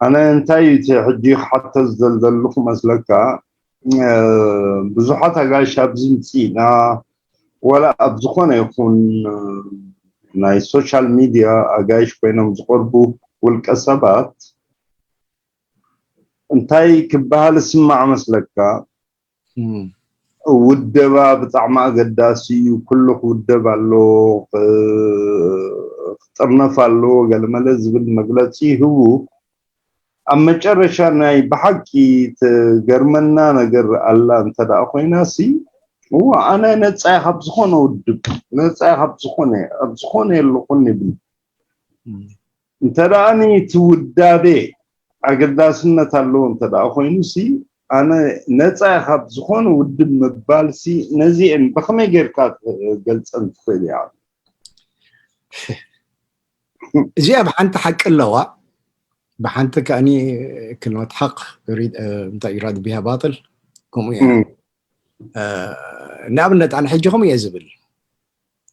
ኣነ እንታይ እዩ እቲ ሕጂ ክሓቶ ዝደልደሉ ክመስለካ? ብዙሓት ኣጋይሽ ኣብዚ ምፅእና፣ ዋላ ኣብ ዝኾነ ይኹን ናይ ሶሻል ሚድያ ኣጋይሽ ኮይኖም ዝቐርቡ ውልቀ ሰባት እንታይ ክበሃል ዝስማዕ መስለካ? ውደባ ብጣዕሚ ኣገዳሲ እዩ፣ ኩሉ ክውደብ ኣለዎ፣ ክጥርነፍ ኣለዎ፣ ገለመለ ዝብል መግለፂ ይህቡ። ኣብ መጨረሻ ናይ ብሓቂ ትገርመና ነገር ኣላ እንተ ደኣ ኮይና ሲ፣ እዋ ኣነ ነፃ እየ ካብ ዝኾነ ውድብ፣ ነፃ እየ ካብ ዝኾነ፣ ኣብ ዝኾነ የለኹን ይብል። እንተ ደኣ እቲ ውዳቤ ኣገዳስነት ኣለዎ እንተ ደኣ ኮይኑ ሲ፣ ኣነ ነፃ እየ ካብ ዝኾነ ውድብ ምባል ሲ፣ ነዚአን ብኸመይ ጌርካ ገልፀን ትኽእል እያ? እዚኣ ብሓንቲ ሓቂ ኣለዋ፣ ብሓንቲ ከኣኒ ክልመት ሓቅ እንታይ ይራድ ቢሃ ባጥል ከምኡ እያ። ንኣብነት ኣነ ሕጂ ከምኡ እየ ዝብል።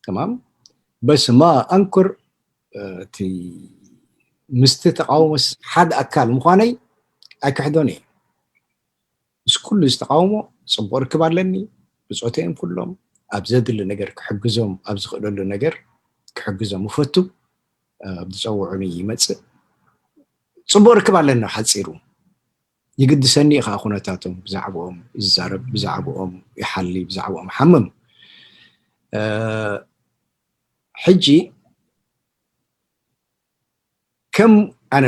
ተማም በስማ ኣንኩር እቲ ምስቲ ተቃውሞስ ሓደ ኣካል ምዃነይ ኣይክሕዶን እየ። ምስ ኩሉ ዝተቃውሞ ፅቡቅ ርክብ ኣለኒ። ብፆተዮም ኩሎም ኣብ ዘድሊ ነገር ክሕግዞም ኣብ ዝኽእለሉ ነገር ክሕግዞም እፈቱ። ኣብ ዝፀውዑኒ ይመፅእ። ፅቡቅ ርክብ ኣለኒ። ሓፂሩ ይግድሰኒ እዩ ከዓ ኩነታቶም። ብዛዕባኦም ይዛረብ፣ ብዛዕባኦም ይሓሊ፣ ብዛዕባኦም ሓምም። ሕጂ ከም ኣነ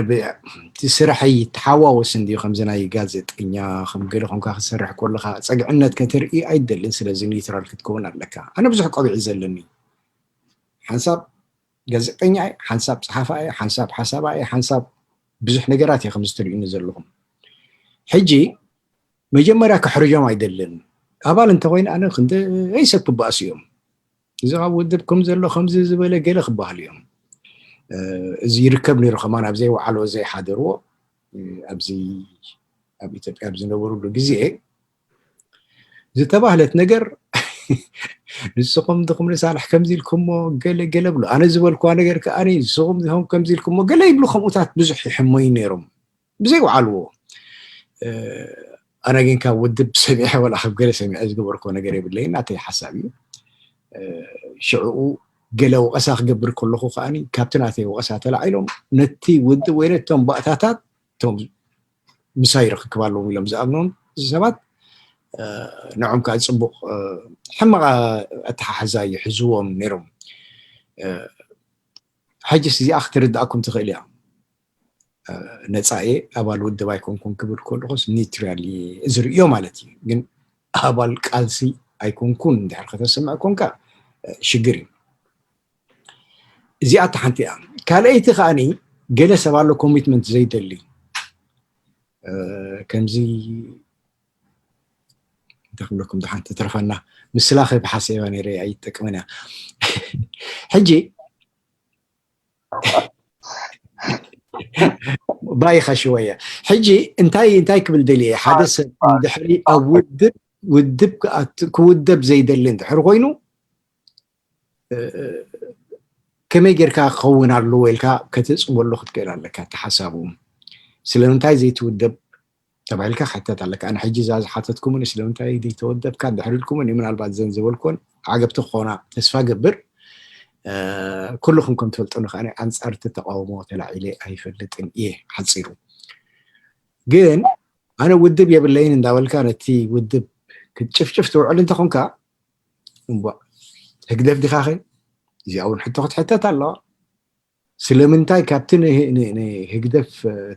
እቲ ስራሐይ ተሓዋወስ እንድዩ። ከምዚ ናይ ጋዜጠኛ ከም ገለ ኮንካ ክሰርሕ ከለካ ፀግዕነት ከተርኢ ኣይደልን። ስለዚ ኒውትራል ክትከውን ኣለካ። ኣነ ብዙሕ ቆቢዕ እዩ ዘለኒ። ሓንሳብ ጋዜጠኛ እየ፣ ሓንሳብ ፀሓፋ እየ፣ ሓንሳብ ሓሳባ እየ፣ ሓንሳብ ብዙሕ ነገራት እየ ከምዚ ትርእዩኒ ዘለኹም። ሕጂ መጀመርያ ከሕርጆም ኣይደልን። ኣባል እንተኮይነ ኣነ ክንደይ ሰብ ክበኣሱ እዮም። እዚ ካብ ውድብ ከም ዘሎ ከምዚ ዝበለ ገለ ክበሃሉ እዮም። እዚ ይርከብ ነይሩ ከማን ኣብ ዘይወዓልዎ ዘይሓደርዎ ኣብዚ ኣብ ኢትዮጵያ ኣብ ዝነበሩሉ ግዜ ዝተባህለት ነገር ንስኹም ድኹም ንሳልሕ ከምዚ ኢልኩሞ ገለ ገለ ብሎ ኣነ ዝበልኩዋ ነገር ከኣ ንስኹም ዲኹም ከምዚ ኢልኩሞ ገለ ይብሉ። ከምኡታት ብዙሕ ይሕመዩ ነይሮም ብዘይወዓልዎ። ኣነ ግን ካብ ውድብ ሰሚዐ ወላ ካብ ገለ ሰሚዐ ዝገበርኮ ነገር የብለይ። ናተይ ሓሳብ እዩ። ሽዕኡ ገለ ወቐሳ ክገብር ከለኹ ከኣ ካብቲ ናተይ ወቐሳ ተላዒሎም ነቲ ውድብ ወይ ነቶም ባእታታት እቶም ምሳይ ርክክብ ኣለዎም ኢሎም ዝኣምኑን ሰባት ንዖም ከዓ ፅቡቅ ሕማቕ ኣተሓሕዛ ይሕዝዎም ነይሮም። ሕጅስ እዚኣ ክትርድኣኩም ትኽእል እያ። ነፃ እየ ኣባል ውድብ ኣይኮንኩን ክብል ከለኹስ ኒትራል ዝርእዮ ማለት እዩ። ግን ኣባል ቃልሲ ኣይኮንኩን እንድሕር ከተስምዕ ኮንካ ሽግር እዩ። እዚኣ እታ ሓንቲ እያ። ካልኣይቲ ከዓኒ ገለ ሰብ ኣሎ ኮሚትመንት ዘይደሊ ከምዚ እንታይ ክብለኩም ድሓን ትትረፈና ምስላ ከይብሓሰ እያ ነይረ ኣይትጠቅምን እያ። ሕጂ ባይኻ ሽወያ ሕጂ እንታይ እንታይ ክብል ደልየ ሓደ ሰብ እንድሕሪ ኣብ ውድብ ውድብ ክውደብ ዘይደሊ እንድሕር ኮይኑ ከመይ ጌርካ ክኸውን ኣለዎ ኢልካ ከተፅበሎ ክትክእል ኣለካ። እቲ ሓሳቡ ስለምንታይ ዘይትውደብ ተባሂልካ ክሕተት ኣለካ። ኣነ ሕጂ እዛ ዝሓተትኩምኒ ስለምንታይ ዘይተወደብካ እንድሕር ኢልኩምኒ ምናልባት ዘን ዝበልኩን ዓገብቲ ክኾና ተስፋ ገብር። ኩልኹም ከም ትፈልጡ ንኸኣነ ኣንፃር እቲ ተቃውሞ ተላዒለ ኣይፈልጥን እየ ሓፂሩ። ግን ኣነ ውድብ የብለይን እንዳበልካ ነቲ ውድብ ክትጭፍጭፍ ትውዕል እንተኾንካ እምቧ ህግደፍ ዲኻ ኸ? እዚኣ እውን ሕቶ ክትሕተት ኣለዋ። ስለምንታይ ካብቲ ንህግደፍ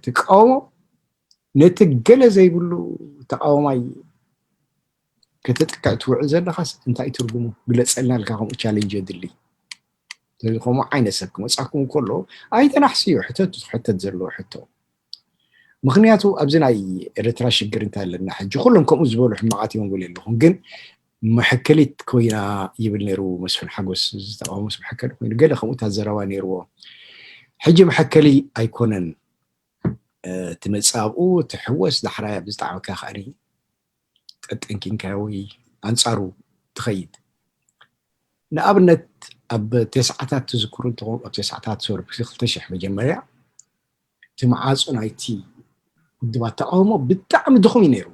ትቃወሞ ነቲ ገለ ዘይብሉ ተቃዋማይ ከተጥቅዕ ትውዕል ዘለኻስ እንታይ ትርጉሙ? ግለፀልና ኢልካ ከምኡ ቻሌንጅ የድሊ። ስለዚ ከምኡ ዓይነት ሰብ ክመፃኩም ከሎ ኣይተናሕስዮ። ሕተቱ ክሕተት ዘለዎ ሕቶ። ምክንያቱ ኣብዚ ናይ ኤርትራ ሽግር እንታይ ኣለና ሕጂ ኩሎም ከምኡ ዝበሉ ሕማቃት እዮም ብል ኣለኹም ግን መሐከሊት ኮይና ይብል ነይሩ መስፍን ሓጎስ ዝተቃወመስ መሐከሊ ኮይኑ ገለ ከምኡታት ዘረባ ነይርዎ። ሕጂ መሐከሊ ኣይኮነን። እቲ መጻብኡ እቲ ሕወስ ዳሕራይ ኣብ ዝጣዕመካ ከኣኒ ጠጠንኪንካ ወይ ኣንጻሩ ትኸይድ። ንኣብነት ኣብ ተስዓታት ትዝክሩ እንተኾኑ ኣብ ተስዓታት ሶሪ ክልተ ሽሕ መጀመርያ እቲ መዓጹ ናይቲ ውድባት ተቃውሞ ብጣዕሚ ድኹም እዩ ነይሩ።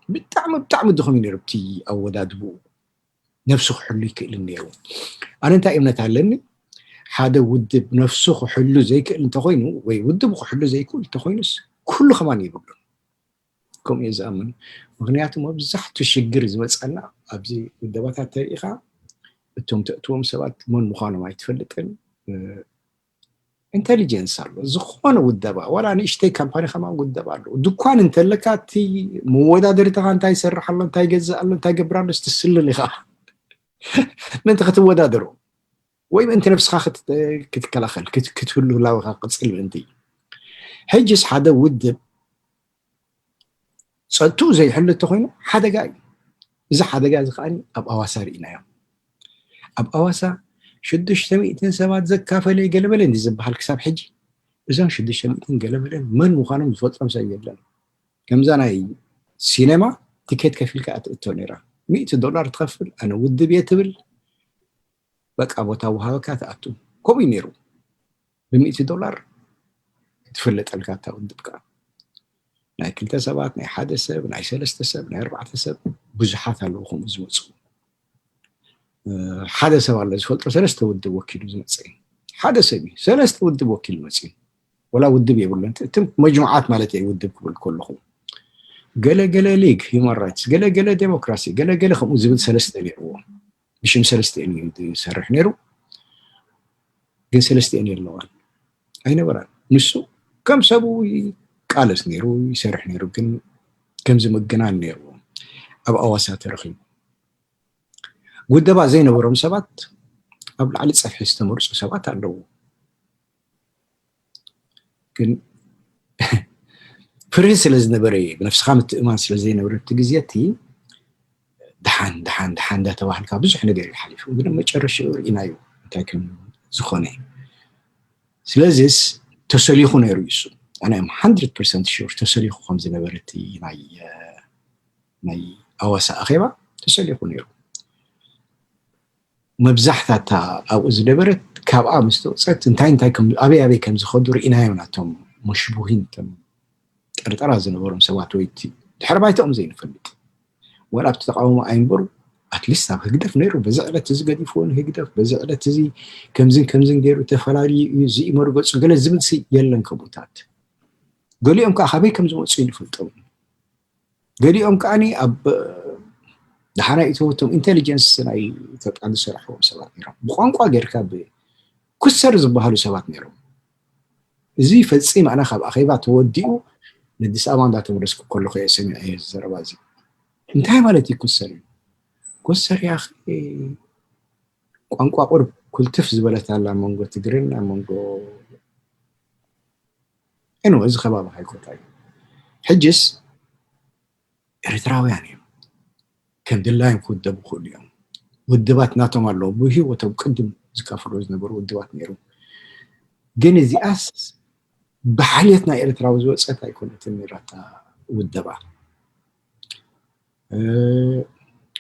ብጣዕሚ ብጣዕሚ ድኹም እዩ ነይሩ። እቲ ኣወዳድብኡ ነብሱ ክሕሉ ይክእልን ነይሩ። ኣነ እንታይ እምነት ኣለኒ፣ ሓደ ውድብ ነፍሱ ክሕሉ ዘይክእል እንተኮይኑ ወይ ውድብ ክሕሉ ዘይክእል እንተኮይኑስ ኩሉ ከማን የብሉን። ከምኡ እየ ዝኣምን። ምክንያቱ መብዛሕቱ ሽግር ዝመፀና ኣብዚ ውደባታት ተሪኢካ እቶም ተእትዎም ሰባት መን ምዃኖም ኣይትፈልጥን። ኢንቴሊጀንስ ኣሎ። ዝኾነ ውደባ ዋላ ንእሽተይ ካምፓኒ ከማን ውደባ ኣሎ። ድኳን እንተለካ እቲ መወዳደርትኻ እንታይ ይሰርሕ ኣሎ፣ እንታይ ይገዝእ ኣሎ፣ እንታይ ይገብር ኣሎ ስትስልል ኢኻ። ምእንቲ ክትወዳደሩ ወይ ምእንቲ ነብስኻ ክትከላኸል ክትህሉ ህላወካ ክቅፅል ምእንቲ። ሕጅስ ሓደ ውድብ ፀጥትኡ ዘይሕሉ እንተኮይኑ ሓደጋ እዩ። እዚ ሓደጋ እዚ ከዓ ኣብ ኣዋሳ ርኢናዮ። ኣብ ኣዋሳ ሽዱሽተ ሚእትን ሰባት ዘካፈለ ገለመለ እንዲ ዝበሃል ክሳብ ሕጂ እዞም ሽዱሽተ ሚእትን ገለመለን መን ምዃኖም ዝፈልጦም ሰብ የለን። ከምዛ ናይ ሲኔማ ቲኬት ከፊልካ እትእቶ ነይራ። ሚእቲ ዶላር ትኸፍል፣ ኣነ ውድብ እየ ትብል፣ በቃ ቦታ ውሃበካ ትኣቱ። ከምኡ እዩ ነይሩ። ብሚእቲ ዶላር ትፍለጠልካ እታ ውድብ ከዓ ናይ ክልተ ሰባት፣ ናይ ሓደ ሰብ፣ ናይ ሰለስተ ሰብ፣ ናይ ኣርባዕተ ሰብ ብዙሓት ኣለዉ ከምኡ ዝመፁ። ሓደ ሰብ ኣሎ ዝፈልጦ ሰለስተ ውድብ ወኪሉ ዝመፀ እዩ። ሓደ ሰብ እዩ ሰለስተ ውድብ ወኪሉ መፅኡ። ወላ ውድብ የብሉን። እትም መጅሙዓት ማለት እየ ውድብ ክብል ከለኹ ገለ ገለ ሊግ ሂማን ራይትስ፣ ገለ ገለ ዴሞክራሲ፣ ገለ ገለ ከምኡ ዝብል ሰለስተ ነይርዎ። ብሽም ሰለስተ እዩ ዝሰርሕ ነይሩ፣ ግን ሰለስተ የለዋን ኣይነበራን። ንሱ ከም ሰቡ ይቃለስ ነይሩ፣ ይሰርሕ ነይሩ፣ ግን ከምዚ ምግናን ነይርዎ። ኣብ ኣዋሳ ተረኺቡ ውደባ ዘይነበሮም ሰባት ኣብ ላዕሊ ፀፍሒ ዝተመርፁ ሰባት ኣለዉ። ግን ፍርሂ ስለ ዝነበረ፣ ብነፍስኻ ምትእማን ስለ ዘይነበረ እቲ ግዜ እቲ ደሓን ደሓን ደሓን እንዳተባህልካ ብዙሕ ነገር እዩ ሓሊፉ። ግን መጨረሻ ርኢናዮ እንታይ ከም ዝኾነ። ስለዚስ ተሰሊኹ ነይሩ እዩ እሱ። ኣነ ኣም ሃንድረድ ፐርሰንት ሹር ተሰሊኹ ከም ዝነበረ እቲ ናይ ናይ ኣዋሳ ኣኼባ ተሰሊኹ ነይሩ። መብዛሕታ እታ ኣብኡ ዝነበረት ካብኣ ምስ ተወፀት እንታይ እንታይ ከም ኣበይ ኣበይ ከም ዝኸዱ ርኢናዮም ናቶም ሙሽቡሂን እቶም ጠርጠራ ዝነበሮም ሰባት ወይ እቲ ድሕሪ ባይታኦም ዘይንፈልጥ ወላ ኣብቲ ተቃውሞ ኣይንበሩ ኣትሊስት ኣብ ህግደፍ ነይሩ በዚ ዕለት እዚ ገዲፍዎ ንህግደፍ በዚ ዕለት እዚ ከምዝን ከምዝን ገይሩ ተፈላለዩ እዩ እዚ እዩ መርገፁ ገለ ዝብል ሲ የለን ከምኡታት ገሊኦም ከዓ ካበይ ከም ዝመፁ ይንፈልጦም ገሊኦም ከዓኒ ኣብ ደሓናይ እተወቶም ኢንቴሊጀንስ ናይ ኢትዮጵያ ዝሰራሕዎም ሰባት ነይሮም ብቋንቋ ጌርካ ብኩሰር ዝበሃሉ ሰባት ነይሮም እዚ ፈፂም ኣነ ካብ ኣኼባ ተወዲኡ ንኣዲስ ኣበባ እንዳተመለስኩ ከለኩ እየ ሰሚዐ ዘረባ እዚ እንታይ ማለት እዩ ኩሰር እዩ ኩሰር ያ ቋንቋ ቁርብ ኩልትፍ ዝበለት ኣላ መንጎ ትግርን ኣብ መንጎ ኤንወ እዚ ከባቢ ሃይኮታ እዩ ሕጅስ ኤርትራውያን እዮም ከም ድላዮም ክውደቡ ክእሉ እዮም ውድባት ናቶም ኣለዉ ብህይወቶም ቅድም ዝካፍሎ ዝነበሩ ውድባት ነይሩ ግን እዚኣስ ብሓልየት ናይ ኤርትራዊ ዝወፀት ኣይኮነትን ነራታ ውደባ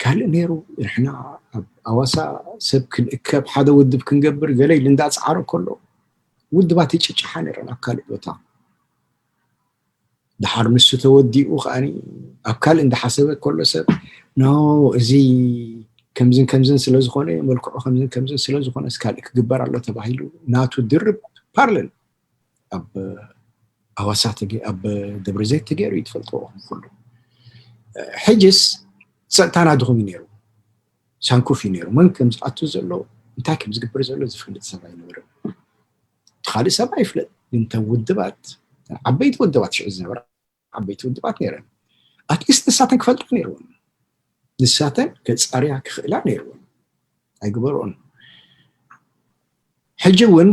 ካልእ ነይሩ ንሕና ኣብ ኣዋሳ ሰብ ክንእከብ ሓደ ውድብ ክንገብር ገለ ኢሉ እንዳፀዓረ ከሎ ውድባት ይጭጭሓ ነይረን ኣብ ካልእ ቦታ ድሓር ንሱ ተወዲኡ ከዓ ኣብ ካልእ እንዳሓሰበ ከሎ ሰብ ኖ እዚ ከምዝን ከምዝን ስለዝኮነ መልክዑ ከምዝን ከምዝን ስለዝኮነ ካልእ ክግበር ኣሎ ተባሂሉ ናቱ ድርብ ፓርለል ኣብ ኣዋሳ ኣብ ደብረዘይት ተገይሩ እዩ ትፈልጥዎ ኩሉ ሕጅስ ፀጥታና ድኹም እዩ ነይሩ ሳንኩፍ እዩ ነይሩ መን ከም ዝኣቱ ዘሎ እንታይ ከም ዝግበር ዘሎ ዝፈልጥ ሰብ ኣይነበረን እቲ ካልእ ሰብ ኣይፍለጥ እንተ ውድባት ዓበይቲ ውድባት ሽዑ ዝነበራ ዓበይቲ ውድባት ነይረን ኣትሊስት ንሳተን ክፈልጣ ነይርወን ንሳተን ከፃርያ ክኽእላ ነይርወን ኣይግበርኦን ሕጂ እውን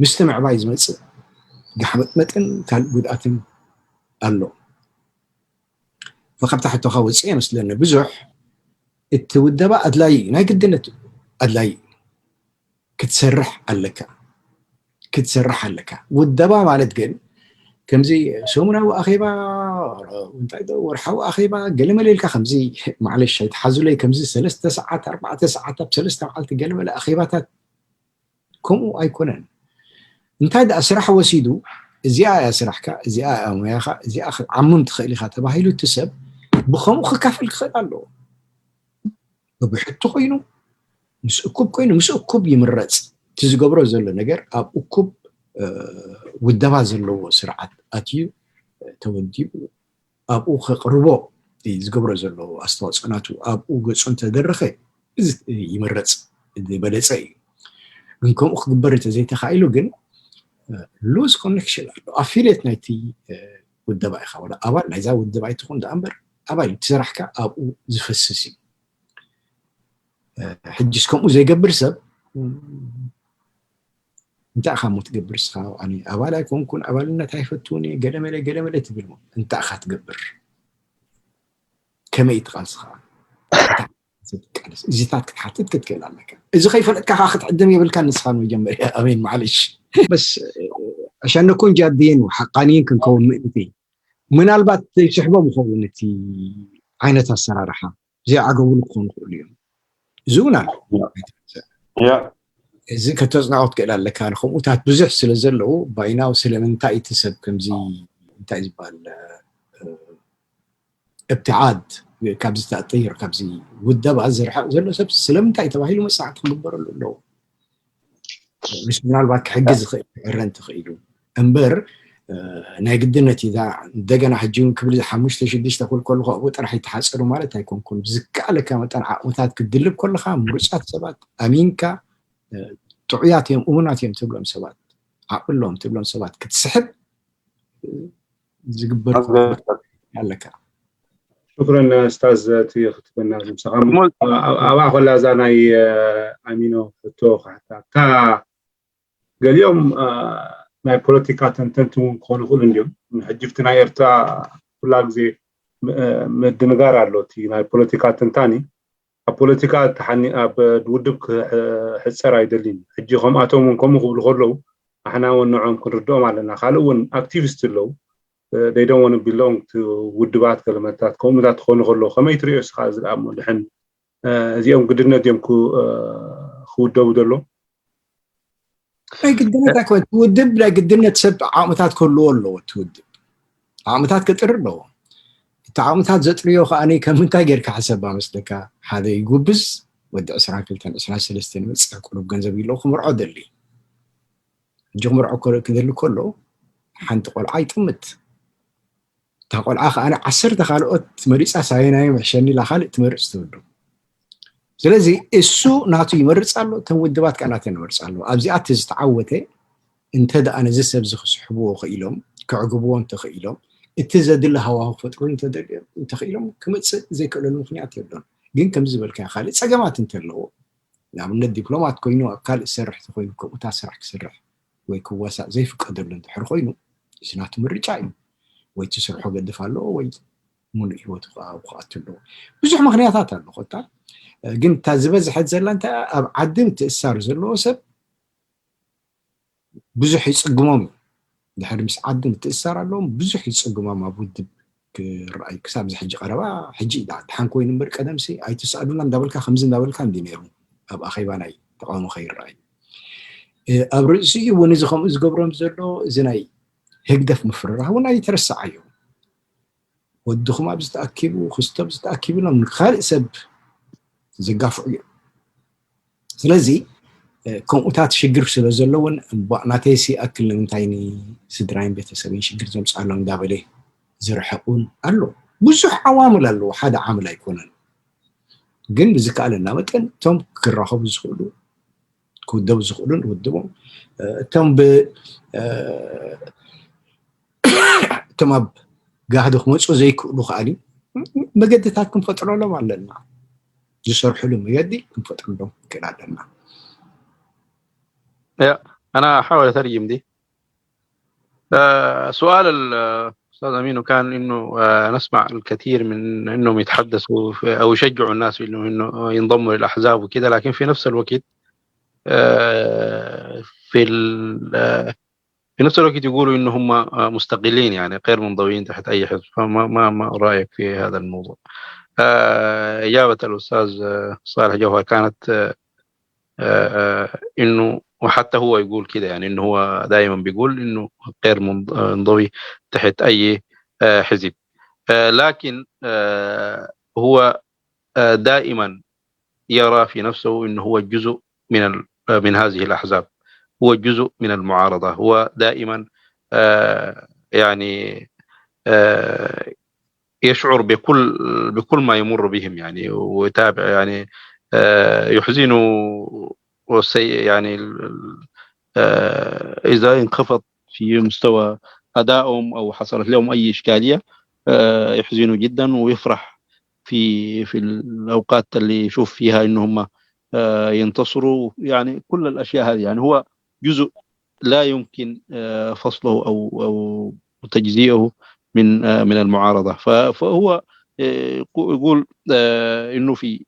ምስቲ ምዕባይ ዝመፅእ ጋሕመጥመጥን ካልእ ጉድኣትን ኣሎ ካብታ ሕቶካ ወፅእ መስለኒ ብዙሕ እቲ ውደባ ኣድላይ እዩ ናይ ግድነት ኣድላይ እዩ ክትሰርሕ ኣለካ ክትሰርሕ ኣለካ ውደባ ማለት ግን ከምዚ ሰሙናዊ ኣኼባ እንታይ ወርሓዊ ኣኼባ ገለመለ ኢልካ ከምዚ ማዕለሽ ኣይትሓዙለይ ከምዚ ሰለስተ ሰዓት ኣርባዕተ ሰዓት ኣብ ሰለስተ መዓልቲ ገለመለ ኣኼባታት ከምኡ ኣይኮነን እንታይ ደኣ ስራሕ ወሲዱ እዚኣ እያ ስራሕካ፣ እዚኣ እያ ሞያኻ፣ እዚኣ ክትዓምም ትኽእል ኢኻ ተባሂሉ እቲ ሰብ ብኸምኡ ክካፈል ክኽእል ኣለዎ። ብብሕቱ ኮይኑ፣ ምስ እኩብ ኮይኑ፣ ምስ እኩብ ይምረፅ። እቲ ዝገብሮ ዘሎ ነገር ኣብ እኩብ ውደባ ዘለዎ ስርዓት ኣትዩ ተወዲቡ ኣብኡ ከቕርቦ ዝገብሮ ዘሎ ኣስተዋፅኦ ናቱ ኣብኡ ገፁ እንተደረኸ ይምረፅ፣ ዝበለፀ እዩ። ግን ከምኡ ክግበር እንተዘይተኻኢሉ ግን ሉዝ ኮኔክሽን ኣሎ። ኣፊሌት ናይቲ ውደባ ኢኻ፣ ወላ ኣባል ናይዛ ውደባ ኣይትኹን ደኣ እምበር ኣባል እቲ ስራሕካ ኣብኡ ዝፈስስ እዩ። ሕጅስ ከምኡ ዘይገብር ሰብ እንታይ ኢኻ እሞ ትገብር እስኻ? ኣነ ኣባል ኣይኮንኩን፣ ኣባልነት ኣይፈትውን እየ፣ ገለመለ ገለመለ ትብል እሞ እንታይ ኢኻ ትገብር? ከመይ ትቃልስኻ? እዚታት ክትሓትት ክትክእል ኣለካ። እዚ ከይፈለጥካ ከዓ ክትዕድም የብልካ። ንስኻ መጀመርያ ኣሜን ማዕልሽ በስ ሸነኩን ጃድየን ሓቃንይን ክንከውን ምእንቲ ምናልባት ዘይስሕቦም ይኸውን እቲ ዓይነት ኣሰራርሓ ዘይዓገብሉ ክኾኑ ይኽእሉ እዮም። እዚ እውን ኣሎ። እዚ ከተፅናዖ ትክእል ኣለካ። ከምኡታት ብዙሕ ስለ ዘለዉ ባይናው ስለምንታይ እቲ ሰብ ከምዚ እንታይ ዝበሃል እብትዓድ ካብዚ ተእጥይር ካብዚ ውደባ ዝርሕቕ ዘሎ ሰብ ስለምንታይ ተባሂሉ መፅናዕቲ ክግበረሉ ኣለዎ። ምስ ምናልባት ክሕግዝ ዝኽእል ክዕረን ተኽኢሉ እምበር ናይ ግድነት እዛ እንደገና ሕጂ እውን ክብል ሓሙሽተ ሽዱሽተ ክብል ከለኹ ኣብኡ ጥራሕ ይተሓፀሩ ማለት ኣይኮንኩን። ብዝከኣለካ መጠን ዓቕምታት ክትድልብ ከለኻ ምሩፃት ሰባት ኣሚንካ ጥዑያት እዮም እሙናት እዮም ትብሎም ሰባት ዓቕሚ ኣለዎም ትብሎም ሰባት ክትስሕብ ዝግበር ኣለካ። ሽኩረን ስታዝ እቲ ክትበና ዝምሳኻ ኣብኣ ኮላ እዛ ናይ ኣሚኖ ሕቶ ካሕታ እታ ገሊኦም ናይ ፖለቲካ ተንተንቲ እውን ክኾኑ ይኽእሉ እንዲዮም። ሕጂ ፍቲ ናይ ኤርትራ ኩላ ግዜ ምድንጋር ኣሎ። እቲ ናይ ፖለቲካ ተንታኒ ኣብ ፖለቲካ ተሓኒ ኣብ ውድብ ክሕፀር ኣይደልን። ሕጂ ከምኣቶም እውን ከምኡ ክብሉ ከለዉ ኣሕና እውን ንዖም ክንርድኦም ኣለና። ካልእ እውን ኣክቲቪስት ኣለዉ they don't want to belong to ውድባት ገለመታት ከምኡታት ክኾኑ ከለዉ ከመይ ትሪኦ እስኻ እዚ ደኣ እሞ ድሕን እዚኦም ግድነት እዮም ክውደቡ ዘሎ ናይ ግድነት ኣይኮነ ውድብ ናይ ግድነት ሰብ ዓቕምታት ክህልዎ ኣለዎ እቲ ውድብ ዓቕምታት ክጥሪ ኣለዎ እቲ ዓቕምታት ዘጥርዮ ከዓ ከም እንታይ ጌርካ ሕሰባ መስለካ ሓደ ይጉብዝ ወዲ ዕስራን ክልተን ዕስራን ሰለስተን ይመፅእ ቁሩብ ገንዘብ ይለዎ ክምርዖ ደሊ ሕጂ ክምርዖ ክደሊ ከሎ ሓንቲ ቆልዓ ይጥምት እታ ቆልዓ ከዓ ዓሰርተ ካልኦት መሪፃ ሳየናዮ ምሕሸኒ ኢላ ካልእ ትመርፅ ትብሉ ስለዚ እሱ ናቱ ይመርፅ ኣሎ እተን ውድባት ከዓ ናተን ይመርፅ ኣለዎ ኣብዚኣ እቲ ዝተዓወተ እንተ ደኣ ነዚ ሰብ እዚ ክስሕብዎ ክኢሎም ከዕግብዎ እንተኽኢሎም እቲ ዘድሊ ሃዋሁ ክፈጥሩ እንተኽኢሎም ክመፅእ ዘይክእለሉ ምክንያት የብሎን ግን ከምዚ ዝበልካዮ ካልእ ፀገማት እንተለዎ ንኣብነት ዲፕሎማት ኮይኑ ኣብ ካልእ ዝሰርሕ ተኮይኑ ከምኡታት ስራሕ ክሰርሕ ወይ ክዋሳእ ዘይፍቀደሉ እንድሕር ኮይኑ እዚ ናቱ ምርጫ እዩ ወይ ትስርሖ ገድፍ ኣለዎ ወይ ሙሉእ ህይወቱ ከዓ ኣብኡ ክኣቱ ኣለዎ ብዙሕ ምክንያታት ኣሎ ኮታ ግን እታ ዝበዝሐት ዘላ እንታይ ኣብ ዓዲ ምትእሳር ዘለዎ ሰብ ብዙሕ ይፅግሞም እዩ ድሕሪ ምስ ዓዲ ምትእሳር ኣለዎም ብዙሕ ይፅግሞም ኣብ ውድብ ክረኣዩ ክሳብ እዚ ሕጂ ቀረባ ሕጂ እዩ ደሓን ኮይኑ እምበር ቀደምሲ ኣይትስኣዱና እንዳበልካ ከምዚ እንዳበልካ እንዲ ነይሩ ኣብ ኣኼባ ናይ ተቃውሞ ከይረኣዩ ኣብ ርእሲኡ እውን እዚ ከምኡ ዝገብሮም ዘሎ እዚ ናይ ህግደፍ ምፍርራህ እውን ኣይተረስዓዮ ወድኹም ኣብዚ ተኣኪቡ ክስቶ ኣብዚ ተኣኪቡ ኢሎም ንካልእ ሰብ ዘጋፍዑ እዮም ስለዚ ከምኡታት ሽግር ስለ ዘለውን እምቧእ ናተይሲ ኣክል ንምንታይ ንስድራይን ቤተሰብን ሽግር ዘምፅኣሎም እንዳበለ ዝርሕቅ እውን ኣሎ ብዙሕ ዓዋምል ኣለዎ ሓደ ዓምል ኣይኮነን ግን ብዝከኣለና መጠን እቶም ክራኸቡ ዝኽእሉ ክውደቡ ዝኽእሉ ንውድቦም እቶም ብ እቶም ኣብ ጋህዲ ክመፁ ዘይክእሉ ከዓኒ መገድታት ክንፈጥረሎም ኣለና ዝሰርሕሉ መገዲ ክንፈጥረሎም ክንክእል ኣለና أنا أحاول أترجم دي آه، سؤال الأستاذ أمينو كان إنه آه، نسمع الكثير من إنهم يتحدثوا في- أو يشجعوا الناس إنه إنه ينضموا للأحزاب وكده لكن في نفس الوقت آه، في ال- آه، في نفس الوقت يقولوا إنه هم آه، مستقلين يعني غير منضويين تحت أي حزب فما ما ما رأيك في هذا الموضوع؟ آه، إجابة الأستاذ آه، صالح جوهر كانت آه، آه، آه، إنه وحتى هو يقول كده، يعني، إنه هو دائمًا بيقول إنه غير منض-، منضوي تحت أي، آه، حزب. آه، لكن، آه، هو، آه، دائمًا يرى في نفسه إنه هو جزء من ال-، آه، من هذه الأحزاب، هو جزء من المعارضة، هو دائمًا، آه، يعني، آه، يشعر بكل، بكل ما يمر بهم، يعني، ويتابع، يعني، آه، يحزنه والسي-، يعني، ال-، ال-، آه، إذا انخفض في مستوى أدائهم أو حصلت لهم أي إشكالية، آه، يحزنه جدًا، ويفرح في، في الأوقات اللي يشوف فيها إن هم، آه، ينتصروا، يعني، كل الأشياء هذه. يعني، هو جزء لا يمكن، آه، فصله أو، أو تجزئه من، آه، من المعارضة. ف-، فهو، آه، يقو-، يقول، آه، إنه في،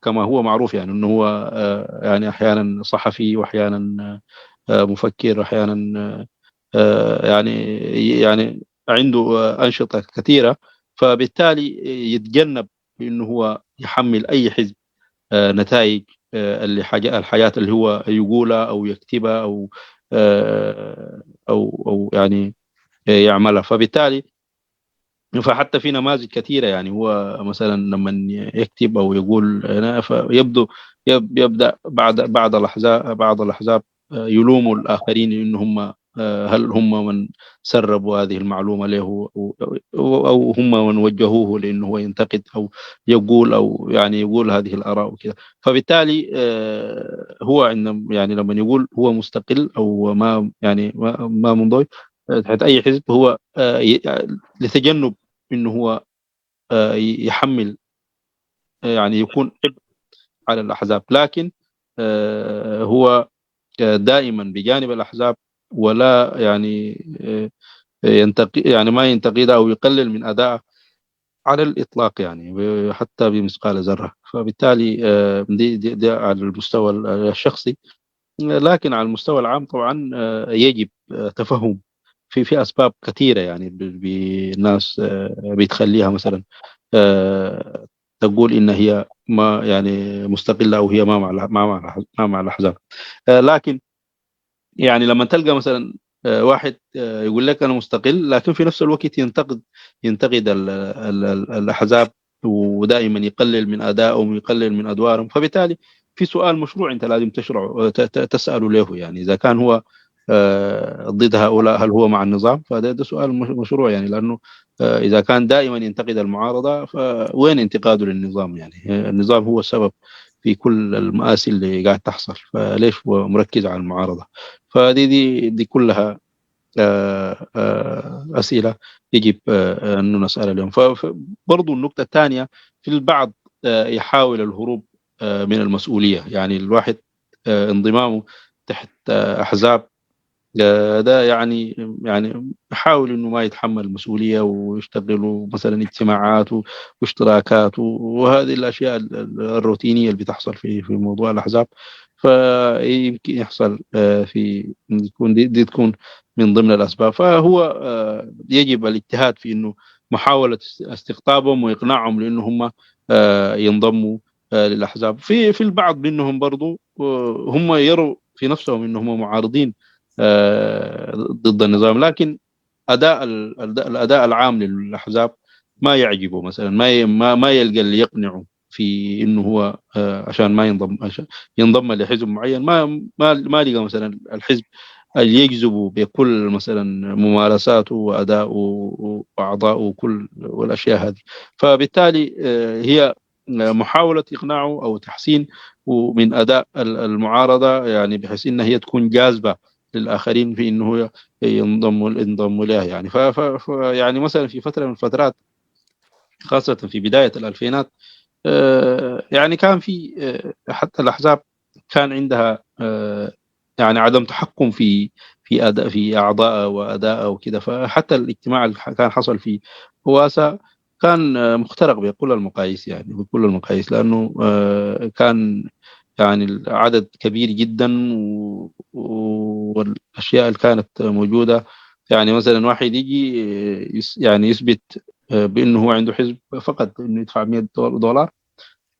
كما هو معروف، يعني، إنه هو، آه، يعني، أحيانًا صحفي، وأحيانًا، آه، مفكر، أحيانًا، آه، آه، يعني، يعني، عنده، آه، أنشطة كثيرة، فبالتالي يتجنب إنه هو يحمل أي حزب، آه، نتائج، آه، اللي حاجة، الحاجات اللي هو يقولها أو يكتبها أو، آه، أو، أو، يعني، آه، يعملها. فبالتالي، فحتى في نماذج كثيرة، يعني، هو مثلًا لما يكتب أو يقول هنا، فيبدو، يب-، يبدأ بعض، بعض الأحزاب، بعض الأحزاب، آه، يلوموا الآخرين إن هم، آه، هل هم من سربوا هذه المعلومة له، أو، أو، أو هم من وجهوه لأنه هو ينتقد أو يقول، أو، يعني، يقول هذه الآراء وكذا. فبالتالي، آه، هو عندما، يعني، لما يقول هو مستقل أو ما، يعني، ما، ما منضوي، آه، تحت أي حزب، هو، آه، ي-، لتجنب إنه هو، آه، ي-، يحمل، آه، يعني، يكون عبء على الأحزاب، لكن، آه، هو، آه، دائمًا بجانب الأحزاب، ولا، يعني، آه، ينتقي-، يعني، ما ينتقدها أو يقلل من أدائها على الإطلاق، يعني، ب-، حتى بمثقال ذرة. فبالتالي، آه، دي، دي، دي على المستوى ال-، الشخصي. لكن على المستوى العام طبعًا، آه، يجب، آه، تفهم في، في أسباب كثيرة، يعني، ب-، ب-، الناس، آه، بتخليها مثلًا، آه، تقول إن هي ما، يعني، مستقلة، أو هي ما مع الأح-، ما مع الأح-، ما مع الأحزاب. آه، لكن، يعني، لما تلقى مثلًا، آه، واحد، آه، يقول لك: "أنا مستقل"، لكن في نفس الوقت ينتقد، ينتقد ال-، ال-، ال-، الأحزاب، ودائمًا يقلل من أدائهم ويقلل من أدوارهم. فبالتالي في سؤال مشروع أنت لازم تشرع، ت-، ت-، تسأله له، يعني، إذا كان هو، آه، ضد هؤلاء، هل هو مع النظام؟ فده، ده سؤال مش-، مشروع، يعني، لأنه، آه، إذا كان دائمًا ينتقد المعارضة، فوين انتقاده للنظام؟ يعني، آه، النظام هو السبب في كل المآسي اللي قاعد تحصل، فليش هو مركز على المعارضة؟ فدي، دي، دي كلها، آه، آه، أسئلة يجب، آه، آه، أن نسأل اليوم. ف-، ف-، برضو النقطة الثانية، في البعض، آه، يحاول الهروب، آه، من المسؤولية، يعني، الواحد، آه، انضمامه تحت، آه، أحزاب، آه، ده، يعني، يعني، يحاول إنه ما يتحمل المسؤولية، ويشتغل مثلًا اجتماعات و-، واشتراكات و-، وهذه الأشياء ال-، ال-، الروتينية اللي بتحصل في، في موضوع الأحزاب. فيمكن يحصل، آه، في، يكون دي، دي تكون من ضمن الأسباب. فهو، آه، يجب الاجتهاد في إنه محاولة است-، استقطابهم وإقناعهم لأنه هم، آه، ينضموا، آه، للأحزاب. في، في البعض منهم برضو، آه، هم يروا في نفسهم إنهم معارضين، آه، ضد النظام، لكن أداء ال-، الأداء، الأداء العام للأحزاب ما يعجبه مثلًا، ما ي-، ما، ما يلقى اللي يقنعه في إنه هو، آه، عشان ما ينضم، عشان ينضم لحزب معين، ما، ما، ما لقى مثلًا الحزب اللي يجذبه بكل مثلًا ممارساته وأدائه وأعضائه وكل والأشياء هذه. فبالتالي، آه، هي محاولة إقناعه أو تحسين من أداء ال-، المعارضة، يعني، بحيث إن هي تكون جاذبة للآخرين في إنه ينضموا، ينضموا لها، يعني. ف-، ف-، ف-، يعني، مثلًا في فترة من الفترات، خاصة في بداية الألفينات، آه، يعني، كان في، آه، حتى الأحزاب كان عندها، آه، يعني، عدم تحكم في، في أداء، في أعضاء وأداء وكده. فحتى الاجتماع اللي كان حصل في أواسا كان، آه، مخترق بكل المقاييس، يعني، بكل المقاييس، لأنه، آه، كان، يعني، العدد كبير جدًا و-، و-، والأشياء اللي كانت موجودة، يعني، مثلًا واحد يجي، آه، يس-، يعني، يثبت، آه، بأنه هو عنده حزب فقط، إنه يدفع مية دول-، دولار،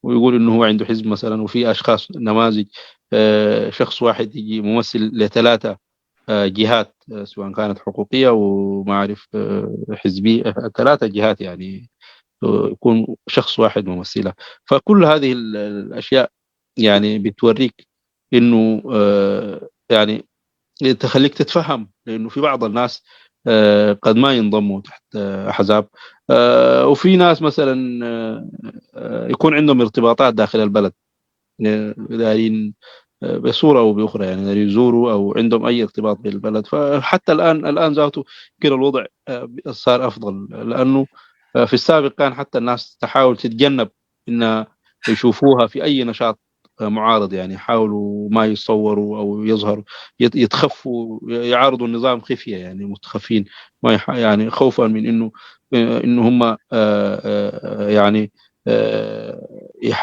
ويقول إنه هو عنده حزب مثلًا، وفي أشخاص، نماذج شخص واحد يجي ممثل لثلاثة جهات، سواء كانت حقوقية وما أعرف حزبية، ثلاثة جهات يعني يكون شخص واحد ممثلة. فكل هذه الأشياء يعني بتوريك إنه يعني تخليك تتفهم، لأنه في بعض الناس قد ما ينضموا تحت أحزاب، وفي ناس مثلا يكون عندهم ارتباطات داخل البلد، دارين بصورة أو بأخرى يعني دارين يزوروا أو عندهم أي ارتباط بالبلد. فحتى الآن، الآن ذاته كده الوضع صار أفضل، لأنه في السابق كان حتى الناس تحاول تتجنب إنها يشوفوها في أي نشاط معارض، يعني يحاولوا ما يصوروا أو يظهروا، يتخفوا، يعارضوا النظام خفية، يعني متخفين، ما يح... يعني خوفا من إنه إنه هم يعني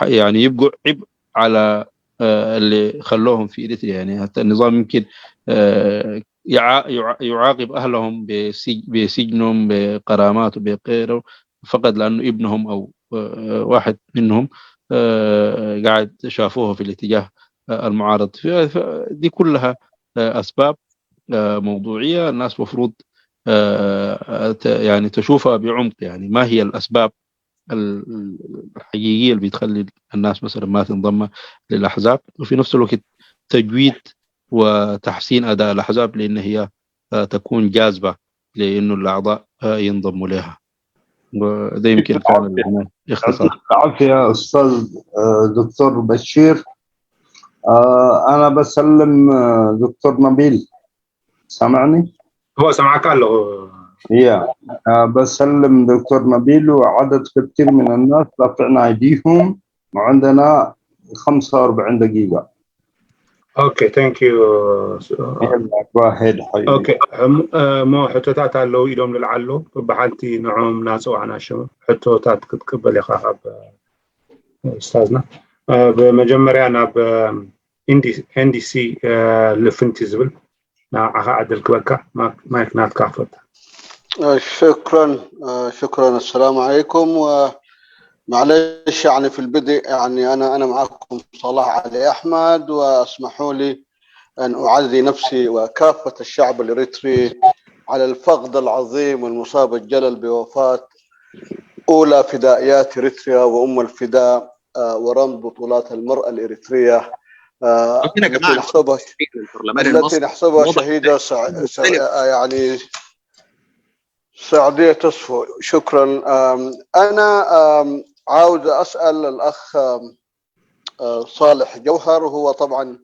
يعني يبقوا عبء على اللي خلوهم في إريتريا. يعني حتى النظام يمكن يعاقب أهلهم بسجنهم، بقرامات وبغيره، فقط لأنه ابنهم أو واحد منهم قاعد شافوه في الاتجاه المعارض. دي كلها أسباب موضوعية الناس مفروض يعني تشوفها بعمق، يعني ما هي الأسباب الحقيقية اللي بتخلي الناس مثلا ما تنضم للأحزاب، وفي نفس الوقت تجويد وتحسين أداء الأحزاب لأن هي تكون جاذبة لأنه الأعضاء ينضموا لها. وده يمكن كان باختصار. العافية أستاذ دكتور بشير. أنا بسلم دكتور نبيل، سامعني؟ هو سمعك له. يا بسلم دكتور نبيل، وعدد كثير من الناس رافعين أيديهم، وعندنا خمسة وأربعين دقيقة. Okay, thank you. Go ahead. Okay, እሞ ሕቶታት ኣለዉ ኢዶም ልልዓሉ፣ ብሓንቲ ንዖም ናፅዋዕና ሽሙ ሕቶታት ክትቅበል ኢኻ ካብ ኡስታዝና። ብመጀመርያ ናብ NDC ልፍንቲ ዝብል ንዓኻ ዕድል ክበካ፣ ማይክ ናትካ ክፈታ። شكرا شكرا. السلام عليكم. ومعلش يعني في البدء يعني أنا أنا معكم صلاح علي أحمد، واسمحوا لي أن أعزي نفسي وكافة الشعب الإريتري على الفقد العظيم والمصاب الجلل بوفاة أولى فدائيات إريتريا وأم الفداء ورمز بطولات المرأة الإريترية التي نحسبها التي نحسبها شهيدة سع... سع... يعني سعدية تصفو. شكرا. أنا عاوز أسأل الأخ صالح جوهر، وهو طبعا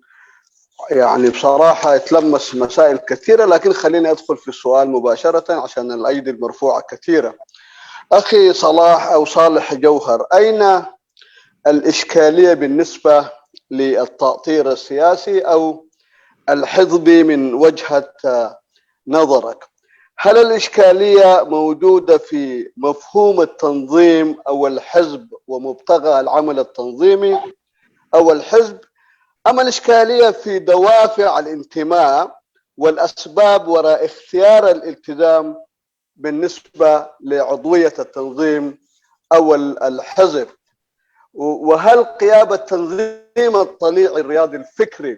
يعني بصراحة يتلمس مسائل كثيرة، لكن خليني أدخل في السؤال مباشرة عشان الأيدي المرفوعة كثيرة. أخي صلاح أو صالح جوهر، أين الإشكالية بالنسبة للتأطير السياسي أو الحزبي من وجهة نظرك؟ هل الإشكالية موجودة في مفهوم التنظيم أو الحزب ومبتغى العمل التنظيمي أو الحزب، أم الإشكالية في دوافع الانتماء والأسباب وراء اختيار الالتزام بالنسبة لعضوية التنظيم أو الحزب؟ وهل قيام التنظيم الطليعي الرياضي الفكري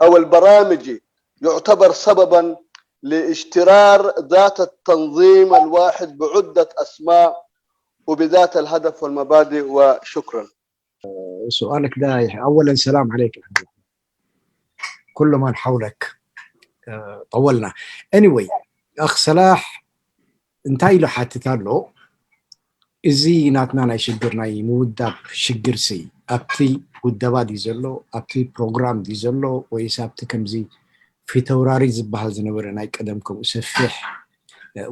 أو البرامجي يعتبر سببا لاجترار ذات التنظيم الواحد بعدة أسماء وبذات الهدف والمبادئ؟ وشكرا. سؤالك ده أولا سلام عليك كل من حولك. طولنا. Anyway، أخ صلاح እንታይ ኢሉ ሓትት ኣሎ? እዚ ናትና ናይ ሽግር ናይ ምውዳብ ሽግርሲ ኣብቲ ውደባ ድዩ ዘሎ፣ ኣብቲ ፕሮግራም ድዩ ዘሎ፣ ወይስ ኣብቲ ከምዚ ፊተውራሪ ዝበሃል ዝነበረ ናይ ቀደም ከምኡ ሰፊሕ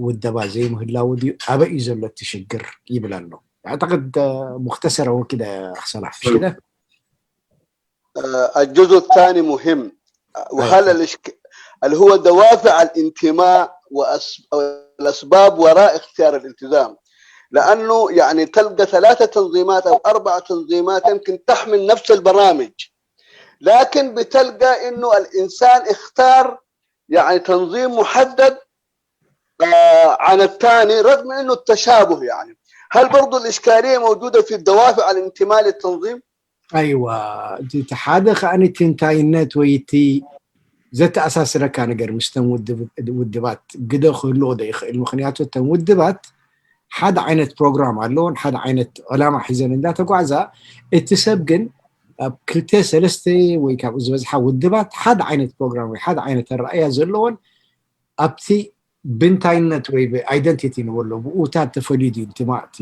ውደባ ዘይምህላው ድዩ? ኣበይ እዩ ዘሎ እቲ ሽግር ይብል ኣሎ። ኣዕተቅድ ሙክተሰረ ወኪደ ኣክሰላፍ ሽደ الجزء الثاني مهم. وهل الإشك... اللي هو دوافع الانتماء والأسباب وراء اختيار الالتزام، لأنه يعني تلقى ثلاثة تنظيمات أو أربع تنظيمات يمكن تحمل نفس البرامج، لكن بتلقى إنه الإنسان اختار يعني تنظيم محدد عن الثاني رغم إنه التشابه. يعني هل برضو الإشكالية موجودة في الدوافع الانتماء للتنظيم؟ ኣይዋ፣ እቲ ሓደ ከኣ ትንታይነት ወይ እቲ ዘተኣሳስረካ ነገር ምስ ተን ውድብ-፣ ውድባት ግደ ክህልዎ ዶ ይኽእል? ምኽንያቱ እተን ውድባት ሓደ ዓይነት ፕሮግራም ኣለዎን ሓደ ዓይነት ዕላማ ሒዘን እንዳተጓዕዛ፣ እቲ ሰብ ግን ኣብ ክልተ ሰለስተ ወይ ካብኡ ዝበዝሓ ውድባት ሓደ ዓይነት ፕሮግራም ወይ ሓደ ዓይነት ኣረኣእያ ዘለዎን ኣብቲ ብንታይነት ወይ ብኣይደንቲቲ ንበሎ ብኡታት ተፈልዩ ድዩ እንትማእቲ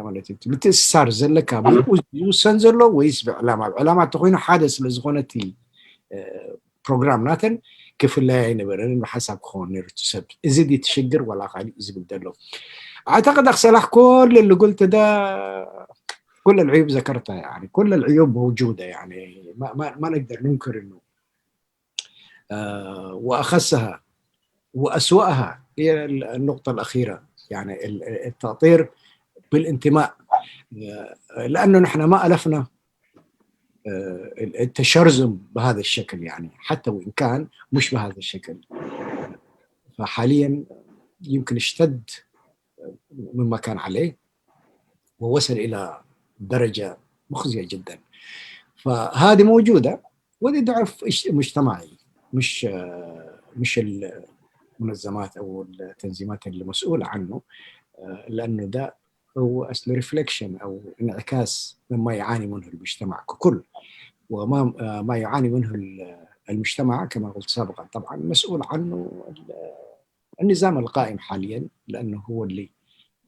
ማለት እዩ። ምትእስሳር ዘለካ ብኡ ዝውሰን ዘሎ ወይስ ብዕላማ? ብዕላማ እንተኮይኑ ሓደ ስለ ዝኾነ እቲ ፕሮግራም ናተን ክፍለያ ኣይነበረንን ብሓሳብ ክኸውን ነይሩ እቲ ሰብ። እዚ ድዩ እቲ ሽግር ዋላ ካልእ እዩ ዝብል ዘሎ? ኣዕተቅድ ኣክሰላሕ ኩል ልጉልት ደ ኩል العيوب ذكرتها يعني كل العيوب موجودة يعني ما, ما, ما نقدر ننكر انه آه، وأخسها وأسوأها هي النقطة الأخيرة، يعني ال-، التأطير بالانتماء، آه، لأنه نحن ما ألفنا، آه، التشرذم بهذا الشكل، يعني حتى وإن كان مش بهذا الشكل. فحاليًا يمكن اشتد مما كان عليه ووصل إلى درجة مخزية جدًا. فهذه موجودة، ودي ضعف اجت-، مجتمعي، مش، آه، مش المنظمات أو التنظيمات اللي مسؤولة عنه، آه، لأنه ده هو أصل reflection أو انعكاس مما يعاني منه المجتمع ككل، وما، آه، ما يعاني منه ال-، المجتمع كما قلت سابقًا طبعًا مسؤول عنه ال-، النظام القائم حاليًا، لأنه هو اللي،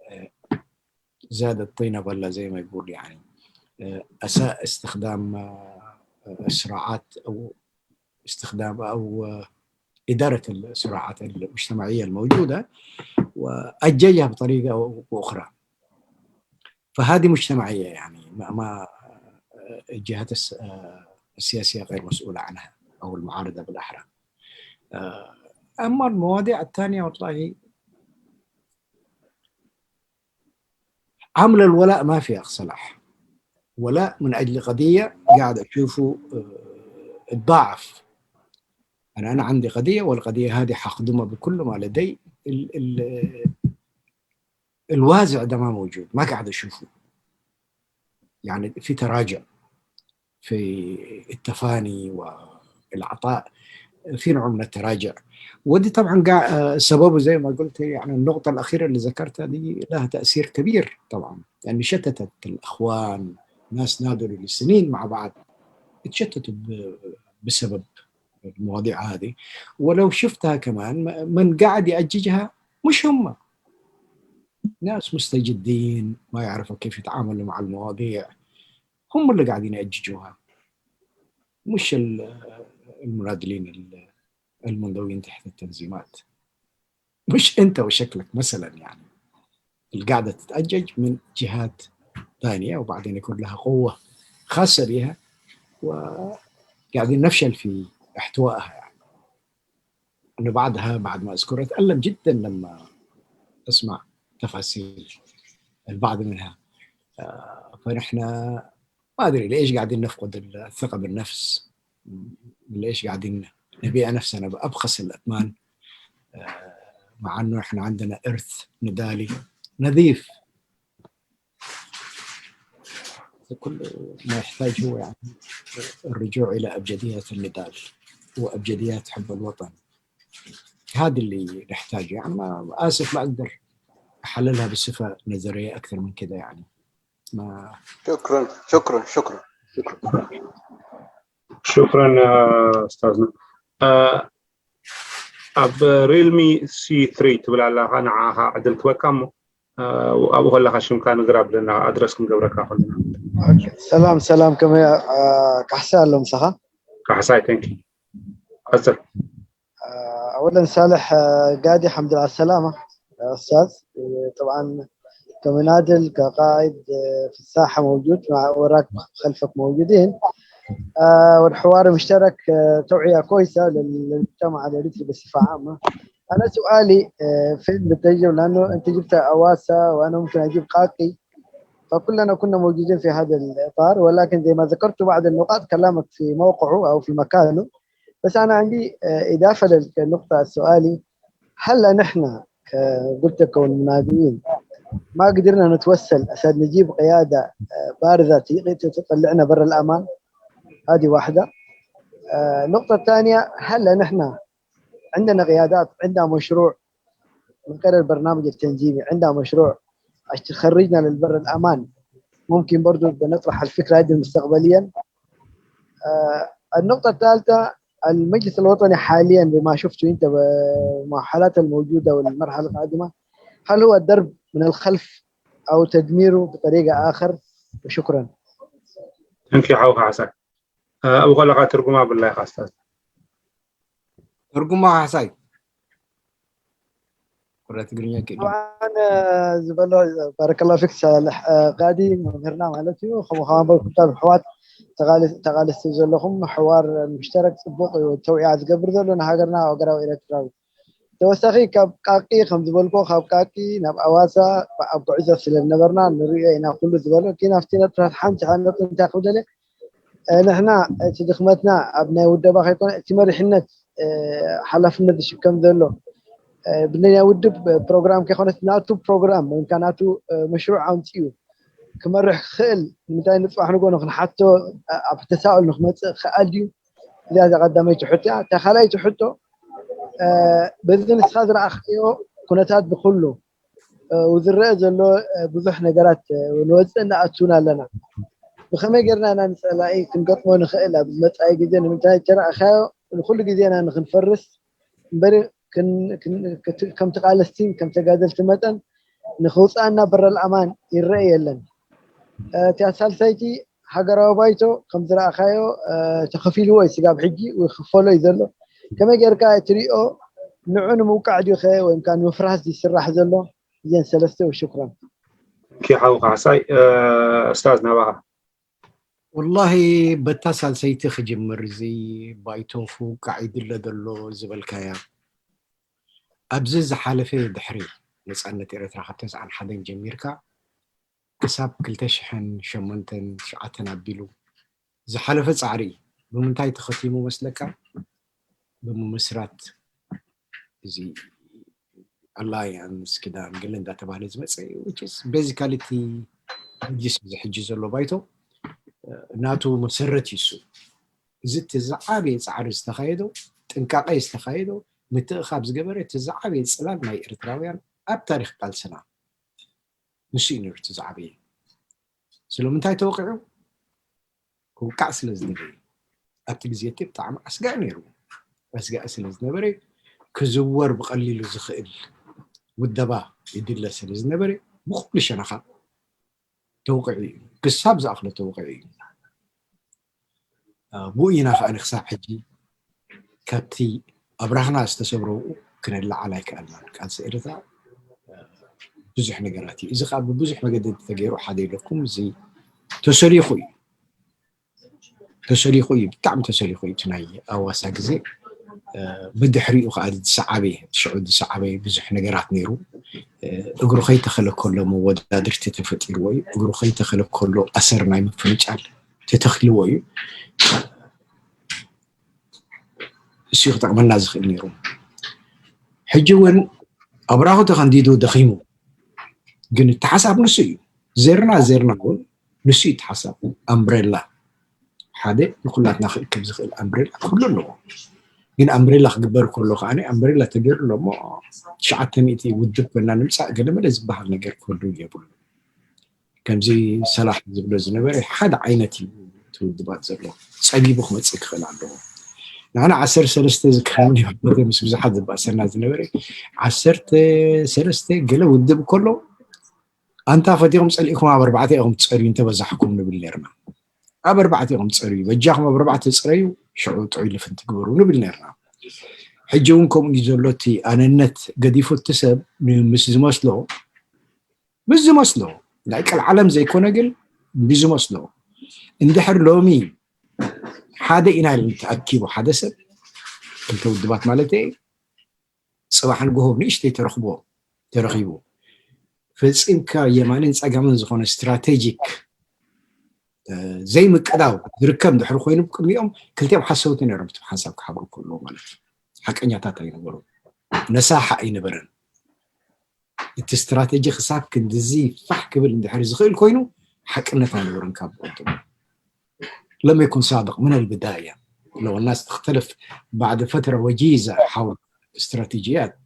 آه، زاد الطينة بلة زي ما يقول، يعني، آه، أساء استخدام، آه، الصراعات أو استخدام أو، آه، إدارة الصراعات المجتمعية الموجودة وأججها بطريقة أو بأخرى. فهذه مجتمعية، يعني، ما، ما، آه، الجهات الس-، آه، السياسية غير مسؤولة عنها أو المعارضة بالأحرى. آه، أما المواضيع الثانية والله عمل الولاء ما في أخ صلاح. ولاء من أجل قضية قاعد أشوفه، آه، اتضاعف. أنا، أنا عندي قضية، والقضية هذه حخدمها بكل ما لدي. ال-، ال-، الوازع ده ما موجود، ما قاعد أشوفه. يعني في تراجع في التفاني والعطاء، في نوع من التراجع. ودي طبعًا قا-، آه، سببه زي ما قلت، يعني النقطة الأخيرة اللي ذكرتها دي لها تأثير كبير طبعًا، يعني شتتت الأخوان، ناس ناضلوا لسنين مع بعض، اتشتتوا ب-، بسبب المواضيع هذه. ولو شفتها كمان، م-، من قاعد يأججها مش هم، ناس مستجدين ما يعرفوا كيف يتعاملوا مع المواضيع، هم اللي قاعدين يأججوها، مش ال-، المناضلين ال-، المنضوين تحت التنظيمات. مش أنت وشكلك مثلًا، يعني، القاعدة تتأجج من جهات ثانية، وبعدين يكون لها قوة خاصة بها، وقاعدين نفشل في احتوائها، يعني. أنه بعدها، بعد ما أذكر، أتألم جدًا لما أسمع تفاصيل البعض منها. آه، فنحن ما أدري ليش قاعدين نفقد الثقة بالنفس، ليش قاعدين نبيع نفسنا بأبخس الأثمان، آه، مع أنه إحنا عندنا إرث نضالي نظيف. كل ما يحتاج هو، يعني، الرجوع إلى أبجديات النضال وأبجديات حب الوطن. هذا اللي نحتاجه. يعني، ما، آسف، ما أقدر أحللها بصفة نظرية أكثر من كده، يعني. ما شكرا، شكرا، شكرا، شكرا. شكرا، آه، أستاذنا. آه، ኣብ ሪልሚ ሲ ትሪ ትብል ኣለኻ፣ ንዓኻ ዕድል ክበካ እሞ፣ እ፣ ኣብኡ ከለኻ ሽምካ ንግር ኣብለና፣ ኣድረስ ክንገብረካ ከለና። ሰላም ሰላም፣ ከመይ፣ እ፣ ካሕሳይ ኣሎ ምሳኻ? ካሕሳይ፣ thank you። ቀጽል። እ፣ أولا صالح، እ፣ ጋዲ፣ الحمد لله على السلامة، እ፣ أستاذ. እ፣ طبعا كمناضل، كقائد، እ፣ في الساحة موجود، مع، وراك خلفك موجودين. እ፣ والحوار مشترك، እ፣ توعية كويسة لل-، للمجتمع الإريتري بصفة عامة. أنا سؤالي، እ፣ فين بتجي، لأنه أنت جبت أواسا وأنا ممكن أجيب قاقي، فكلنا كنا موجودين في هذا الإطار، ولكن زي ما ذكرت بعض النقاط كلامك في موقعه أو في مكانه. بس أنا عندي، እ፣ إضافة للنقطة السؤالي، هل نحن ك-، قلت كون مناضلين، ما قدرنا نتوصل عشان نجيب قيادة آه، بارزة تطلعنا برا الأمان. هذه واحدة. آه، النقطة الثانية، هلا نحن عندنا قيادات، عندها مشروع من غير البرنامج التنظيمي، عندها مشروع عشان تخرجنا للبر الأمان. ممكن برضو بنطرح الفكرة هذه مستقبليا. آه، النقطة الثالثة، المجلس الوطني حاليا بما شفته انت بالمرحلات الموجودة والمرحلة القادمة، هل هو الدرب من الخلف او تدميره بطريقة اخر؟ وشكرا. Thank you ሓው ካሕሳይ። ኣብኡ ከለካ ትርጉማ ብላይ ካስታት ትርጉማ ካሕሳይ ኩረ ትግርኛ ኪ طبعا ዝበሎ ባረከላ ፊክ ሳልሕ ቃዲ መምህርና ማለት እዩ። ከምኡ ከማን በልኩምታ ብሕዋት ተቓልስቲ ዘለኹም ሕዋር ምሽተረክ ፅቡቕ እዩ። ተውያ ዝገብር ዘሎ ንሃገርና ሃገራዊ ኤርትራዊ ተወሳኺ ካብ ቃቂ ከም ዝበልኮ ካብ ቃቂ ናብ ኣዋሳ ኣብ ጉዕዞ ስለ ዝነበርና ንሪኦ ኢና ኩሉ ዝበሎ ግን ኣብቲ ነጥብታት ሓንቲ ነጥብ እንታይ ክብደለ ንሕና እቲ ድኽመትና ኣብ ናይ ውደባ ከይኮነ እቲ መሪሕነት ሓላፍነት ዝሽከም ዘሎ ብናይ ውድብ ፕሮግራም ከይኮነት ናቱ ፕሮግራም ወይ ናቱ መሽሩዕ ኣምፅኡ ክመርሕ ክኽእል ንምንታይ ንፅባሕ ንጎ ንክንሓቶ ኣብ ተሳኡል ንክመፅእ ክኣል ድዩ? እዚኣ እዛ ቀዳመይቲ ሕቶ እያ። እታ ካልኣይቲ ሕቶ በዚ ንስኻ ዝረኣኽዮ ኩነታት ብኩሉ ዝረአ ዘሎ ብዙሕ ነገራት ንወፅእ እናኣቱን ኣለና። ብኸመይ ጌርና ኢና ንፀላኢ ክንገጥሞ ንኽእል? ኣብ ዝመፃኢ ግዜ ንምንታይ ተረኣኻዮ ንኩሉ ግዜና ንክንፈርስ እምበሪ ከም ተቃለስቲ ከም ተጋደልቲ መጠን ንክውፅኣና በረል ኣማን ይረአ የለን። እቲያ ሳልሳይቲ ሃገራዊ ባይቶ ከም ዝረኣኻዮ ተኸፊልዎ እዩ ስጋብ ሕጂ ይኽፈሎ እዩ ዘሎ። ከመይ ጌርካ ትሪኦ ንዑ ንምውቃዕ ድዩ ከ ወይም ከዓ ንምፍራስ ዝስራሕ ዘሎ? እዘን ሰለስተ ወሽኩረን። ሓው ካሕሳይ እስታዝ ናባኻ። ወላሂ በታ ሳልሰይቲ ክጅምር እዚ ባይቶ ክውቃዕ ይድለ ዘሎ ዝበልካያ ኣብዚ ዝሓለፈ ድሕሪ ነፃነት ኤርትራ ካብ ተስዓን ሓደን ጀሚርካ ክሳብ ክልተ ሽሕን ሸሞንተን ትሽዓተን ኣቢሉ ዝሓለፈ ፃዕሪ እዩ። ብምንታይ ተኸቲሙ መስለካ? ብምምስራት እዚ ኣላያንስ ክዳን ገለ እንዳተባህለ ዝመፀ which is basically እቲ መጅሊስ እዚ ሕጂ ዘሎ ባይቶ ናቱ መሰረት እዩ እሱ። እዚ እቲ ዝዓበየ ፃዕሪ ዝተኻየዶ ጥንቃቄ ዝተኻየዶ ምትእኻብ ዝገበረ እቲ ዝዓበየ ፅላል ናይ ኤርትራውያን ኣብ ታሪክ ቃልስና ንሱ እዩ ነይሩ እቲ ዝዓበየ። ስለምንታይ ተወቂዑ? ክውቃዕ ስለ ዝደለየ ኣብቲ ግዜ እቲ ብጣዕሚ ኣስጋኢ ነይሩ። ኣስጋኢ ስለ ዝነበረ ክዝወር ብቐሊሉ ዝኽእል ውደባ ይድለ ስለ ዝነበረ ብኩሉ ሸነኻ ተወቂዑ እዩ። ክሳብ ዝኣኽሎ ተወቂዑ እዩ። ብኡ ኢና ከዓ ንክሳብ ሕጂ ካብቲ ኣብራኽና ዝተሰብረኡ ክነላዓል ኣይከኣልናን። ቃልሲ ኤርትራ ብዙሕ ነገራት እዩ። እዚ ከዓ ብብዙሕ መገዲ ተገይሩ ሓደ ኢለኩም እዚ ተሰሊኹ እዩ ተሰሊኹ እዩ ብጣዕሚ ተሰሊኹ እዩ እቲ ናይ ኣዋሳ ግዜ ብድሕሪኡ ከዓ ዝሰዓበ ሽዑ ዝሰዓበ ብዙሕ ነገራት ነይሩ እግሩ ከይተኸለ ከሎ መወዳድርቲ ተፈጢርዎ እዩ እግሩ ከይተኸለ ከሎ ኣሰር ናይ ምፍንጫል ተተኺልዎ እዩ እሱ ክጠቕመና ዝኽእል ነይሩ ሕጂ እውን ኣብራኹ ተኸንዲዱ ደኺሙ ግን እቲ ሓሳብ ንሱ እዩ ዘርና ዘርና እውን ንሱ እዩ እቲ ሓሳብ ኣምብሬላ ሓደ ንኩላትና ክእክብ ዝኽእል ኣምብሬላ ክህሉ ኣለዎ ግን ኣምብሬላ ክግበር ከሎ ከዓ ኣምብሬላ ተገይሩ ኣሎ እሞ ትሽዓተ ሚእቲ ውድብ ኮይና ንምፃእ ገለመለ ዝበሃል ነገር ክህሉ የብሉ ከምዚ ሰላሕ ዝብሎ ዝነበረ ሓደ ዓይነት እዩ ትውድባት ዘሎ ፀቢቡ ክመፅእ ክኽእል ኣለዎ ንሕና ዓሰርተ ሰለስተ ዝከውን ምስ ብዙሓት ዝበእሰና ዝነበረ ዓሰርተ ሰለስተ ገለ ውድብ ከሎ ኣንታ ፈቲኹም ፀሊእኩም ኣብ ኣርባዕተ ኢኹም ትፀርዩ እንተበዛሕኩም ንብል ነርና ኣብ ኣርባዕተ ኢኹም ትፀርዩ በጃኹም ኣብ ኣርባዕተ ፅረዩ ሽዑ ጥዑይ ልፍንቲ ግበሩ ንብል ነርና ሕጂ እውን ከምኡ እዩ ዘሎ እቲ ኣነነት ገዲፉ እቲ ሰብ ምስ ዝመስሎ ምስ ዝመስሎ ናይ ቀልዓለም ዘይኮነ ግን ብዝመስሎ እንድሕር ሎሚ ሓደ ኢና ኢሉ ተኣኪቡ ሓደ ሰብ ክልተ ውድባት ማለት እየ ፅባሕ ንግሆ ንእሽተይ ተረኽቦ ተረኺቡ ፈፂምካ የማንን ፀጋምን ዝኾነ ስትራቴጂክ ዘይምቅዳው ዝርከብ ድሕሪ ኮይኑ ቅድሚኦም ክልቲኦም ሓሰውቲ ነሮም እቲ ሓንሳብ ክሓብሩ ከለዉ ማለት እዩ ሓቀኛታት ኣይነበሩ ነሳሓ ኣይነበረን እቲ ስትራተጂ ክሳብ ክንድዚ ፋሕ ክብል እንድሕር ዝኽእል ኮይኑ ሓቅነት ኣይነበረን ካብ قدم. لم يكن سابق من البداية. لو الناس تختلف بعد فترة وجيزة حول استراتيجيات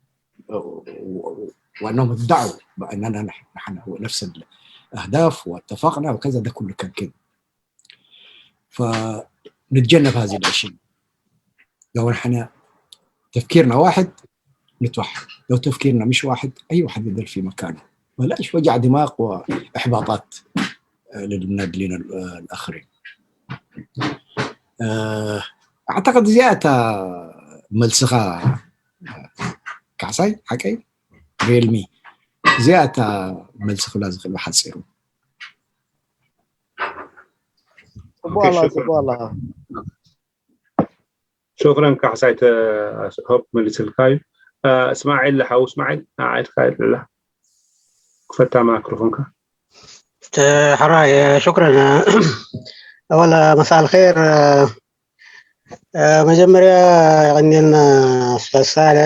وأنهم ادعوا بأننا نحن نحن هو نفس الأهداف واتفقنا وكذا، ده كله كان كذب. فنتجنب هذه الأشياء. لو نحن تفكيرنا واحد نتوحد، لو تفكيرنا مش واحد أي واحد يضل في مكانه، بلاش وجع دماغ وإحباطات للمنادلين الآخرين. أعتقد زيادة ملسخة كعساي حكي ريلمي زيادة ملسخة لازم يخلوا حصيرو. ጽቡቕ ኣላ ጽቡቕ ኣላ። شكرا ካሕሳይ። ሆፕ መሊስልካ እዩ። እስማዒል ሓው እስማዒል ንዓይ ኢልካ ኢላ ክፈታ ማይክሮፎንካ። ሕራይ ሽክረን። ኣወላ مساء الخير. መጀመርያ የቐንየልና ስለሳለ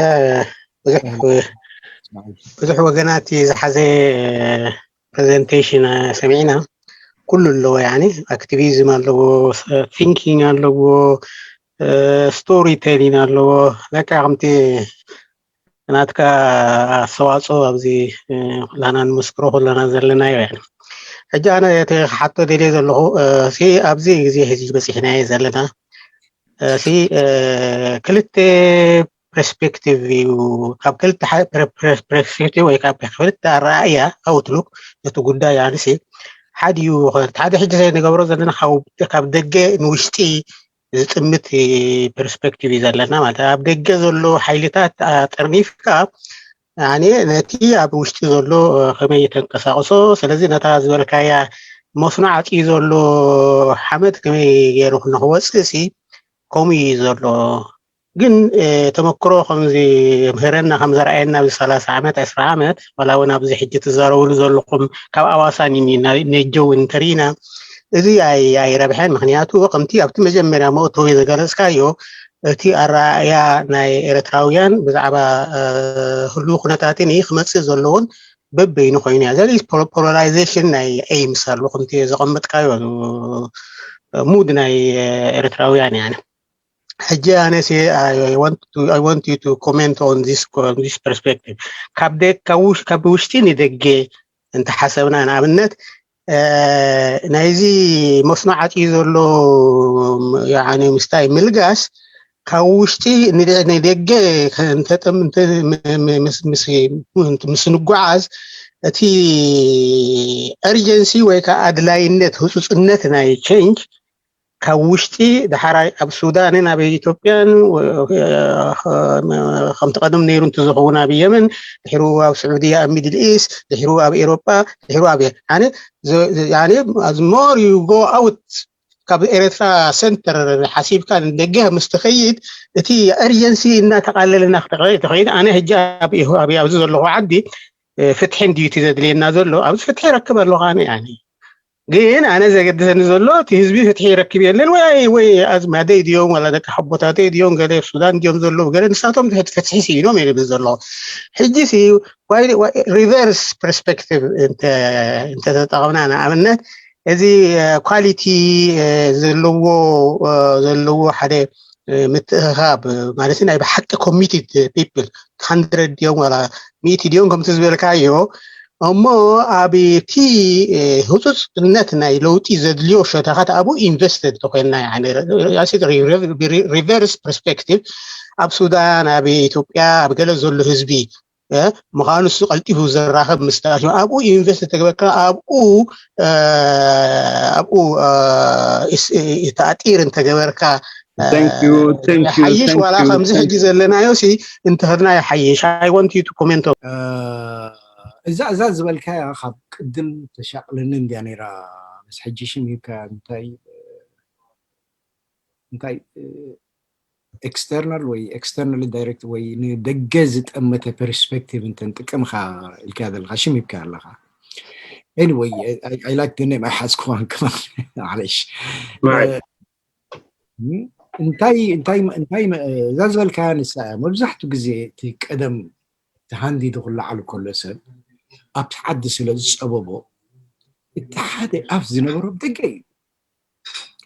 ብዙሕ ወገናት ዝሓዘ ፕሬዘንቴሽን ሰሚዕና። ኩሉ ኣለዎ ያኒ ኣክቲቪዝም ኣለዎ፣ ቲንኪንግ ኣለዎ፣ ስቶሪ ቴሊንግ ኣለዎ። በቃ ከምቲ ናትካ ኣስተዋፅኦ ኣብዚ ኩላና ንምስክሮ ኩላና ዘለናዮ። ሕጂ ኣነ እቲ ክሓቶ ደልየ ዘለኹ ሲ ኣብዚ ግዜ ሕዚ በፂሕናዮ ዘለና ሲ ክልተ ፐርስፔክቲቭ እዩ። ካብ ክልተ ፐርስፔክቲቭ ወይ ካብ ክልተ ኣረኣእያ ኣውትሉክ ነቲ ጉዳይ ኣንሲ ሓደ እዩ። ሓደ ሕጂ ንገብሮ ዘለና ካብ ደገ ንውሽጢ ዝጥምት ፐርስፔክቲቭ እዩ ዘለና ማለት ኣብ ደገ ዘሎ ሓይልታት ጠርኒፍካ ኣነ ነቲ ኣብ ውሽጢ ዘሎ ከመይ ተንቀሳቅሶ። ስለዚ ነታ ዝበልካያ መስኖ ዓፅዩ ዘሎ ሓመድ ከመይ ገይሩ ንክወፅእ ሲ ከምኡ እዩ ዘሎ። ግን ተመክሮ ከምዚ ምህረና ከም ዘርኣየና ኣብዚ ሰላሳ ዓመት ዕስራ ዓመት ዋላ እውን ኣብዚ ሕጂ ትዛረብሉ ዘለኹም ካብ ኣዋሳን ነጀው እንተሪኢና እዚ ኣይረብሐን። ምክንያቱ ከምቲ ኣብቲ መጀመርያ መእተዊ ዝገለፅካዮ እቲ ኣረኣእያ ናይ ኤርትራውያን ብዛዕባ ህልው ኩነታትን ክመፅእ ዘለዎን በበይኑ ኮይኑ እያ ዘርኢ ፖላራይዜሽን ናይ ኤይምስ ኣሎ ከምቲ ዘቐመጥካዮ ሙድ ናይ ኤርትራውያን እያ። ሕጂ ኣነ I want you to comment on this perspective ካብ ውሽጢ ንደገ እንተሓሰብና ንኣብነት ናይዚ መስኖ ዓፅዩ ዘሎ ምስታይ ምልጋስ ካብ ውሽጢ ንደገ ምስ ንጓዓዝ እቲ urgency ወይ ከዓ ኣድላይነት ህፁፅነት ናይ ቸንጅ ካብ ውሽጢ ዳሕራይ ኣብ ሱዳንን ኣብ ኢትዮጵያን ከምቲ ቀደም ነይሩ እንትዝኸውን ኣብ የመን ድሕሩ ኣብ ስዑድያ ኣብ ሚድል ኢስት ድሕሩ ኣብ ኤሮጳ ድሕሩ ኣብ ኣነ more you go out ካብ ኤርትራ ሰንተር ሓሲብካ ንደገ ምስ ትኸይድ እቲ urgency እናተቃለለ እና ክትኸይድ ኣነ ሕጂ ኣብዚ ዘለኹ ዓዲ ፍትሒ እንድዩ እቲ ዘድልየና ዘሎ ኣብዚ ፍትሒ ይረክብ ኣለኹ ኣነ ግን ኣነ ዘገድሰኒ ዘሎ እቲ ህዝቢ ፍትሒ ይረክብ የለን ወይ ኣዝማደይ ድዮም ዋላ ደቂ ሓቦታተይ ድዮም ገለ ሱዳን ድዮም ዘለዉ ገለ ንሳቶም ፍትሒ ስኢኖም እየ ዝብል ዘለኹ ሕጂ reverse perspective እንተተጠቐምና ንኣብነት እዚ quality ዘለዎ ዘለዎ ሓደ ምትእኻብ ማለት ናይ ብሓቂ committed people hundred ድዮም ዋላ ሚእቲ ድዮም ከምቲ ዝበልካዮ እሞ ኣብቲ ህፁፅነት ናይ ለውጢ ዘድልዮ ሸታኻት ኣብኡ ኢንቨስትድ ተኮይንና reverse perspective ኣብ ሱዳን ኣብ ኢትዮጵያ ኣብ ገለ ዘሎ ህዝቢ ምዃኑ እሱ ቀልጢፉ ዘራኸብ ምስ ተኣትዮ ኣብኡ ኢንቨስት ተግበርካ ኣብኡ ኣብኡ ተኣጢር እንተገበርካ ሓይሽ ዋላ ከምዚ ሕጂ ዘለናዮ ሲ እንተኸድና ይሓይሽ I want you to comment እዛ እዛ ዝበልካያ ካብ ቅድም ተሻቅለኒ እንድያ ነይራ ምስ ሕጂ ሽም ሂብካ እንታይ እንታይ external ወይ externally direct ወይ ንደገ ዝጠመተ perspective እንተንጥቀምካ ኢልካ ዘለካ ሽም ሂብካ ኣለካ anyway I like the name ኣይሓዝክዋን ከማን ማለሽ እንታይ እንታይ እንታይ እዛ ዝበልካያ ንሳ እያ መብዛሕትኡ ግዜ እቲ ቀደም ተሃንዲዱ ክለዓሉ ከሎ ሰብ ኣብቲ ዓዲ ስለ ዝፀበቦ፣ እቲ ሓደ ኣፍ ዝነበሮ ደገ እዩ።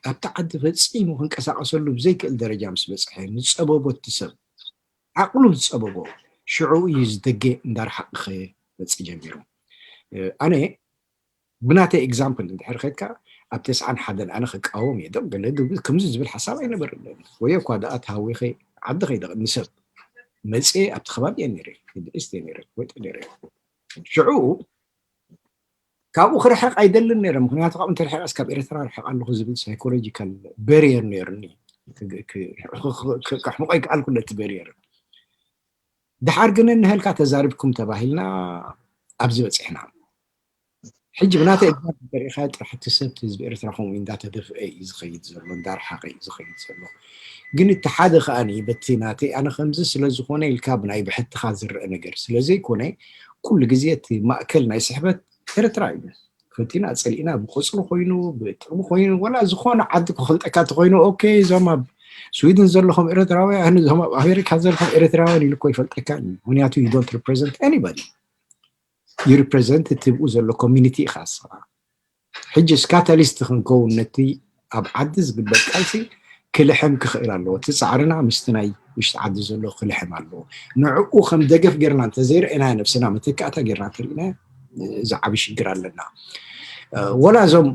ኣብቲ ዓዲ ፈፂሙ ክንቀሳቀሰሉ ብዘይክእል ደረጃ ምስ በፅሐ፣ ንፀበቦ እቲ ሰብ ዓቕሉ ዝፀበቦ፣ ሽዑ እዩ ዝደገ እንዳርሓቕኸ መፅእ ጀሚሩ። ኣነ ብናተይ ኤግዛምፕል እንድሕር ከድካ፣ ኣብ ተስዓን ሓደን ኣነ ክቃወም እየ ዶ ገለ ከምዚ ዝብል ሓሳብ ኣይነበረለን። ወይ እኳ ደኣ ተሃዊኸ ዓዲ ከይደ ንሰብ መፅየ ኣብቲ ከባቢ እየ ነይረ፣ ሚድል ኢስት እየ ነይረ፣ ወይጠ ነይረ። ሽዑ ካብኡ ክርሕቕ ኣይደልን ነይረ፣ ምክንያቱ ካብኡ እንተርሒቐስ ካብ ኤርትራ ርሕቕ ኣለኹ ዝብል ሳይኮሎጂካል በሪየር ነይሩኒ። ከሕምቆይ ከኣልኩ ነቲ በሪየር። ድሓር ግን እንሀልካ ተዛሪብኩም ተባሂልና ኣብዚ በፂሕና። ሕጂ ብናተይ እግዛም ተሪኢኻ ጥራሕ እቲ ሰብ ህዝቢ ኤርትራ ከምኡ እንዳተደፍአ እዩ ዝኸይድ ዘሎ፣ እንዳርሓቐ እዩ ዝኸይድ ዘሎ። ግን እቲ ሓደ ከኣኒ በቲ ናተይ ኣነ ከምዚ ስለ ዝኾነ ኢልካ ብናይ ብሕትኻ ዝረአ ነገር ስለ ዘይኮነ፣ ኩሉ ግዜ እቲ ማእከል ናይ ስሕበት ኤርትራ እዩ። ፈቲና ጸሊእና ብቆጽሊ ኮይኑ ብጥቕሚ ኮይኑ ወላ ዝኾነ ዓዲ ክፈልጠካ እንተኮይኑ፣ ኦኬ፣ እዞም ኣብ ስዊድን ዘለኹም ኤርትራውያን፣ እዞም ኣብ ኣሜሪካ ዘለኹም ኤርትራውያን ኢሉ እኮ ይፈልጠካ እዩ። ምክንያቱ you don't represent anybody። You represent እቲ ብኡ ዘሎ ኮሚኒቲ ኢኻ ንስኻ። ሕጂ ስ ካታሊስት ክንከውን ነቲ ኣብ ዓዲ ዝግበር ቃልሲ ክልሕም ክኽእል ኣለዎ። እቲ ጻዕርና ምስቲ ናይ ውሽጢ ዓዲ ዘሎ ክልሕም ኣለዎ። ንዕኡ ከም ደገፍ ጌርና እንተዘይረኣና ነብስና መተካእታ ጌርና እንተርኢና እዚ ዓቢ ሽግር ኣለና። ወላ እዞም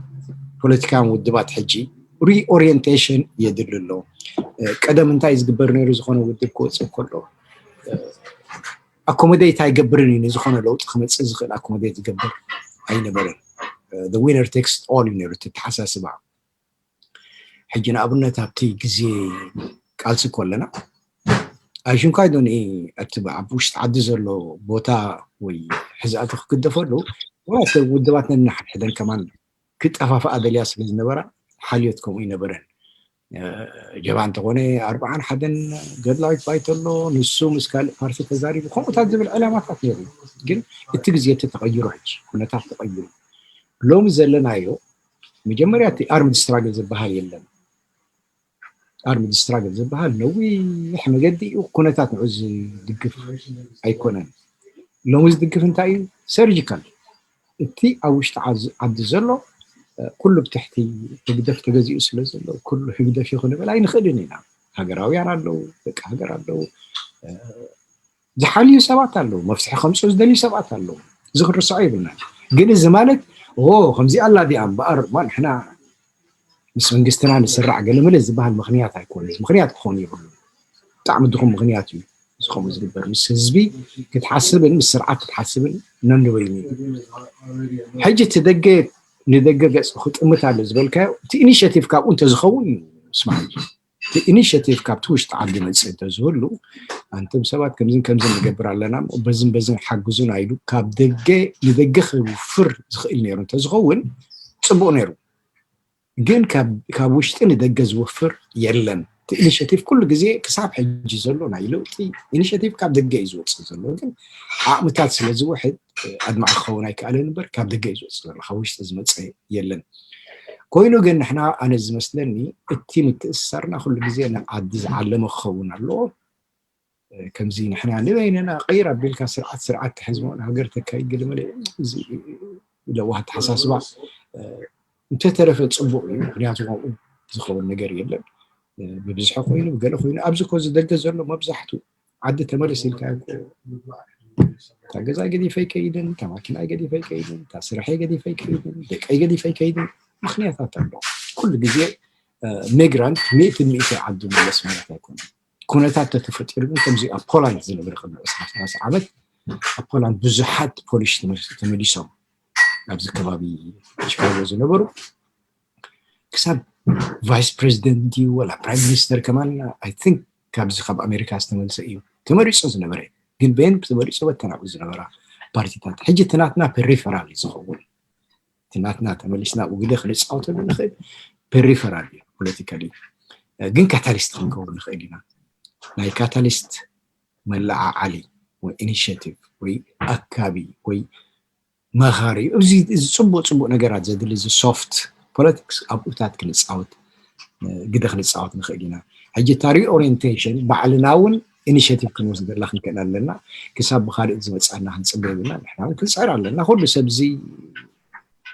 ፖለቲካን ውድባት ሕጂ ሪኦሪየንቴሽን የድሊ ኣሎ። ቀደም እንታይ ዝግበር ነይሩ ዝኾነ ውድብ ክወፅእ ከሎ ኣኮሞዴት ኣይገብርን እዩ፣ ንዝኾነ ለውጢ ክመፅእ ዝኽእል ኣኮሞዴት ዝገብር ኣይነበረን። ዊነር ቴክስ ኦል እዩ ነይሩ እቲ ኣተሓሳስባ። ሕጂ ንኣብነት ኣብቲ ግዜ ቃልሲ ከለና ኣይሽንኳይ ዶኒ እቲ ኣብ ውሽጢ ዓዲ ዘሎ ቦታ ወይ ሕዛእቲ ክግደፈሉ ውድባት ነንሓድሕደን ከማን ክጠፋፍኣ ደልያ ስለ ዝነበራ ሓልዮት ከምኡ ይነበረን። ጀባ እንተኾነ ኣርብዓን ሓደን ገድላዊት ባይቶ ኣሎ፣ ንሱ ምስ ካልእ ፓርቲ ተዛሪቡ ከምኡታት ዝብል ዕላማታት ነይሩ። ግን እቲ ግዜ እቲ ተቐይሩ፣ ሕጂ ኩነታት ተቐይሩ። ሎሚ ዘለናዮ መጀመርያ እቲ ኣርምድ ስትራግል ዝበሃል የለን። ኣርምድ ስትራግል ዝበሃል ነዊሕ መገዲ እዩ። ኩነታት ንዑ ዝድግፍ ኣይኮነን። ሎሚ ዝድግፍ እንታይ እዩ? ሰርጂካል። እቲ ኣብ ውሽጢ ዓዝ- ዓዲ ዘሎ ኩሉ ብትሕቲ ህግደፍ ተገዚኡ ስለ ዘሎ ኩሉ ህግደፍ እዩ ክንብል ኣይንኽእልን ኢና። ሃገራውያን ኣለዉ፣ ደቂ ሃገር ኣለዉ፣ ዝሓልዩ ሰባት ኣለዉ፣ መፍትሒ ከምፅኡ ዝደልዩ ሰባት ኣለዉ። እዚ ክንርስዖ ይብልና። ግን እዚ ማለት ኦ ከምዚ ኣላ ዲኣ እምበኣር ማ ንሕና ምስ መንግስትና ንስራዕ ገለመለ ዝበሃል ምክንያት ኣይኮነን። ምክንያት ክኾን ይብሉ። ብጣዕሚ ድኹም ምክንያት እዩ እዚ ከምኡ ዝግበር። ምስ ህዝቢ ክትሓስብን ምስ ስርዓት ክትሓስብን ነንበይኑ እዩ። ሕጂ እቲ ደገ ንደገ ገፅ ክጥምት ኣሎ ዝበልካዮ እቲ ኢኒሽቲቭ ካብኡ እንተዝኸውን እዩ ስማዕ። እቲ ኢኒሽቲቭ ካብቲ ውሽጢ ዓዲ መፅእ እንተዝህሉ ኣንቱም ሰባት ከምዝን ከምዝን ንገብር ኣለና በዝን በዝን ሓግዙና ኢሉ ካብ ደገ ንደገ ክውፍር ዝኽእል ነይሩ እንተዝኸውን ፅቡቅ ነይሩ። ግን ካብ ውሽጢ ንደገ ዝወፍር የለን። እቲ ኢኒሽቲቭ ኩሉ ግዜ ክሳብ ሕጂ ዘሎ ናይ ለውጢ ኢኒሽቲቭ ካብ ደገ እዩ ዝወፅእ ዘሎ። ግን ዓቕምታት ስለ ዝውሕድ ኣድማዒ ክኸውን ኣይከኣለን እምበር ካብ ደገ እዩ ዝወፅእ ዘሎ፣ ካብ ውሽጢ ዝመፀ የለን። ኮይኑ ግን ንሕና ኣነ ዝመስለኒ እቲ ምትእስሳርና ኩሉ ግዜ ንዓዲ ዝዓለመ ክኸውን ኣለዎ። ከምዚ ንሕና ንበይንና ቀይር ኣቢልካ ስርዓት ስርዓት ተሕዝቦ ንሃገር ተካይድ ገለመለ እዚ ለዋህ ኣተሓሳስባ እንተተረፈ ፅቡቅ እዩ። ምክንያቱ ከምኡ ዝኸውን ነገር የለን። ብብዝሒ ኮይኑ ብገለ ኮይኑ ኣብዚ ኮ ዝደገ ዘሎ መብዛሕቱ ዓዲ ተመለስ ኢልካ እኮ እታ ገዛ ገዲፈ ይከይድን እታ ማኪና ገዲፈ ይከይድን እታ ስራሐይ ገዲፈ ይከይድን ደቀይ ገዲፈ ይከይድን ምክንያታት ኣሎ። ኩሉ ግዜ ሚግራንት ሚእቲ ሚእቲ ዓዱ መለስ ማለት ኣይኮነን። ኩነታት ተተፈጢሩ ግን ከምዚ ኣብ ፖላንድ ዝነበረ ቅድሚ ዕስራ ሰላሳ ዓመት ኣብ ፖላንድ ብዙሓት ፖሊሽ ተመሊሶም ኣብዚ ከባቢ ቺካጎ ዝነበሩ ክሳብ ቫይስ ፕሬዚደንት ድዩ ወላ ፕራይም ሚኒስተር ከማን ኣይ ቲንክ ካብዚ ካብ ኣሜሪካ ዝተመልሰ እዩ ተመሪፁ ዝነበረ። ግን በየን ተመሪፁ በተን ኣብኡ ዝነበራ ፓርቲታት ሕጂ እቲ ናትና ፐሪፈራል እዩ ዝኸውን። እቲ ናትና ተመሊስና ኣብኡ ግደ ክንፃወተሉ ንኽእል ፐሪፈራል እዩ ፖለቲካሊ። ግን ካታሊስት ክንከውን ንኽእል ኢና። ናይ ካታሊስት መለዓዓሊ ወይ ኢኒሽቲቭ ወይ ኣካቢ ወይ መኻሪ እዚ እዚ ፅቡቅ ፅቡቅ ነገራት ዘድሊ እዚ ሶፍት ፖለቲክስ ኣብኡታት ክንፃወት ግደ ክንፃወት ንኽእል ኢና። ሕጂ እታ ሪኦሪንቴሽን ባዕልና እውን ኢኒሽቲቭ ክንወስደላ ክንክእል ኣለና። ክሳብ ብካልእ ዝመፅኣና ክንፅበ የብልና። ንሕና እውን ክንፅዕር ኣለና። ኩሉ ሰብ እዚ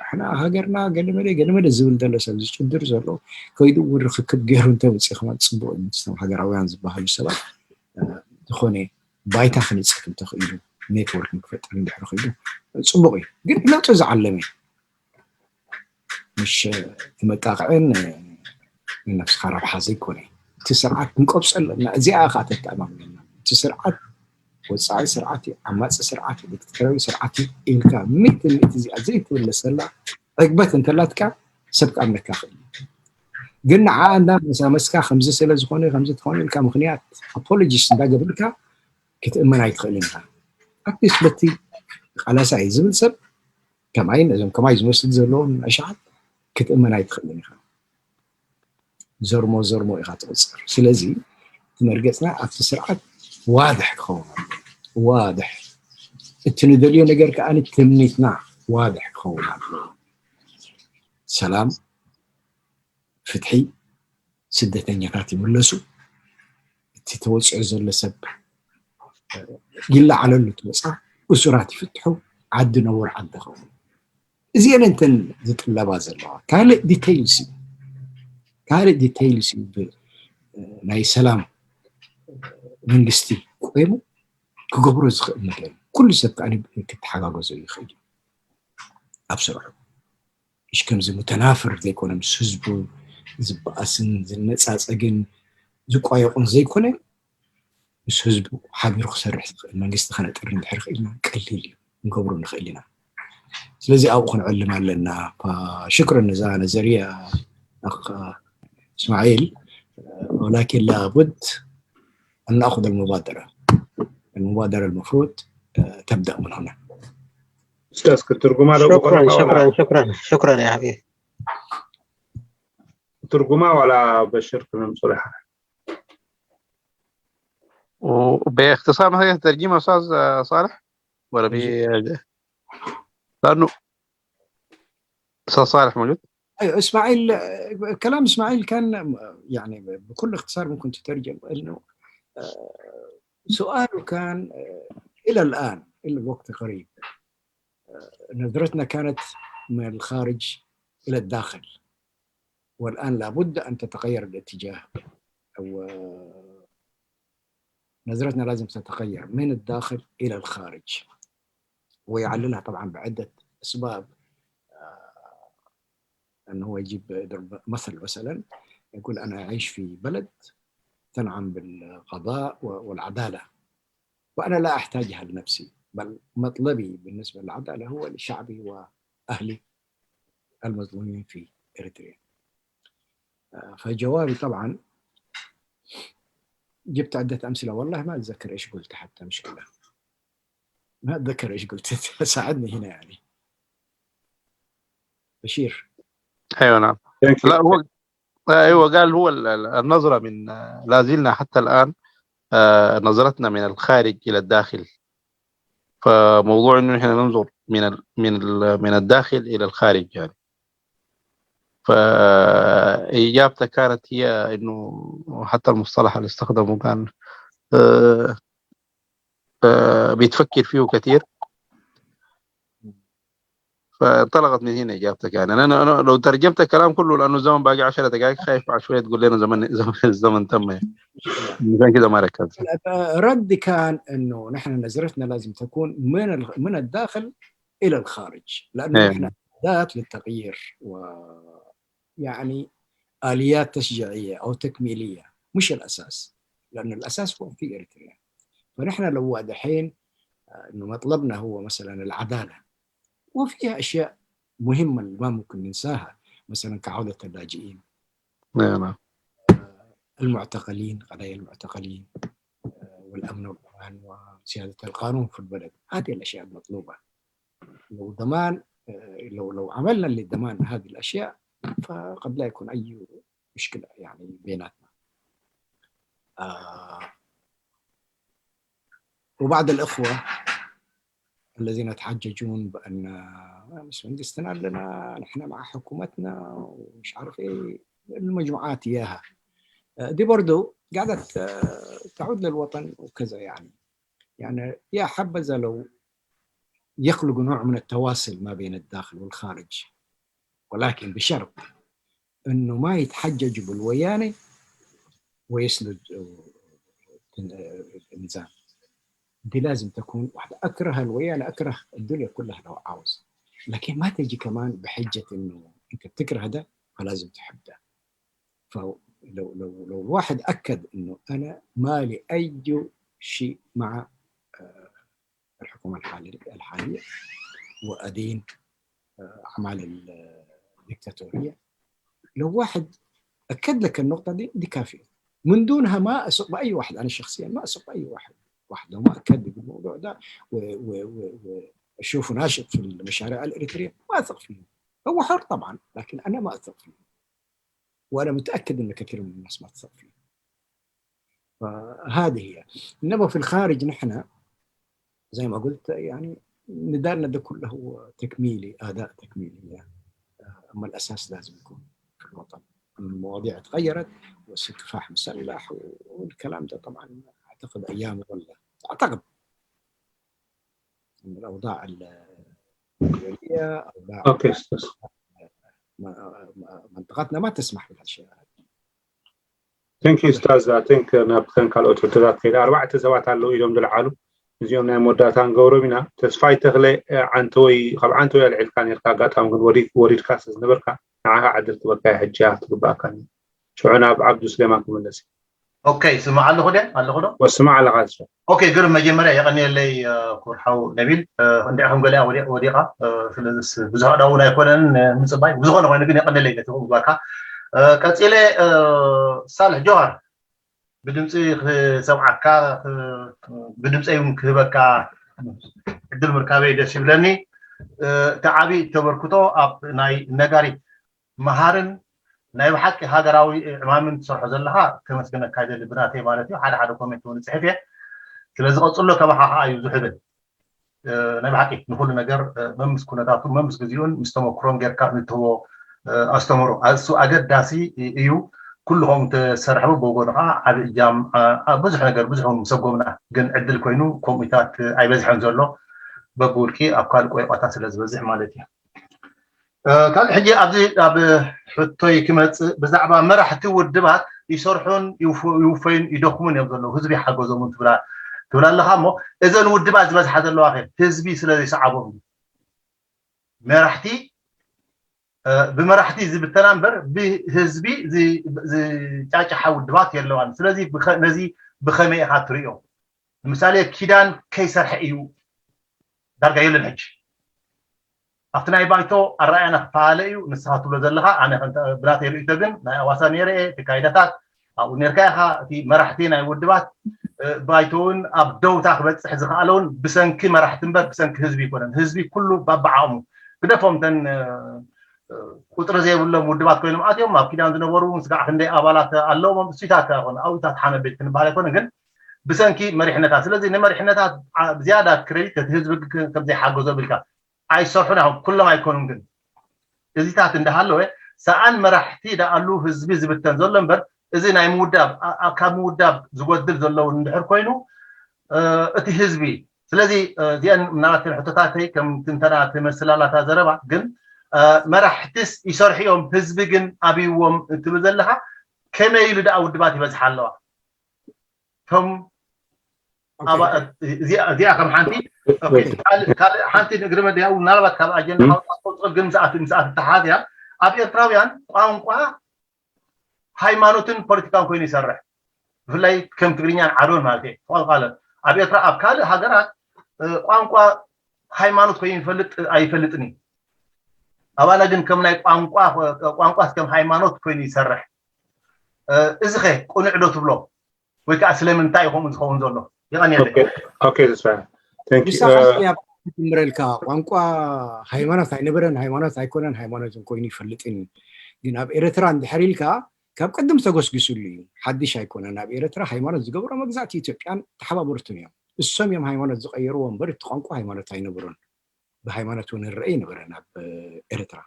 ንሕና ሃገርና ገለመለ ገለመለ ዝብል ዘሎ ሰብ ዝጭድር ዘሎ ከይዱ እውን ርክክብ ገይሩ እንተመፅእ ከማን ፅቡቅ እዩ። ምስቶም ሃገራውያን ዝበሃሉ ሰባት ዝኾነ ባይታ ክንፅፍ እንተኽኢሉ፣ ኔትወርክ ክፈጥር እንድሕር ኽኢሉ ፅቡቅ እዩ። ግን ለውጢ ዝዓለመ ምሽ እቲ መጣቕዕን ንነብስኻ ረብሓ ዘይኮነ እቲ ስርዓት ክንቆብፀ ኣለና። እዚኣ ከዓ ተተኣማምነና። እቲ ስርዓት ወፃኢ ስርዓት እዩ፣ ዓማፂ ስርዓት እዩ፣ ዲክታቶራዊ ስርዓት እዩ ኢልካ ሚእቲ ሚእቲ እዚኣ ዘይትምለሰላ ዕግበት እንተላትካ ሰብ ክኣምነካ ክእል እዩ። ግን ንዓ እንዳ መሳመስካ ከምዚ ስለ ዝኾነ ከምዚ ትኾነ ኢልካ ምክንያት ኣፖሎጂስ እንዳገበርካ ክትእመን ኣይትኽእልን ኢኻ። ኣትሊስት በቲ ቃላሳ እዩ ዝብል ሰብ ከማይ ነዞም ከማይ ዝመስል ዘለዎም ኣሽሓት ክትእመን ኣይትኽእልን ኢኻ። ዘርሞ ዘርሞ ኢኻ ትቕፅር። ስለዚ እቲ መርገፅና ኣብቲ ስርዓት ዋድሕ ክኸውን ኣለዎ። ዋድሕ እቲ ንደልዮ ነገር ከዓ ትምኒትና ዋድሕ ክኸውን ኣለዎ። ሰላም፣ ፍትሒ፣ ስደተኛታት ይምለሱ፣ እቲ ተወፂዑ ዘሎ ሰብ ይለዓለሉ፣ እቲ ወፃ እሱራት ይፍትሑ፣ ዓዲ ነውር ዓዲ ኸውን። እዚአን እንተን ዝጥለባ ዘለዋ ካልእ ዲቴይልስ እዩ። ካልእ ዲቴይልስ እዩ። ብ- ናይ ሰላም መንግስቲ ቆይሙ ክገብሮ ዝኽእል ነገር እዩ። ኩሉ ሰብ ከዓ ክተሓጋገዞ ይኽእል እዩ ኣብ ስርሑ። እሽ ከምዚ ሙተናፍር ዘይኮነ ምስ ህዝቡ ዝበኣስን ዝነፃፀግን ዝቋየቑን ዘይኮነ ምስ ህዝቡ ሓቢሩ ክሰርሕ ዝኽእል መንግስቲ ከነጥሪ እንድሕር ክኢልና ቀሊል እዩ፣ ክንገብሮ ንኽእል ኢና። ስለዚ ኣብኡ ክንዕልም ኣለና። ሽክረን ነዛ ነዘርያ ኣኽ እስማዒል፣ ወላኪን ላቡድ ኣናእኹድ ኣልሙባደራ። ኣልሙባደራ ኣልመፍሩድ ተብደእ ምን ሁና። استاذ ክትርጉማ ዶ شكرا شكرا شكرا شكرا يا حبيبي ትርጉማ ዋላ በሽር ክነምፅኦ ይሓ وباختصار مثلا ترجمة أستاذ صالح ولا بي لأنه أستاذ صالح موجود؟ أيوة، إسماعيل، آه، كلام إسماعيل كان، يعني، بكل اختصار ممكن تترجم إنه، آه، سؤاله كان، آه، إلى الآن، إلى وقت قريب، آه، نظرتنا كانت من الخارج إلى الداخل، والآن لابد أن تتغير الاتجاه، أو، آه، نظرتنا لازم تتغير من الداخل إلى الخارج، ويعللها طبعا بعدة أسباب. آه، أنه هو يجيب يضرب مثل مثلا، يقول: "أنا أعيش في بلد تنعم بالقضاء و- والعدالة، وأنا لا أحتاجها لنفسي، بل مطلبي بالنسبة للعدالة هو لشعبي وأهلي المظلومين في إريتريا." آه، فجوابي طبعا جبت عدة أمثلة، والله ما أتذكر إيش قلت حتى، مشكلة. ما أتذكر إيش قلت. ساعدني هنا يعني. بشير. ايوه، نعم. Thank you. لا، هو ايوه، قال هو ال- ال- النظره من، لا زلنا حتى الان، آه، نظرتنا من الخارج الى الداخل. فموضوع انه نحن ننظر من ال من ال من الداخل الى الخارج يعني. فاجابته كانت هي انه حتى المصطلح اللي استخدمه كان، آه، آه، بتفكر فيه كثير. فانطلقت من هنا اجابتك يعني. انا انا لو ترجمت الكلام كله، لانه الزمن باقي عشر دقائق، خايف بعد شويه تقول لنا زمن زمن الزمن تم يعني. عشان كده ما ركزت. الرد كان انه نحن نظرتنا لازم تكون من ال- من الداخل الى الخارج، لانه إيه. نحن اداه للتغيير، و يعني اليات تشجيعيه او تكميليه، مش الاساس، لان الاساس هو في اريتريا. فنحن لو واضحين، آه، انه مطلبنا هو مثلا العداله، وفيها اشياء مهمه ما ممكن ننساها، مثلا كعوده اللاجئين، نعم. المعتقلين، قضايا المعتقلين، آه، والأمن والأمان وسيادة القانون في البلد. هذه الأشياء المطلوبة. لو ضمان، آه، لو لو عملنا لضمان هذه الأشياء، فقد لا يكون أي مشكلة يعني بيناتنا. آه، وبعض الإخوة الذين يتحججون بأن مش منقستنا لنا، نحن مع حكومتنا ومش عارف إيه، المجموعات إياها. آه، دي برضو قاعدة، آه، تعود للوطن وكذا يعني. يعني يا حبذا لو يخلقوا نوع من التواصل ما بين الداخل والخارج، ولكن بشرط إنه ما يتحججوا بالويانة ويسندوا النظام. دي لازم تكون واحدة. أكره الويانة، أكره الدنيا كلها لو عاوز، لكن ما تجي كمان بحجة إنه أنت بتكره ده فلازم تحب ده. فلو لو لو الواحد أكد إنه أنا ما لي أي شيء مع، آه، الحكومة الحالية، الحالية وأدين، آه، أعمال الدكتاتورية، لو واحد أكد لك النقطة دي، دي كافية. من دونها ما أثق بأي واحد، أنا شخصيا ما أثق بأي واحد. واحد لو ما أكد لي بالموضوع ده و- و- و- وأشوفه ناشط في المشاريع الإريترية، ما أثق فيه. هو حر طبعا، لكن أنا ما أثق فيه، وأنا متأكد إن كثير من الناس ما تثق فيه. فهذه هي. إنما في الخارج نحن زي ما قلت يعني نداءنا ده كله تكميلي، أداء تكميلي يعني. أما الأساس لازم يكون في الوطن. المواضيع تغيرت، والسفاح مسلح والكلام ده طبعا أعتقد أيام ولا أعتقد إن الأوضاع الدولية، أوضاع Okay, استاذ. ما- ما- منطقتنا ما تسمح بالأشياء هذه. Thank you استاذ. I think ናብ ከን ካልኦት ሕቶታት ከይደ ኣርባዕተ ሰባት ኣለዉ ኢሎም ዝለዓሉ፣ እዚኦም ናይ መወዳእታ ንገብሮም ኢና። ተስፋይ ተኽለ፣ ዓንተወይ፣ ካብ ዓንተወይ ኣልዒልካ ነርካ፣ ኣጋጣሚ ግን ወሪድካ ስለ ዝነበርካ ንዓኻ ዕድል ክበካ ሕጂ ክትግባኣካ። ሽዑ ናብ ዓብዱ ስሌማን ክምለስ። ኦኬ፣ ስማዕ ኣለኹ ደ ኣለኹ ዶ? ወስማዕ ኣለኻ። ኦኬ፣ ግርም፣ መጀመርያ የቐንየለይ ክቡር ሓው ነቢል። እንዲዕኹም ገሊኣ ወዲቓ፣ ስለዚ ብዙሕ ኣዳውን ኣይኮነን ምፅባይ፣ ብዝኾነ ኮይኑ ግን የቐንየለይ ነቲ ምግባርካ። ቀፂለ ሳልሕ ጆሃር፣ ብድምፂ ክሰምዓካ፣ ብድምፀይ እውን ክህበካ ዕድል ምርካበይ ደስ ይብለኒ። እቲ ዓብዪ ተበርክቶ ኣብ ናይ ነጋሪት መሃርን ናይ ብሓቂ ሃገራዊ ዕማምን ትሰርሖ ዘለኻ ከመስግነካ ይደሊ፣ ብናተይ ማለት እዩ። ሓደ ሓደ ኮሜንት እውን እፅሕፍ እየ። ስለዚ ቀፅሎ፣ ከማኻ ከዓ እዩ ዝሕብል። ናይ ብሓቂ ንኩሉ ነገር መምስ ኩነታቱ መምስ ግዜኡን ምስ ተመክሮን ጌርካ ንትህቦ ኣስተምህሮ እሱ ኣገዳሲ እዩ። ኩሉ ከምኡ ተሰርሐ ብወገኑ ከዓ ዓቢ እጃም ኣብ ብዙሕ ነገር ብዙሕ እውን ምሰጎምና፣ ግን ዕድል ኮይኑ ከምኡታት ኣይበዝሐን ዘሎ፣ በብውልቂ ኣብ ካልእ ቆይቋታት ስለ ዝበዝሕ ማለት እዩ። ካልእ ሕጂ ኣብዚ ኣብ ሕቶይ ክመፅእ፣ ብዛዕባ መራሕቲ ውድባት ይሰርሑን ይውፈዩን ይደኽሙን እዮም ዘለዉ፣ ህዝቢ ይሓገዞምን ትብላ ኣለኻ እሞ፣ እዘን ውድባት ዝበዝሓ ዘለዋ ከ ህዝቢ ስለ ዘይሰዓቦም እዩ። መራሕቲ ብመራሕቲ ዝብተና እምበር ብህዝቢ ዝጫጭሓ ውድባት የለዋን። ስለዚ ነዚ ብኸመይ ኢኻ ትርእዮ? ንምሳሌ ኪዳን ከይሰርሐ እዩ ዳርጋ የለን ሕጂ። ኣብቲ ናይ ባይቶ ኣረኣእያና ክፈላለ እዩ። ንስኻ ትብሎ ዘለኻ፣ ኣነ ብናተይ ርእይቶ ግን ናይ ኣዋሳ ነይረ እየ፣ እቲ ካይዳታት ኣብኡ ነርካ ኢኻ። እቲ መራሕቲ ናይ ውድባት ባይቶ እውን ኣብ ደውታ ክበፅሕ ዝኸኣለ እውን ብሰንኪ መራሕቲ እምበር ብሰንኪ ህዝቢ ኣይኮነን። ህዝቢ ኩሉ ባባዓቕሙ ግደፎም፣ እተን ቁፅሪ ዘይብሎም ውድባት ኮይኖም ኣትዮም ኣብ ኪዳን ዝነበሩ እውን ስጋዕ ክንደይ ኣባላት ኣለዎም። እሱታት ኣይኮነ ኣብታት ሓመድ ቤት ክንበሃል ኣይኮነ ግን ብሰንኪ መሪሕነታት። ስለዚ ንመሪሕነታት ዝያዳ ክሬዲት እቲ ህዝቢ ከም ዘይሓገዞ ብልካ ኣይሰርሑን ኣይኮን፣ ኩሎም ኣይኮኑን። ግን እዚታት እንዳሃለወ ሰኣን መራሕቲ ደኣሉ ህዝቢ ዝብተን ዘሎ እምበር እዚ ናይ ምውዳብ ካብ ምውዳብ ዝጎድል ዘለውን እንድሕር ኮይኑ እቲ ህዝቢ። ስለዚ እዚአን ምናልባት ሕቶታተይ ከም ትንተና ትመስል ኣላታ ዘረባ፣ ግን መራሕትስ ይሰርሑ እዮም ህዝቢ ግን ኣብይዎም ትብል ዘለኻ፣ ከመይ ኢሉ ደኣ ውድባት ይበዝሓ ኣለዋ? እቶም እዚኣ ከም ሓንቲ ካልእ ሓንቲ ንእግሪ መዲያ ምናልባት ካብ ኣጀንዳ ሓወፃ ግን ምስኣት ምስኣት ተሓዝያ ኣብ ኤርትራውያን ቋንቋ ሃይማኖትን ፖለቲካን ኮይኑ ይሰርሕ። ብፍላይ ከም ትግርኛን ዓዶን ማለት እየ። ቋንቋ ኣብ ኤርትራ ኣብ ካልእ ሃገራት ቋንቋ ሃይማኖት ኮይኑ ይፈልጥ ኣይፈልጥን እዩ። ኣባና ግን ከም ናይ ቋንቋ ቋንቋስ ከም ሃይማኖት ኮይኑ ይሰርሕ። እዚ ኸ ቅኑዕ ዶ ትብሎ? ወይ ከዓ ስለምንታይ እዩ ከምኡ ዝኸውን ዘሎ? የቐንየለይ። Okay, okay, that's fine. Thank you. ትምረልካ ቋንቋ ሃይማኖት ኣይነበረን፣ ሃይማኖት ኣይኮነን፣ ሃይማኖትን ኮይኑ ይፈልጥን እዩ። ግን ኣብ ኤርትራ እንድሕር ኢልካ ካብ ቅድም ተጎስጊሱሉ እዩ፣ ሓድሽ ኣይኮነን። ኣብ ኤርትራ ሃይማኖት ዝገብሮ መግዛእቲ ኢትዮጵያን ተሓባበርቱን እዮም። እሶም እዮም ሃይማኖት ዝቀየርዎ እምበር እቲ ቋንቋ ሃይማኖት ኣይነበሮን። ብሃይማኖት እውን ንረአ ይነበረን ኣብ ኤርትራ።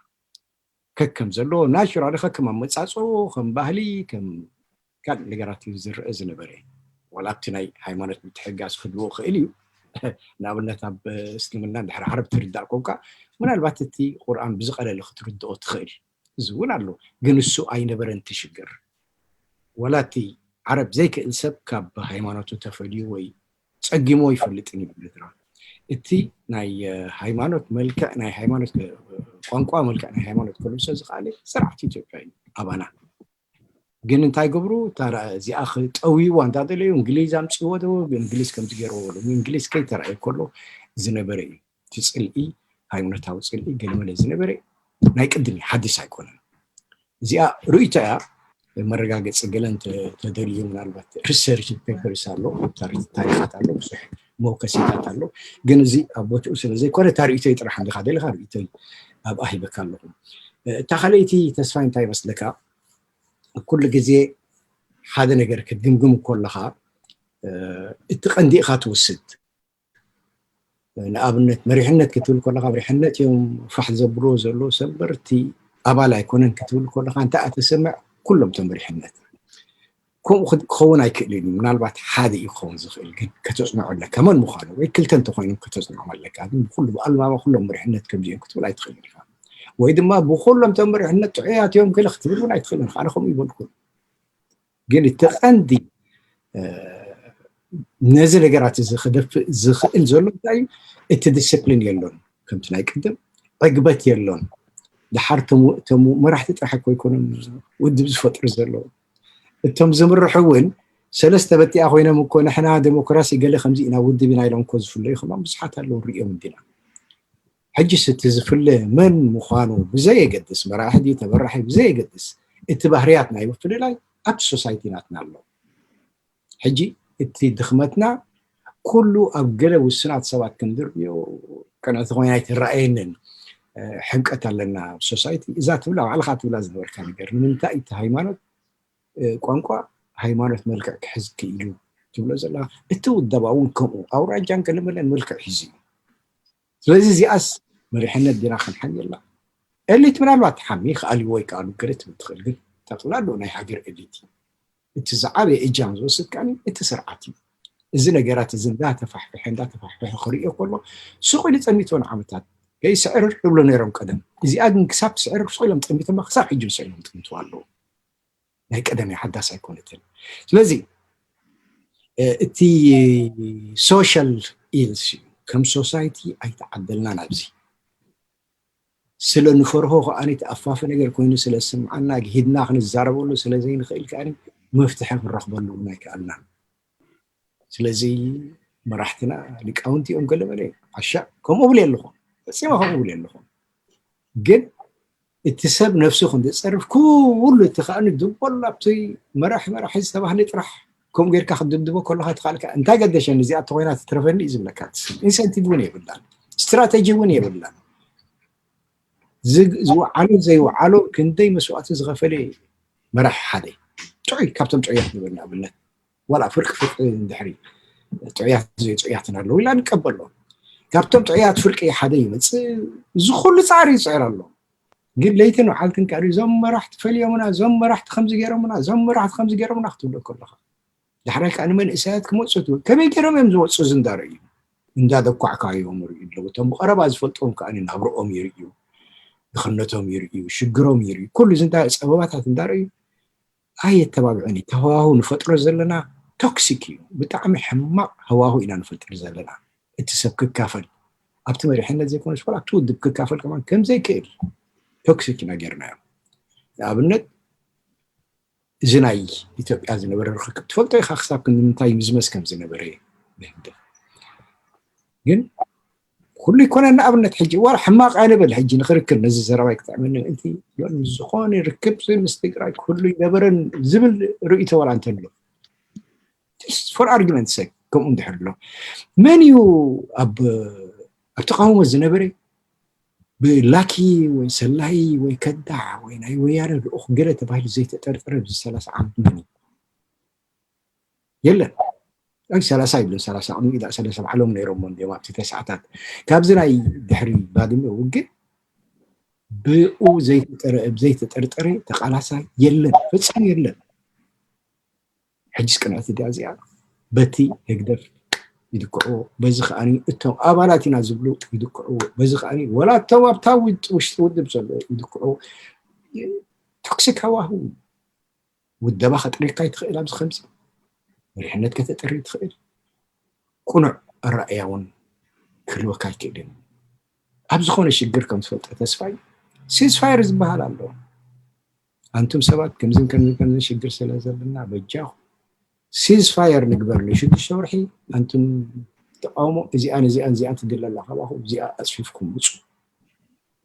ከከም ዘለዎ ናቹራሊ ከከም ኣመፃፅኡ ከም ባህሊ ከም ካልእ ነገራት እዩ ዝረአ ዝነበረ። ዋላ ኣብቲ ናይ ሃይማኖት ምትሕግጋዝ ክህልዎ ክእል እዩ። ንኣብነት ኣብ እስልምና ድሕሪ ዓረብ ትርዳእ ኮንካ ምናልባት እቲ ቁርኣን ብዝቐለለ ክትርድኦ ትኽእል። እዚ እውን ኣሎ፣ ግን እሱ ኣይነበረን እቲ ሽግር። ዋላ እቲ ዓረብ ዘይክእል ሰብ ካብ ሃይማኖቱ ተፈልዩ ወይ ጸጊሞ ይፈልጥን እዩ ማለት ነው። እቲ ናይ ሃይማኖት መልክዕ ናይ ሃይማኖት ቋንቋ መልክዕ ናይ ሃይማኖት ከልብሶ ዝኽኣለ ስርዓት ኢትዮጵያ እዩ ኣባና። ግን እንታይ ገብሩ? እዚኣ ክጠውይዋ እንዳደለዩ እንግሊዝ ኣምፅዎ ዶ እንግሊዝ ከምዚ ገይርዎ በሉ። እንግሊዝ ከይተረኣየ ከሎ ዝነበረ እዩ። እቲ ፅልኢ ሃይማኖታዊ ፅልኢ ገለመለ ዝነበረ ናይ ቅድሚ ሓዲስ ኣይኮነን። እዚኣ ርእይቶ እያ። መረጋገፂ ገለ ተደልዩ ምናልባት ሪሰርች ፔፐርስ ኣሎ፣ ታሪኻት ኣሎ፣ ብዙሕ መውከሲታት ኣሎ። ግን እዚ ኣብ ቦትኡ ስለ ዘይኮነ እታ ርእይቶይ ጥራሕ እንዲኻ ደሊኻ ርእይቶይ ኣብኣ ሂበካ ኣለኹ። እታ ካልኣይቲ ተስፋይ እንታይ ይመስለካ? ኩሉ ግዜ ሓደ ነገር ክትግምግም ከለኻ እቲ ቀንዲ ኢኻ ትወስድ። ንኣብነት መሪሕነት ክትብል ከለኻ መሪሕነት እዮም ፋሕ ዘብልዎ ዘለዉ ሰበር እቲ ኣባል ኣይኮነን ክትብል ከለኻ እንታይ ኣተሰምዕ? ኩሎም እቶም መሪሕነት ከምኡ ክኸውን ኣይክእልን እዩ። ምናልባት ሓደ እዩ ክኸውን ዝኽእል ግን ከተፅንዖ ኣለካ መን ምዃኑ ወይ ክልተ እንተኮይኖም ከተፅንዖም ኣለካ። ግን ብኩሉ ብኣልማማ ኩሎም መሪሕነት ከምዚኦም ክትብል ኣይትኽእልን ኢኻ። ወይ ድማ ብኩሎም እቶም መሪሕነት ጥዑያት እዮም ገለ ክትብል እውን ኣይትኽእልን ኢኻ። ኣነ ከምኡ ይበልኩ። ግን እቲ ቀንዲ ነዚ ነገራት እዚ ክደፍእ ዝኽእል ዘሎ እንታይ እዩ? እቲ ዲስፕሊን የሎን። ከምቲ ናይ ቅድም ዕግበት የሎን። ድሓር እቶም መራሕቲ ጥራሕ እኮ ኣይኮኑን ውድብ ዝፈጥሩ ዘለዉ። እቶም ዝምርሑ እውን ሰለስተ በቲኣ ኮይኖም እኮ ንሕና ዴሞክራሲ ገለ ከምዚ ኢና ውድብ ኢና ኢሎም እኮ ዝፍለዩ ከማን ብዙሓት ኣለዉ፣ ንሪኦም እንዲና። ሕጂስ እቲ ዝፍለ መን ምዃኑ ብዘየገድስ፣ መራሒ ድዩ ተመራሒ ብዘየገድስ፣ እቲ ባህርያት ናይ ምፍልላይ ኣብቲ ሶሳይቲ ናትና ኣሎ። ሕጂ እቲ ድኽመትና ኩሉ ኣብ ገለ ውሱናት ሰባት ክንድርብዮ ቅንዕቲ ኮይና ኣይትረኣየንን። ሕምቀት ኣለና ኣብ ሶሳይቲ። እዛ ትብላ ባዕልኻ ትብላ ዝነበርካ ነገር ንምንታይ እቲ ሃይማኖት ቋንቋ ሃይማኖት መልክዕ ክሕዝ ክኢሉ ትብሎ ዘለኻ እቲ ውደባ እውን ከምኡ ኣውራጃን ገለመለን መልክዕ ሒዙ እዩ። ስለዚ እዚኣስ መሪሕነት ዲና ክንሓምየላ? ኤሊት ምናልባት ትሓሚ ይኽኣል እዩ ወይ ከኣ ገለ ትብል ትኽእል፣ ግን ጠቕላላኡ ናይ ሃገር ኤሊት እዩ። እቲ ዝዓበየ እጃም ዝወስድ ከኣ እቲ ስርዓት እዩ። እዚ ነገራት እዚ እንዳተፋሕፈሐ እንዳተፋሕፈሐ ክርእዮ ከሎ ስቕ ኢሉ ጸሚቶ ንዓመታት ከይስዕርር ይብሎ ነይሮም ቀደም። እዚኣ ግን ክሳብ ትስዕርር ስቕ ኢሎም ጠሚቶማ ክሳብ ሕጂ ስቕ ኢሎም ጠምትዋ ኣለዉ። ናይ ቀደም ሓዳስ ኣይኮነትን። ስለዚ እቲ ሶሻል ኢልስ እዩ። ከም ሶሳይቲ ኣይተዓደልናን ኣብዚ። ስለ ንፈርሆ ከኣ እቲ ኣፋፊ ነገር ኮይኑ ስለ ዝስምዓና ግሂድና ክንዛረበሉ ስለ ዘይንኽእል ከኣ መፍትሒ ክንረኽበሉ እውን ኣይከኣልናን። ስለዚ መራሕትና ሊቃውንቲ እዮም ገለ በለ ዓሻ ከምኡ እብል ኣለኹም፣ ፈጺመ ከምኡ እብል ኣለኹም። ግን እቲ ሰብ ነፍሱ ክንዲ ጸርፍ ኩሉ እቲ ከኣ ድቦል ኣብቲ መራሒ መራሒ ዝተባህለ ጥራሕ ከምኡ ጌርካ ክድብድቦ ከለኻ ትኻልካ እንታይ ገደሸኒ እዚኣ ተኾይና ትትረፈኒ እዩ ዝብለካ። ኢንሰንቲቭ እውን የብላን፣ ስትራተጂ እውን የብላን። ዝወዓሎ ዘይወዓሎ ክንደይ መስዋእቲ ዝኸፈለ መራሒ ሓደ ጥዑይ ካብቶም ጥዑያት ንብል ንኣብነት ዋላ ፍርቂ ፍርቂ እንድሕሪ ጥዑያት ዘይጥዑያትን ኣለዉ ኢላ ንቀበሎ። ካብቶም ጥዑያት ፍርቂ ሓደ ይመፅእ። እዚ ኩሉ ፃዕሪ ይፅዕር ኣሎ። ግን ለይትን መዓልትን ከኣ እዞም መራሕቲ ፈልዮምና፣ እዞም መራሕቲ ከምዚ ገይሮምና፣ እዞም መራሕቲ ከምዚ ገይሮምና ክትብሎ ከለኻ ዳሕራይ ከኣ ንመንእሰያት ክመፁ ትብል። ከመይ ገይሮም እዮም ዝወፁ? እዚ እንዳረዩ እንዳደኳዕካዮም ይርእዩ ኣለዉ። እቶም ብቐረባ ዝፈልጥዎም ከኣ ናብርኦም ይርእዩ፣ ድኽነቶም ይርእዩ፣ ሽግሮም ይርእዩ። ኩሉ እዚ እንዳ ፀበባታት እንዳረዩ ኣየተባብዕን እዩ። እቲ ሃዋሁ ንፈጥሮ ዘለና ቶክሲክ እዩ። ብጣዕሚ ሕማቕ ሃዋሁ ኢና ንፈጥር ዘለና። እቲ ሰብ ክካፈል ኣብቲ መሪሕነት ዘይኮነስ ዋላ ኣብቲ ውድብ ክካፈል ከማን ከምዘይክእል ቶክሲክ ኢና ጌርናዮ። ንኣብነት እዚ ናይ ኢትዮጵያ ዝነበረ ርክክብ ትፈልጦ ኢኻ ክሳብ ክንዲ ምንታይ ምዝመዝ ከም ዝነበረ ብህግደፍ። ግን ኩሉ ይኮነ ንኣብነት ሕጂ ዋላ ሕማቕ ኣይንበል ሕጂ ንክርክብ ነዚ ዘረባይ ክጥዕመኒ ምእንቲ ዮን ምስ ዝኾነ ርክብ ምስ ትግራይ ኩሉ ይነበረን ዝብል ርእይቶ ዋላ እንተሎ for argument sake ከምኡ እንድሕር ኣሎ መን እዩ ኣብ ኣብ ተቃውሞ ዝነበረ ብላኪ ወይ ሰላይ ወይ ከዳዕ ወይ ናይ ወያነ ልኡኽ ገለ ተባሂሉ ዘይተጠርጠረ ብዚ ሰላሳ ዓመት መን እዩ? የለን። ኣይ ሰላሳ ይብልን ሰላሳ ዓመት ኢላ ሰለ ሰብዓሎም ነይሮም እንዲዮም ኣብቲ ተስዓታት ካብዚ ናይ ድሕሪ ባድመ ውግእ ብኡ ዘይተጠረ- ዘይተጠርጠረ ተቃላሳይ የለን፣ ፈጺሙ የለን። ሕጅስ ቅንዕቲ ድያ እዚኣ? በቲ ህግደፍ ይድክዕዎ፣ በዚ ከዓኒ እቶም ኣባላት ኢና ዝብሉ ይድክዕዎ፣ በዚ ከዓኒ ወላ እቶም ኣብታ ውድ- ውሽጢ ውድብ ዘሎ ይድክዕዎ። ቶክሲክ ሃዋህው፣ ውደባ ከጥርየካ ይትኽእል፣ ኣብዚ ከምዚ መሪሕነት ከተጥሪ ትኽእል፣ ቅኑዕ ኣረኣእያ እውን ክህልወካ ኣይክእልን። ኣብ ዝኾነ ሽግር ከም ትፈልጦ ተስፋይ፣ ሲዝፋየር ዝበሃል ኣሎ። ኣንቱም ሰባት ከምዝን ከምዝን ከምዝን ሽግር ስለ ዘለና በጃኹም ሲዝፋየር ንግበር ንሽዱሽተ ወርሒ። ኣንቱም ተቃውሞ እዚኣን እዚኣን እዚኣን ትድለ ኣላ ካባኹም እዚኣ ኣፅፊፍኩም ውፁ።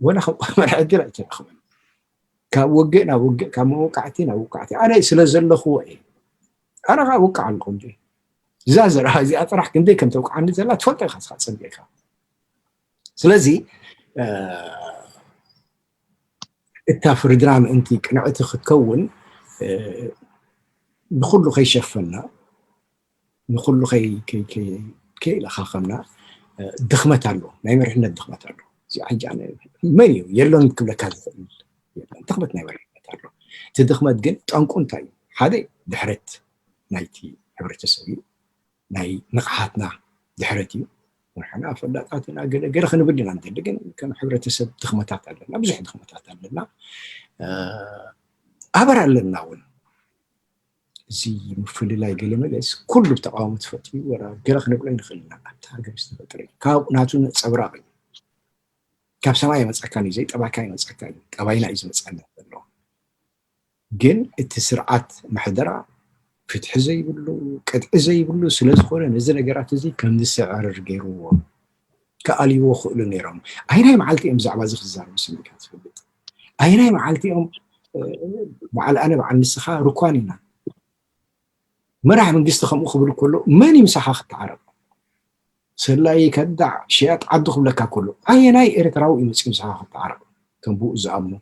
ወላ ከም መርሒ ዕድል ኣይትረኽብን። ካብ ውግእ ናብ ውግእ፣ ካብ መውቃዕቲ ናብ ውቃዕቲ። ኣነ ስለ ዘለኹዎ እየ። ኣነ ከዓ ውቃዕ ኣለኹ እንጂ እዛ ዘረባ እዚኣ ጥራሕ ክንደይ ከም ተውቃዓኒ ዘላ ትፈልጦ ኢኻ እስኻ ፀቢቕካ። ስለዚ እታ ፍርድና ምእንቲ ቅንዕቲ ክትከውን ንኩሉ ከይሸፈና፣ ንኩሉ ከይለኻኸምና፣ ድኽመት ኣሎ፣ ናይ መሪሕነት ድኽመት ኣሎ። እዚኣ ሕጂ ኣነ መን እዩ የሎን ክብለካ ዝኽእል የለን። ድኽመት ናይ መሪሕነት ኣሎ። እቲ ድኽመት ግን ጠንቁ እንታይ እዩ? ሓደ ድሕረት ናይቲ ሕብረተሰብ እዩ፣ ናይ ንቕሓትና ድሕረት እዩ። ንሕና ፈላጣት ኢና፣ ገለ ገለ ክንብል ኢና ንደሊ፣ ግን ከም ሕብረተሰብ ድኽመታት ኣለና፣ ብዙሕ ድኽመታት ኣለና። ኣበር ኣለና እውን። እዚ ምፍልላይ ገለ መለስ ኩሉ ብተቃውሞ ተፈጥሩ ወላ ገለ ክንብሎ ይንኽእል ኢና። ኣብቲ ሃገር ዝተፈጥረ እዩ፣ ካብ ናቱ ነፀብራቕ እዩ። ካብ ሰማይ ይመፀካ እዩ፣ ዘይጠባካ ይመፀካ እዩ። ጠባይና እዩ ዝመፀና ዘሎ። ግን እቲ ስርዓት ምሕደራ ፍትሒ ዘይብሉ፣ ቅጥዒ ዘይብሉ ስለ ዝኾነ ነዚ ነገራት እዚ ከም ዝስዕርር ገይርዎ። ክኣልይዎ ክእሉ ነይሮም። ኣይናይ መዓልቲ እዮም ብዛዕባ እዚ ክዛረቡ ስሚዕካ ትፈልጥ? ኣይናይ መዓልቲ እዮም በዓል ኣነ በዓል ንስኻ ርኳን ኢና፣ መራሕ መንግስቲ ከምኡ ክብል ከሎ መን እዩ ምሳኻ ክተዓረቕ? ሰላይ ከዳዕ ሽያጥ ዓዱ ክብለካ ከሎ ኣየናይ ኤርትራዊ እዩ መፅኡ ምሳኻ ክተዓረቕ? ከም ብኡ ዝኣምኑ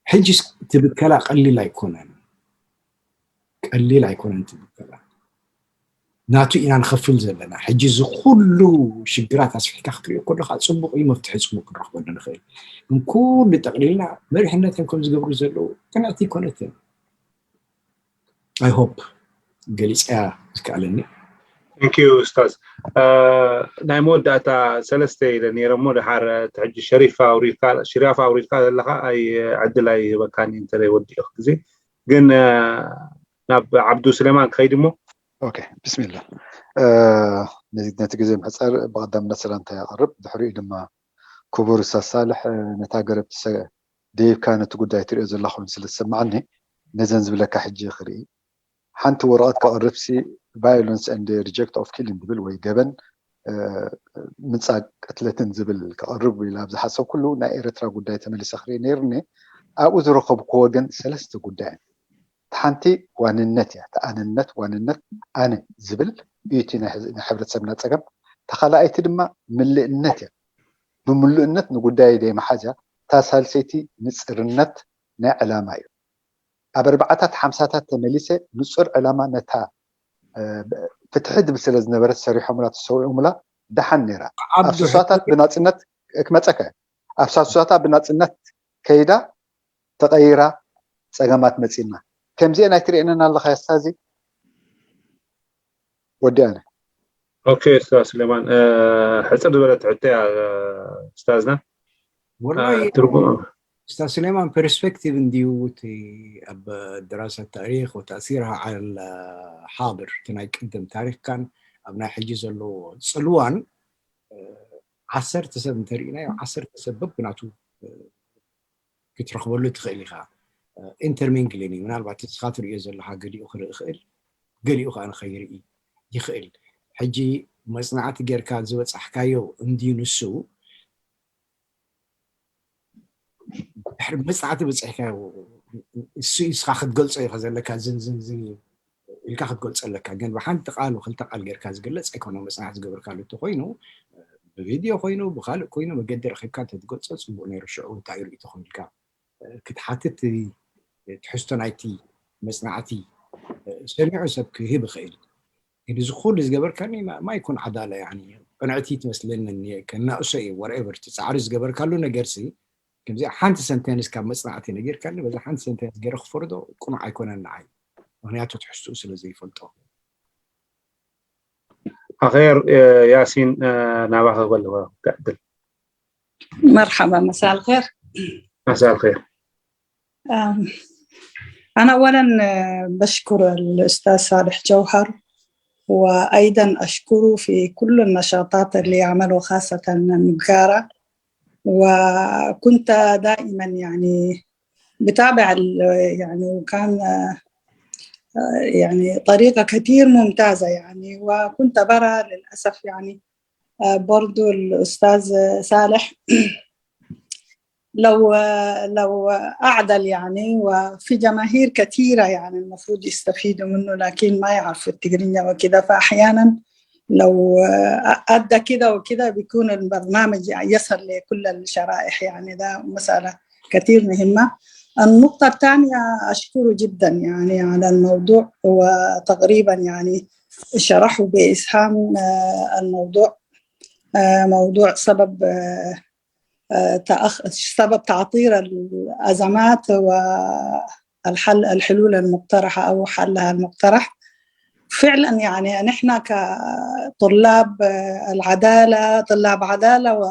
ሕጂ ትብከላ ቀሊል ኣይኮነን፣ ቀሊል ኣይኮነን ትብከላ። ናቱ ኢና ንኸፍል ዘለና። ሕጂ እዚ ኩሉ ሽግራት ኣስፊሕካ ክትሪኦ ከለካ ፅቡቅ እዩ፣ መፍትሒ ፅቡቅ ክንረክበሉ ንኽእል። ግን ኩሉ ጠቅሊልና መሪሕነት እዮም ከም ዝገብሩ ዘለዉ ቅንዕቲ ኣይኮነትን። I hope ገሊፀያ ዝከኣለኒ። Thank you ኡስታዝ። ናይ መወዳእታ ሰለስተ ኢለ ነይረ እሞ ድሓር ሕጂ ሸሪፍ ኣውሪድካ ሸሪፍ ኣውሪድካ ዘለካ ኣይ ዕድል ኣይህበካን እንተ ወዲኡ ግዜ ግን ናብ ዓብዱ ስሌማን ክኸይድ እሞ ኦኬ ብስሚላ ነቲ ግዜ ምሕፃር ብቐዳምነት ሰላምታ የቕርብ። ድሕሪኡ ድማ ክቡር ኡስታዝ ሳልሕ ነታ ገረብቲ ደይብካ ነቲ ጉዳይ ትሪኦ ዘላ ኮይኑ ስለ ዝሰማዓኒ ነዘን ዝብለካ ሕጂ ክርኢ። ሓንቲ ወረቐት ከቕርብሲ violence and reject of killing ዝብል ወይ ገበን ምጻእ ቅትለትን ዝብል ከቕርብ ኢለ ኣብ ዝሓሰብኩሉ ናይ ኤረትራ ጉዳይ ተመሊሰ ክርኢ ነይሩኒ። ኣብኡ ዝረኸብክዎ ግን ሰለስተ ጉዳይ እቲ ሓንቲ ዋንነት እያ። እቲ ኣነነት ዋንነት ኣነ ዝብል እዩ እቲ ናይ ሕብረተሰብና ጸገም። ተኻላኣይቲ ድማ ምልእነት እያ። ብምሉእነት ንጉዳይ ደይ መሓዝ እያ። እታ ሳልሰይቲ ንጽርነት ናይ ዕላማ እዩ። ኣብ ኣርባዓታት ሓምሳታት ተመሊሰ ንጹር ዕላማ ነታ ፍትሒ ድብል ስለ ዝነበረት ሰሪሖምላ ተሰዊኦምላ ደሓን ነይራ። ኣብ ሱሳታት ብናጽነት ክመጸከ ኣብ ሳሱሳታት ብናጽነት ከይዳ ተቐይራ ጸገማት መጺና ከምዚአ ናይ ትርእየንን ኣለኻ ያስታዚ ወዲኣነ ኦኬ ኡስታዝ ስሌማን ሕፅር ዝበለት ሕቶ እያ ኡስታዝና ወላሂ ትርጉም ኡስታዝ ስሌማን ፐርስፔክቲቭ እንዲዩ እቲ ኣብ ድራሰት ታሪክ ወተእሲርሃ ዓል ሓድር እቲ ናይ ቅድም ታሪክ ካን ኣብ ናይ ሕጂ ዘለዎ ፅልዋን ዓሰርተ ሰብ እንተሪእናዮ ዓሰርተ ሰብ በብናቱ ክትረኽበሉ ትኽእል ኢኻ። ኢንተርሚንግሊን እዩ። ምናልባት እስኻ ትርእዮ ዘለኻ ገሊኡ ክርኢ ይኽእል፣ ገሊኡ ከዓ ንኸይርኢ ይኽእል። ሕጂ መፅናዕቲ ጌርካ ዝበፃሕካዮ እንድዩ ንሱ ድሕሪ መፅናዕቲ በፂሕካዮ እሱ እስኻ ክትገልፆ ኢኻ ዘለካ ዝንዝንዝን ኢልካ ክትገልፆ ኣለካ ግን ብሓንቲ ቃል ክልተ ቃል ጌርካ ዝግለፅ ኣይኮነ መፅናዕቲ ዝገበርካሉ እንተኮይኑ ብቪድዮ ኮይኑ ብካልእ ኮይኑ መገዲ ረኪብካ እንተትገልፆ ፅቡቅ ነይሩ ሽዑ እንታይ ርእይቶ ኮይልካ ክትሓትት ትሕዝቶ ናይቲ መፅናዕቲ ሰሚዑ ሰብ ክህብ ይኽእል ግን እዚ ኩሉ ዝገበርካኒ ማይኩን ዓዳለ ቅንዕቲ ትመስለኒ ከናእሶ እዩ ወርኤቨር እቲ ፃዕሪ ዝገበርካሉ ነገርሲ ከምዚ ሓንቲ ሰንተንስ ካብ መፅናዕቲ ነጊርካኒ በዛ ሓንቲ ሰንተንስ ገይረ ክፈርዶ ቅኑዕ ኣይኮነን ንዓይ ምክንያቱ ትሕዝትኡ ስለ ዘይፈልጦ። ኣኼር ያሲን ናባኸ ክበልዎ ክዕድል። مرحبا، مساء الخير. مساء الخير. أنا أولا بشكر الأستاذ صالح جوهر، وأيضا أشكره في كل النشاطات اللي يعمله، خاصة النقارة. وكنت دائما يعني بتابع يعني، وكان يعني طريقة كتير ممتازة يعني. وكنت برى للأسف يعني برضو الأستاذ صالح لو لو أعدل يعني، وفي جماهير كثيرة يعني المفروض يستفيدوا منه، لكن ما يعرفوا التقرينيا وكده. فأحيانا لو أدى كده وكده بيكون البرنامج يصل لكل الشرائح يعني. ده مسألة كثير مهمة. النقطة الثانية، أشكره جدا يعني على الموضوع، وتقريبا يعني شرحه بإسهام الموضوع، موضوع سبب تأخ... سبب تعطير الأزمات والحل، الحلول المقترحة أو حلها المقترح. فعلا يعني نحن كطلاب العدالة، طلاب عدالة و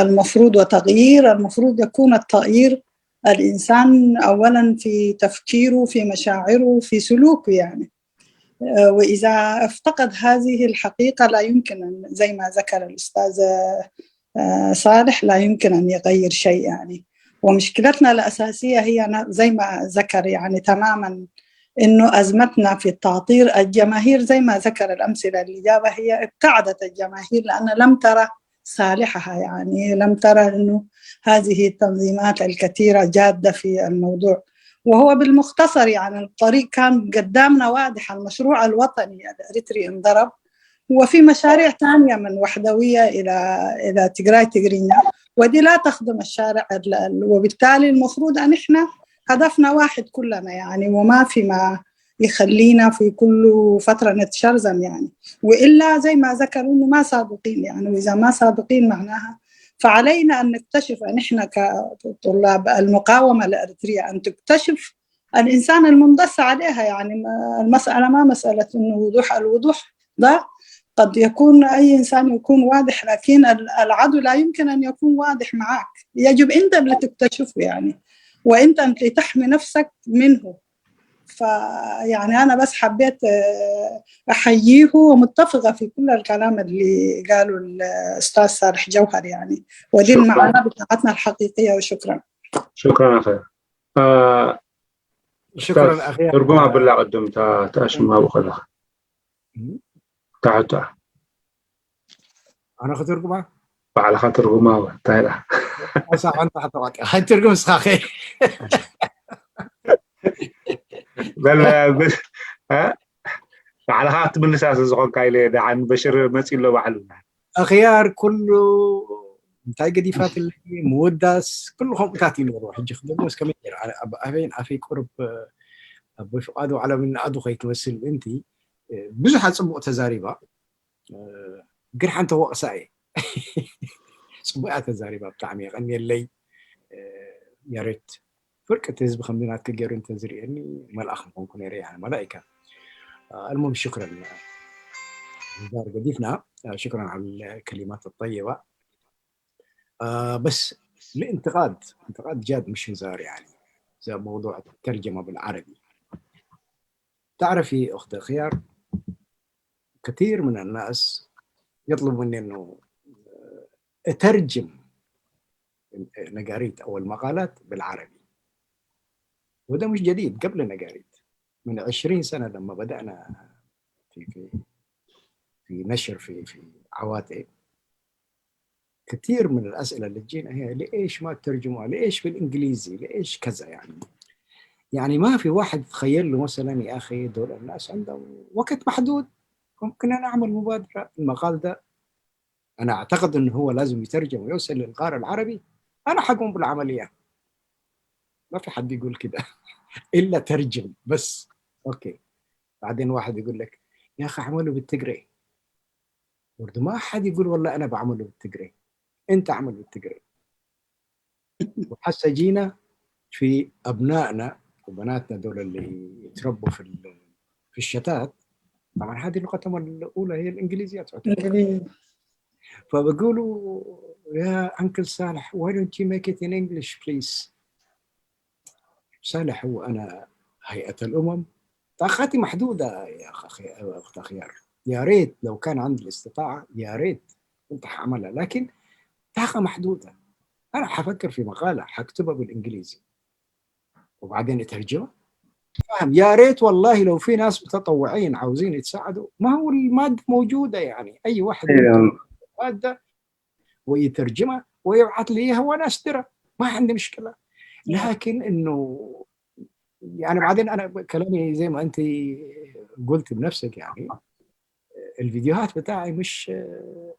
المفروض وتغيير، المفروض يكون التغيير الإنسان أولا في تفكيره، في مشاعره، في سلوكه يعني. وإذا افتقد هذه الحقيقة لا يمكن أن، زي ما ذكر الأستاذ صالح، لا يمكن أن يغير شيء يعني. ومشكلتنا الأساسية هي زي ما ذكر يعني تماما، إنه أزمتنا في التعطير. الجماهير زي ما ذكر الأمثلة اللي جابها، هي ابتعدت الجماهير لأن لم ترى صالحها يعني، لم ترى إنه هذه التنظيمات الكثيرة جادة في الموضوع. وهو بالمختصر يعني الطريق كان قدامنا واضح، المشروع الوطني الإريتري انضرب، وفي مشاريع ثانية من وحدوية إلى إلى تجراي تجرينيا، ودي لا تخدم الشارع. وبالتالي المفروض أن إحنا هدفنا واحد كلنا يعني، وما في ما يخلينا في كل فترة نتشرذم يعني. وإلا زي ما ذكروا إنه ما صادقين يعني، وإذا ما صادقين معناها فعلينا أن نكتشف أن إحنا كطلاب المقاومة الإريترية أن تكتشف الإنسان المنبث عليها يعني. المسألة ما مسألة إنه وضوح، الوضوح ده قد يكون أي إنسان يكون واضح، لكن العدو لا يمكن أن يكون واضح معك. يجب أنت اللي تكتشفه يعني، وأنت اللي تحمي نفسك منه. فيعني أنا بس حبيت أحييه، ومتفقة في كل الكلام اللي قاله الأستاذ صالح جوهر يعني. ودي المعاناة بتاعتنا الحقيقية. وشكرا. شكرا أخي. آه شكرا أخي. ትርጉም ኣብላ ቅድም ተኣሽማ ብኸለኻ ታሕታ ኣነ ክትርጉማ ባዕልኻ ትርጉማ እንታይ ዳ ኣሳ ሓንቲ ሓተዋቂ ኣይትርጉም ስኻኸ በል ባዕልኻ ክትምልሳ ዝኾንካ ኢለ ደሓን በሽር መፂ ኣሎ ባዕሉ ኣኽያር ኩሉ እንታይ ገዲፋትለይ ምውዳስ ኩሉ ከምኡታት ይነሩ ሕጂ ክደግሞ እስከ መጀር ኣበይን ኣፈይ ቁርብ ኣቦይ ፍቃዱ ዓለምን ንኣዱ ከይትመስል ምእንቲ ብዙሓት ፅቡቅ ተዛሪባ ግን ሓንቲ ወቅሳ እየ ፅቡቅ እያ ተዛሪባ ብጣዕሚ የቀንየለይ ያሬት ፍርቂ እቲ ህዝቢ ከምዚ ናትኪ ገይሩ እንተዝርእየኒ መልኣኽ ምኾንኩ ነይረ ያ መላኢካ المهم شكرا هزار قديفنا شكرا على الكلمات الطيبة بس الانتقاد انتقاد جاد مش هزار يعني زي موضوع الترجمة بالعربي تعرفي أخت خيار كثير من الناس يطلب مني انه اترجم نقاريت او المقالات بالعربي وده مش جديد قبل نقاريت من عشرين سنه لما بدانا في في في نشر في في عواتي كثير من الاسئله اللي تجينا هي ليش ما تترجموها؟ ليش بالانجليزي؟ ليش كذا يعني؟ يعني ما في واحد تخيل له مثلا يا اخي دول الناس عندهم وقت محدود ممكن انا اعمل مبادره المقال ده انا اعتقد انه هو لازم يترجم ويوصل للقارئ العربي انا حقوم بالعمليه ما في حد يقول كده الا ترجم بس اوكي بعدين واحد يقول لك يا اخي اعمله بالتقري برضه ما حد يقول والله انا بعمله بالتقري انت اعمل بالتقري وحسه جينا في ابنائنا وبناتنا دول اللي يتربوا في ال- في الشتات، طبعا هذه لغتهم الاولى هي الانجليزيه تعتبر. فبقولوا: يا انكل صالح, why don't you make it in English, please? صالح هو انا هيئه الامم؟ طاقتي محدوده يا اخي, اخت اخيار. يا ريت لو كان عندي الاستطاعه, يا ريت كنت حعملها, لكن طاقه محدوده. انا حفكر في مقاله حكتبها بالانجليزي وبعدين اترجمها. فاهم؟ يا ريت والله لو في ناس متطوعين عاوزين يتساعدوا, ما هو الماده موجوده, يعني اي واحد ماده ويترجمها ويبعث لي اياها وانا اصدرها, ما عندي مشكله. لكن انه يعني بعدين انا كلامي زي ما انت قلت بنفسك, يعني الفيديوهات بتاعي مش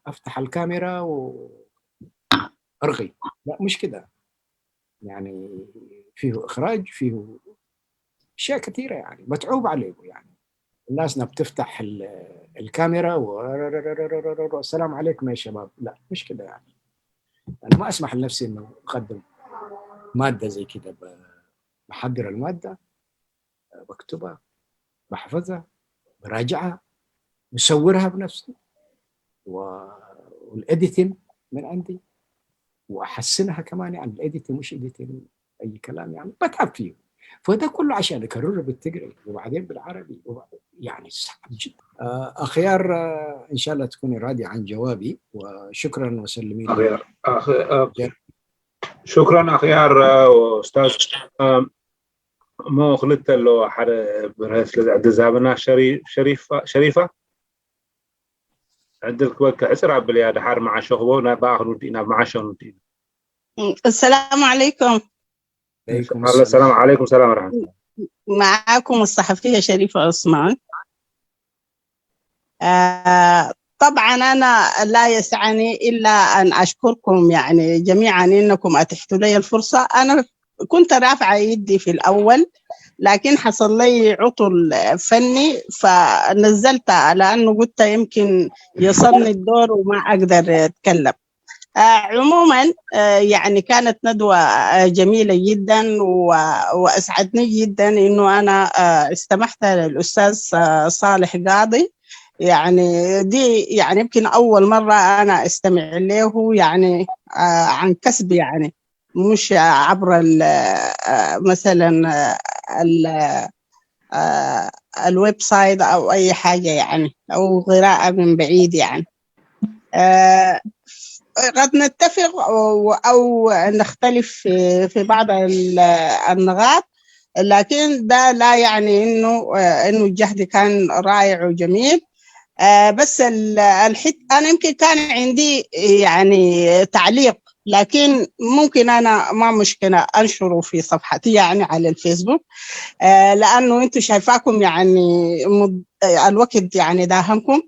افتح الكاميرا وارغي, لا, مش كده. يعني فيه اخراج, فيه اشياء كثيره, يعني متعوب عليه. يعني الناس بتفتح الكاميرا و السلام عليكم يا شباب, لا, مش كده. يعني انا ما اسمح لنفسي انه اقدم ماده زي كده. بحضر الماده, بكتبها, بحفظها, براجعها, بصورها بنفسي, والاديتنج من عندي, واحسنها كمان. يعني الاديتنج مش اديتنج اي كلام, يعني بتعب فيه. فده كله عشان اكرره بالتجري وبعدين بالعربي, يعني صعب جدا. اخيار, ان شاء الله تكوني راضيه عن جوابي, وشكرا وسلمي لي. شكرا اخيار. استاذ, እሞ ክልተ ኣለዎ, ሓደ ብርሀ ስለ ዝዕድል ዝሃበና, ሸሪፋ ዕድል ክበክ ሕፅር ኣብልያ, ድሓር መዓሾ ክቦ ናብ በኣ ክንውድእ ኢና, መዓሾ ንውድእ ኢና. السلام عليكم. ሰላም ዓለይኩም ሰላም ورحمة الله. معاكم الصحفية شريفة عثمان. آه طبعا أنا لا يسعني إلا أن أشكركم يعني جميعا إنكم أتحتوا لي الفرصة. أنا كنت رافعة يدي في الأول, لكن حصل لي عطل فني فنزلتها لأنه قلت يمكن يصلني الدور وما أقدر أتكلم. آه عموما, آه يعني كانت ندوة, آه جميلة جدا, وأسعدني جدا إنه أنا, آه استمعت للأستاذ, آه صالح قاضي. يعني دي, يعني يمكن أول مرة أنا أستمع له, يعني, آه عن كسب, يعني مش عبر مثلا, آه الويب سايت أو أي حاجة, يعني أو قراءة من بعيد, يعني. آه قد نتفق أو نختلف في بعض النقاط, لكن ده لا يعني إنه, آه إنه الجهد كان رائع وجميل. آه بس الحت أنا يمكن كان عندي يعني تعليق, لكن ممكن أنا ما مشكلة أنشره في صفحتي يعني على الفيسبوك, آه لأنه أنتوا شايفاكم يعني الوقت يعني داهمكم.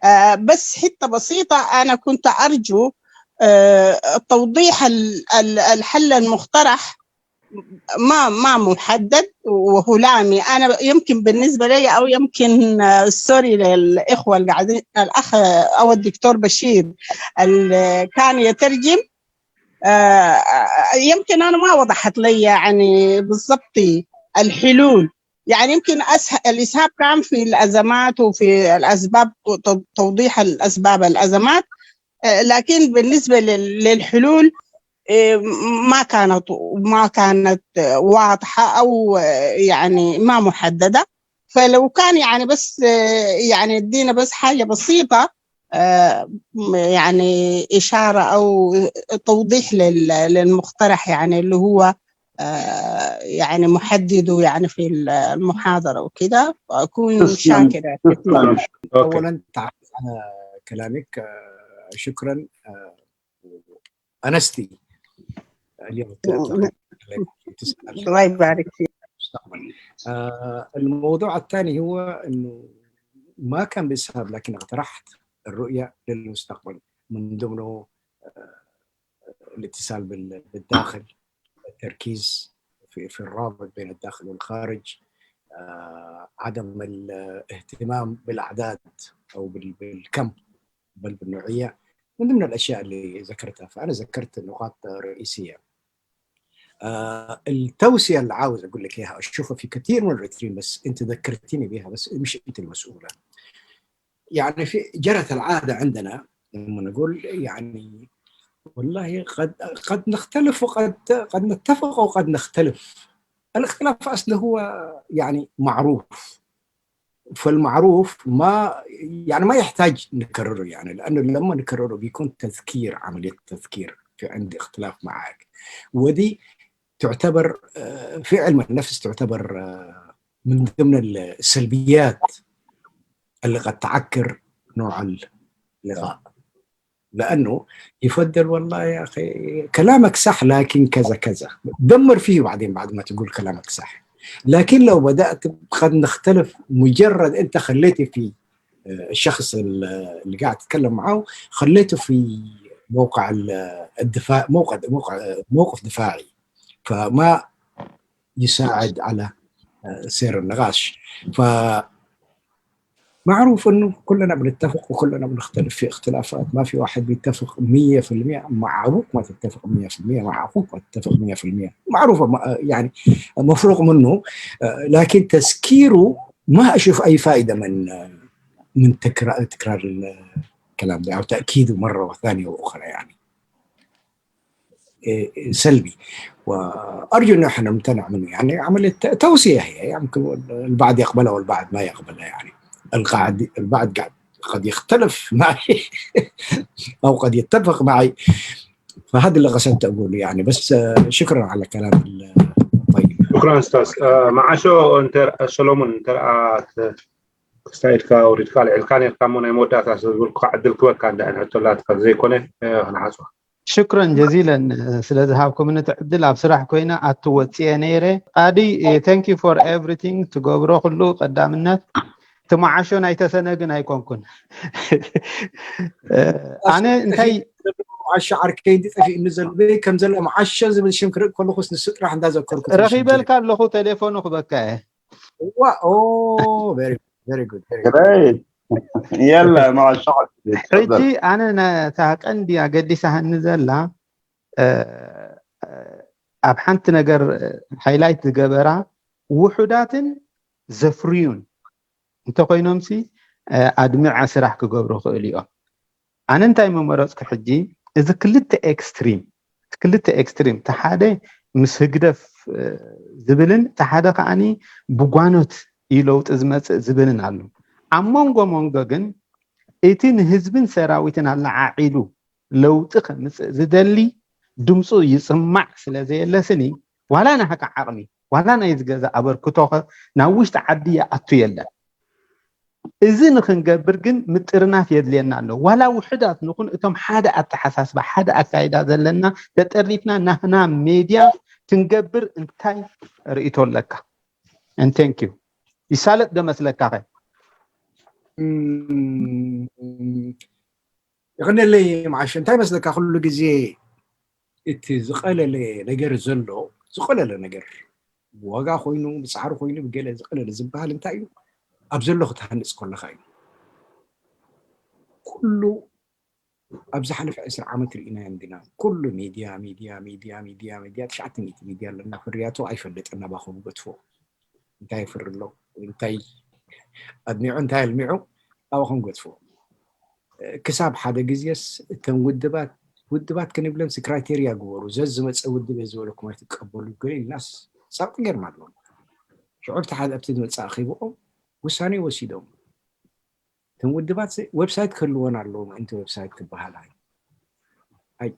آه بس حتة بسيطة, أنا كنت أرجو, آه توضيح الحل المقترح ما ما محدد وهلامي. أنا يمكن بالنسبة لي, أو يمكن, آه سوري للإخوة اللي قاعدين, الأخ أو الدكتور بشير اللي كان يترجم, آه يمكن أنا ما وضحت لي يعني بالضبط الحلول. يعني يمكن أسه... الإسهاب كان في الأزمات وفي الأسباب, توضيح الأسباب الأزمات, آه لكن بالنسبة للحلول, آه ما كانت, ما كانت واضحة أو, آه يعني ما محددة. فلو كان يعني بس, آه يعني ادينا بس حاجة بسيطة, آه يعني إشارة أو توضيح للمقترح, يعني اللي هو, آه يعني محدده, يعني في المحاضرة وكده, أكون شاكرة. أولا تعليق على كلامك, آه شكرا, آه أنستي اليوم. الله يبارك فيك. مستقبل. آه الموضوع الثاني هو انه ما كان بيسهب, لكن اقترحت الرؤيه للمستقبل, من ضمنه آه الاتصال بالداخل, التركيز في, في الرابط بين الداخل والخارج, آه عدم الاهتمام بالاعداد او بالكم بل بالنوعيه, من ضمن الاشياء اللي ذكرتها. فانا ذكرت نقاط رئيسيه. آه، التوصية اللي عاوز أقول لك إياها، أشوفها في كثير من الريترين، بس أنت ذكرتني بها، بس مش أنت المسؤولة. يعني في، جرت العادة عندنا لما نقول يعني والله قد، قد نختلف وقد، قد نتفق وقد نختلف. الاختلاف أصله هو يعني معروف، فالمعروف ما يعني ما يحتاج نكرره، يعني لأنه لما نكرره بيكون تذكير، عملية تذكير في عندي اختلاف معك. ودي تعتبر آه، في علم النفس تعتبر آه، من ضمن السلبيات اللي قد تعكر نوع اللقاء، لأنه يفضل والله يا أخي كلامك صح لكن كذا كذا، دمر فيه بعدين بعد ما تقول كلامك صح. لكن لو بدأت قد نختلف، مجرد أنت خليتي في آه، الشخص اللي قاعد تتكلم معه خليته في موقع الدفاع، موقع موقع موقف دفاعي، فما يساعد على آه، سير النقاش. ف معروف انه كلنا بنتفق وكلنا بنختلف في اختلافات، ما في واحد بيتفق مية في المية مع ابوك، ما تتفق مية في المية مع اخوك، ما تتفق مية في المية، معروفه يعني مفروغ منه. آه، لكن تذكيره ما اشوف اي فائده من من تكرار تكرار الكلام ده او تاكيده مره ثانيه واخرى يعني. سلبي. وارجو انه احنا نمتنع منه، يعني عمليه توصيه هي، يمكن البعض يقبلها والبعض ما يقبلها. يعني القاعد البعض قاعد قد يختلف معي او قد يتفق معي. فهذا اللي قصدت اقوله يعني. بس شكرا على كلام الطيب. شكرا استاذ معاشو. انت سلومون انت ክስታይ ኢልካ ወሪድካ ልዕልካ ነርካ እሞ ናይ መወዳእታ ስለ ዝበልኩ ዕድል ክበካ እንዳ ሕቶላትካ ዘይኮነ ንሓስዋ ሽክረን ጀዚለን ስለ ዝሃብኩምኒ እቲ ዕድል። ኣብ ስራሕ ኮይነ ኣትወፅየ ነይረ። ቃዲ thank you for everything ትገብሮ ኩሉ ቀዳምነት። እቲ መዓሾ ናይ ተሰነ ግን ኣይኮንኩን። ኣነ እንታይ መዓሾ ዓርከይ እንዲ ጠፊእኒ ዘሎ ከም ዘሎ መዓሾ ዝብል ሽም ክርኢ ከለኹስ ንሱ ጥራሕ እንዳዘከርኩ ረኺበልካ ኣለኹ። ቴሌፎኑ ክበካ እየ። ዋ very very good very good Great. የለ መዓሾ ሕጂ ኣነ ነታ ቀንዲ ኣገዲሳሃኒ ዘላ ኣብ ሓንቲ ነገር ሃይላይት ዝገበራ ውሑዳትን ዘፍርዩን እንተኮይኖምሲ ኣድሚዓ ስራሕ ክገብሩ ክእሉ እዮም። ኣነ እንታይ ምመረፅኩ ሕጂ እዚ ክልተ ኤክስትሪም ክልተ ኤክስትሪም እቲ ሓደ ምስ ህግደፍ ዝብልን እቲ ሓደ ከዓኒ ብጓኖት እዩ ለውጢ ዝመፅእ ዝብልን ኣሎ። ኣብ መንጎ መንጎ ግን እቲ ንህዝብን ሰራዊትን ኣለዓዒሉ ለውጢ ከምፅእ ዝደሊ ድምፁ ይፅማዕ ስለ ዘየለስኒ ዋላ ናህካ ዓቕሚ ዋላ ናይ ዝገዛ ኣበርክቶ ናብ ውሽጢ ዓዲ ይኣቱ የለን። እዚ ንክንገብር ግን ምጥርናፍ የድልየና ኣሎ። ዋላ ውሕዳት ንኹን እቶም ሓደ ኣተሓሳስባ ሓደ ኣካይዳ ዘለና ተጠርኒፍና ናህና ሜድያ ክንገብር እንታይ ርእቶ ኣለካ? And thank you። ይሳለጥ ዶ መስለካ ኸ? ይቕነለይ መዓሽ እንታይ መስለካ ኩሉ ግዜ እቲ ዝቐለለ ነገር ዘሎ ዝቐለለ ነገር ብዋጋ ኮይኑ ብፃዕሪ ኮይኑ ብገለ ዝቐለለ ዝበሃል እንታይ እዩ? ኣብ ዘሎ ክትሃንፅ ከለካ እዩ። ኩሉ ኣብ ዝሓለፈ ዕስራ ዓመት ርኢናዮም ግና ኩሉ ሚድያ ሚድያ ሚድያ ሚድያ ሚድያ ትሽዓተ ሚእቲ ሚድያ ኣለና ፍርያቱ ኣይፈልጥን ናባኹም ገድፎ እንታይ ይፍሪ ኣሎ እንታይ ኣድሚዑ እንታይ ኣልሚዑ ናባኹም ገድፎ። ክሳብ ሓደ ግዜስ እተን ውድባት ውድባት ክንብለንስ ክራይቴርያ ግበሩ። ዘዝመፀ ውድብ እየ ዝበለኩም ኣይትቀበሉ ገለ ኢልናስ ፃቕጢ ገርና ኣለዉ። ሽዑ ኣብቲ ሓደ ኣብቲ ዝመፅእ ኣኺብኦም ውሳኔ ወሲዶም። እተን ውድባት ዌብሳይት ክህልወን ኣለዎ ምእንቲ ዌብሳይት ክበሃል ኣይ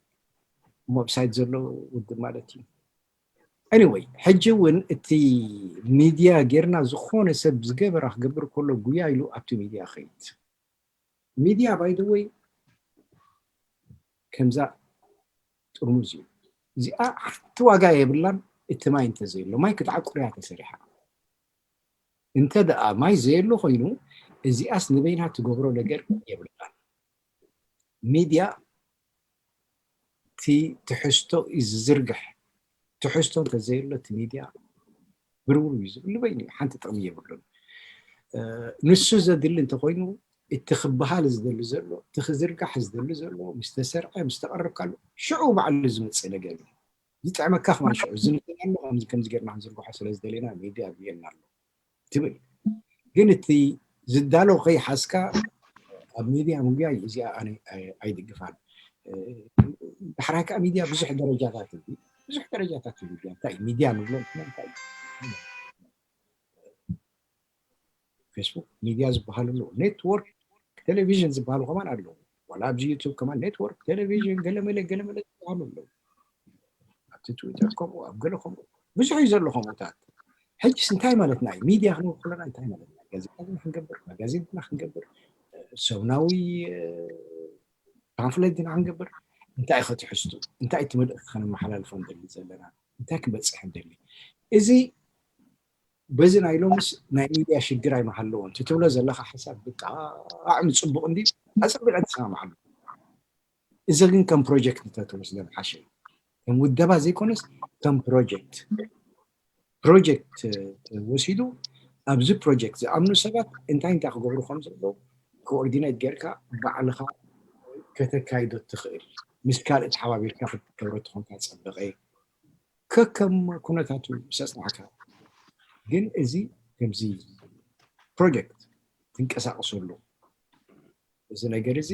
ዌብሳይት ዘሎ ውድብ ማለት እዩ። Anyway ሕጂ እውን እቲ ሚድያ ጌርና ዝኾነ ሰብ ዝገበራ ክገብር ከሎ ጉያ ኢሉ ኣብቲ ሚድያ ኸይድ። ሚድያ by the way ከምዛ ጥርሙዝ እዩ። እዚኣ ሓንቲ ዋጋ የብላን። እቲ ማይ እንተዘየሎ ማይ ክትዓቁር እያ ተሰሪሓ። እንተ ደኣ ማይ ዘየሎ ኮይኑ እዚኣስ ንበይና ትገብሮ ነገር የብላን። ሚድያ እቲ ትሕዝቶ እዩ ዝዝርግሕ። ትሕዝቶ እንተዘየሎ እቲ ሚድያ ብርብር እዩ ዝብል ንበይኑ እዩ ሓንቲ ጥቕሚ የብሉን። ንሱ ዘድሊ እንተኮይኑ እቲ ክበሃል ዝደሊ ዘሎ እቲ ክዝርጋሕ ዝደሊ ዘሎ ምስ ተሰርዐ ምስ ተቐረብካሉ ሽዑ ባዕሉ ዝመፅእ ነገር እዩ። ዝጥዕመካ ከማን ሽዑ ዝንክናሉ ከምዚ ከምዚ ጌርና ክንዝርግሖ ስለ ዝደለና ሚድያ ኣብየና ኣሎ ትብል። ግን እቲ ዝዳሎ ከይሓዝካ ኣብ ሚድያ ምጉያይ እዚኣ ኣነ ኣይድግፋን። ዳሕራይ ከዓ ሚድያ ብዙሕ ደረጃታት እዩ። ብዙሕ ደረጃታት እዩ። እንታይ ሚድያ ንብሎ እንታይ ፌስቡክ ሚድያ ዝበሃል ኣለዉ። ኔትወርክ ቴሌቪዥን ዝበሃሉ ከማን ኣለዉ። ዋላ ኣብዚ ዩቱብ ከማን ኔትወርክ ቴሌቪዥን ገለመለ ገለመለ ዝበሃሉ ኣለዉ። ኣብቲ ትዊተር ከምኡ ኣብ ገለ ከምኡ ብዙሕ እዩ ዘሎ ከምኡታት። ሕጅስ እንታይ ማለትና እዩ? ሚድያ ክንብል ከለና እንታይ ማለትና? ጋዜጣ ዲና ክንገብር፣ ማጋዚን ዲና ክንገብር፣ ሰሙናዊ ፓምፍሌት ዲና ክንገብር? እንታይ እዩ ከትሕዝቱ? እንታይ እቲ መልእኽቲ ከነመሓላልፎ ንደሊ ዘለና? እንታይ ክበፅሕ ንደሊ? እዚ በዚ ናይ ሎምስ ናይ ሚድያ ሽግር ኣይመሃለዎን። እቲ ትብሎ ዘለኻ ሓሳብ ብጣዕሚ ፅቡቕ እንዲ ኣፀቢቐ ተሰማምዓሉ። እዚ ግን ከም ፕሮጀክት እንተትወስዶ ምሓሸ እዩ። ከም ውደባ ዘይኮነስ ከም ፕሮጀክት ፕሮጀክት ተወሲዱ ኣብዚ ፕሮጀክት ዝኣምኑ ሰባት እንታይ እንታይ ክገብሩ ከም ዘለዉ ኮኦርዲኔት ጌርካ ባዕልኻ ከተካይዶ ትኽእል ምስ ካልእ ተሓባቢርካ ክትገብሮ ተኾንካ ፀበቐ ከከም ኩነታቱ ምስ ኣፅናዕካ ግን እዚ ከምዚ ፕሮጀክት ትንቀሳቀሰሉ እዚ ነገር እዚ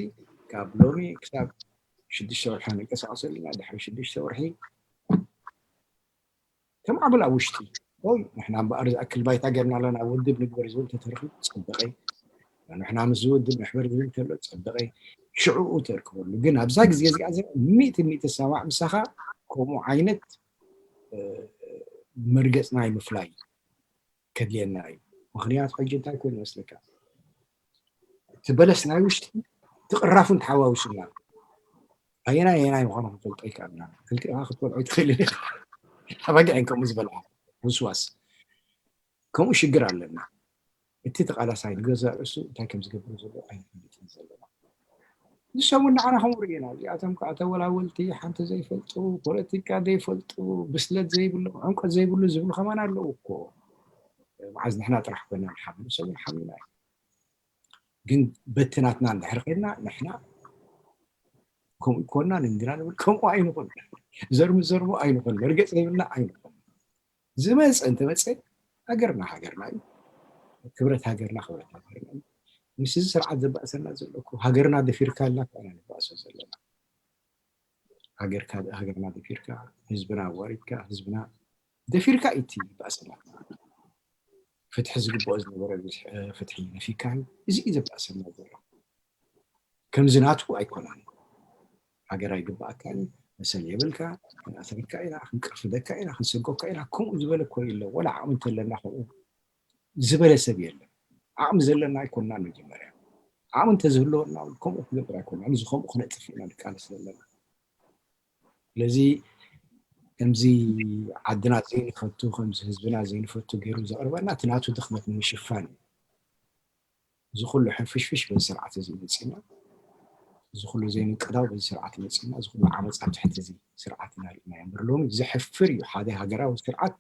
ካብ ሎሚ ክሳብ ሽዱሽተ ወርሒ ንንቀሳቀሰሉ ኢና ድሕሪ ሽዱሽተ ወርሒ ተማዕብል ኣብ ውሽጢ ይ ንሕና እምበኣር ዝኣክል ባይታ ገርና ኣለና ውድብ ንግበር ዝብል ተተረኺቡ ፀበቀ ንሕና ምስ ዝውድብ ንሕበር ዝብል ተሎ ፀበቀ ሽዕኡ ተርክበሉ ግን ኣብዛ ግዜ እዚኣ ዘ ሚእቲ ሚእቲ ሰማዕ ምሳኻ ከምኡ ዓይነት መርገፅና ይምፍላይ ከድልየና እዩ ምክንያቱ ሕጂ እንታይ ኮይኑ ይመስለካ እቲ በለስ ናይ ውሽጢ ትቕራፉን ተሓዋውሱና ኣየናይ ኣየናይ ምዃኑ ክንፈልጦ ይከኣልና ክልቲኻ ክትበልዖ ይትኽእል ኣባጊዕን ከምኡ ዝበልዓ ውስዋስ ከምኡ ሽግር ኣለና እቲ ተቓላሳይ ንገዛእ ርእሱ እንታይ ከም ዝገብር ዘሎ ኣይንፈልጥን ዘለና ንሶም እውን ንዓና ከምኡ ርእና እዚኣቶም ከዓ ተወላወልቲ ሓንቲ ዘይፈልጡ ፖለቲካ ዘይፈልጡ ብስለት ዘይብሎም ዕምቀት ዘይብሉ ዝብሉ ከማን ኣለዉ እኮ መዓዝ ንሕና ጥራሕ ኮይና ንሓምሉ ሰብ ንሓምልና እዩ ግን በቲ ናትና እንድሕር ኮይና ንሕና ከምኡ ይኮና ንንግራ ንብል ከምኡ ኣይንኹን ዘርሙ ዘርሙ ኣይንኹን መርገፅ ዘይብልና ኣይንኹን ዝመፀ እንተመፀ ሃገርና ሃገርና እዩ ክብረት ሃገርና ክብረት ሃገርና እዩ ምስ እዚ ስርዓት ዘባእሰና ዘሎ እኮ ሃገርና ደፊርካ ኢልና እኮ ኢና ንባእሶ ዘለና ሃገርና ደፊርካ ህዝብና ኣዋሪድካ ህዝብና ደፊርካ እዩ እቲ ባእሰና ፍትሒ ዝግብኦ ዝነበረ ፍትሒ ነፊካ እዩ እዚ እዩ ዘባእሰና ዘሎ ከምዚ ናቱ ኣይኮናን ሃገር ኣይግባኣካን መሰል የብልካ ክንኣስረካ ኢና ክንቅርፍደካ ኢና ክንሰጎካ ኢና ከምኡ ዝበለ እኮ የለ ወላ ዓቕሚ እንተለና ከምኡ ዝበለ ሰብ የለን ዓቕሚ ዘለና ኣይኮንና መጀመርያ ዓቕሚ እንተዝህልወና ከምኡ ክገብር ኣይኮንና እዚ ከምኡ ክነጥፍ ኢና ንቃለስ ዘለና ስለዚ ከምዚ ዓድና ዘይንፈቱ ከምዚ ህዝብና ዘይንፈቱ ገይሩ ዘቕርበና እቲ ናቱ ድኽመት ንምሽፋን እዩ እዚ ኩሉ ሕንፍሽፍሽ በዚ ስርዓት እዚ መፂና እዚ ኩሉ ዘይምቅዳው በዚ ስርዓት መፂና እዚ ኩሉ ዓመፃ ትሕቲ እዚ ስርዓት ኢና ርኢና እምበር ሎሚ ዘሕፍር እዩ ሓደ ሃገራዊ ስርዓት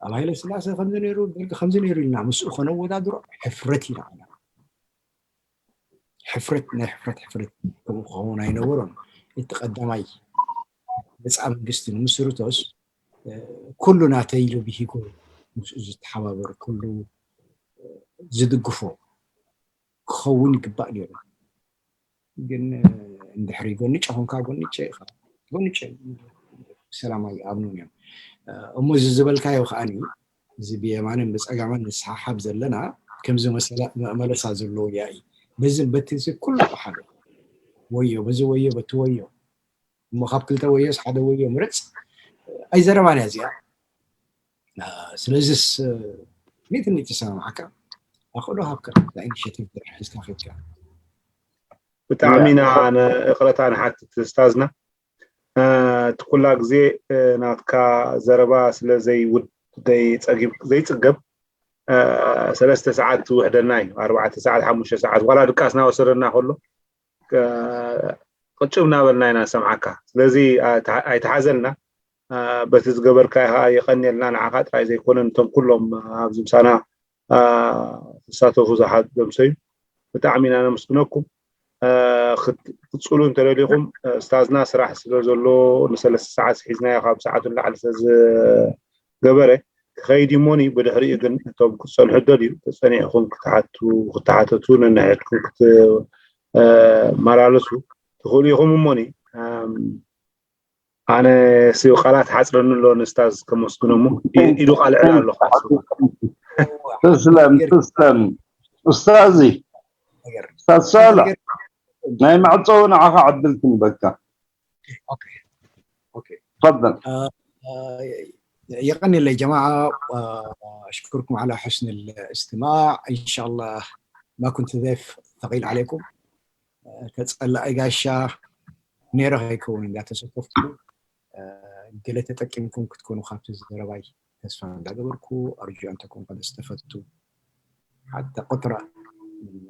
ኣብ ሃይለ ስላሴ ከምዚ ነይሩ ደርጊ ከምዚ ነይሩ ኢልና ምስኡ ከነወዳድሮ ሕፍረት ኢና ኢና ሕፍረት ናይ ሕፍረት ሕፍረት ከምኡ ክኸውን ኣይነበሮን እቲ ቀዳማይ ነፃ መንግስቲ ንምስርቶስ ኩሉ ናተይ ኢሉ ብሂጉ ምስኡ ዝተሓባበር ኩሉ ዝድግፎ ክኸውን ይግባእ ነይሩ ግን እንድሕሪ ጎንጨ ኮንካ ጎንጨ ኢኻ ጎንጨ ሰላም ኣይኣምኑን እዮም እሞ እዚ ዝበልካዮ ከዓኒ እዚ ብየማንን ብፀጋምን ንሰሓሓብ ዘለና ከምዚ መለሳ ዘለዎ ያኢ በዚ በቲ ኩሉ ሓደ ወዮ በዚ ወዮ በቲ ወዮ እሞ ካብ ክልተ ወዮስ ሓደ ወዮ ምረፅ ኣይዘረባን እያ እዚኣ ስለዚስ ሚእቲ ሚእቲ ሰማማዕካ ኣኽእሎ ሃብካ ኢኒሽቲቭ ሒዝካ ከድካ ብጣዕሚ ኢና ይቕረታ ንሓትት ስታዝና እቲ ኩላ ግዜ ናትካ ዘረባ ስለ ዘይውድ ዘይፀጊብ ዘይፅገብ ሰለስተ ሰዓት ትውሕደና እዩ ኣርባዕተ ሰዓት ሓሙሽተ ሰዓት ዋላ ድቃስና ወሰደና ከሎ ቅጭብ እናበልና ኢና ንሰምዓካ ስለዚ ኣይትሓዘልና በቲ ዝገበርካ ከዓ የቐንየልና ንዓኻ ጥራይ ዘይኮነ ነቶም ኩሎም ኣብዚ ምሳና ዝሳተፉ ዝሓት ደምሰዩ ብጣዕሚ ኢና ነመስግነኩም ክትቅፅሉ እንተደሊኹም፣ ስታዝና ስራሕ ስለ ዘሎ ንሰለስተ ሰዓት ሒዝናዮ ካብ ሰዓቱ ንላዕሊ ስለ ዝገበረ ክኸይድ እሞኒ፣ ብድሕሪኡ ግን እቶም ክትፀንሑ ደልዩ ተፀኒዕኹም ክትሓቱ፣ ክትሓተቱ፣ ነንሕድኩም ክትመላለሱ ትኽእሉ ኢኹም እሞኒ። ኣነ ስዩ ቃላት ሓፅረኒ ኣሎ፣ ንስታዝ ከመስግኖ እሞ ኢዱ ቃልዕል ኣለኹ። ተስለም ተስለም ኡስታዚ ኡስታዝ ሳልሕ ናይ መዕፀዊ ንዓኻ ዕድል ክንበካ። ኦኬ ኦኬ تفضل يقني لي جماعة، أشكركم على حسن الاستماع. إن شاء الله ما كنت ضيف ثقيل عليكم. ተፀላኢ ጋሻ ነይረ ከይከውን እንዳተሰከፍኩ ገለ ተጠቂምኩም ክትኮኑ ካብቲ ዘረባይ ተስፋ እንዳገበርኩ ኣርጁ ኣን ተኩን ቀድ እስተፈቱ ሓታ ቁጥረ ምን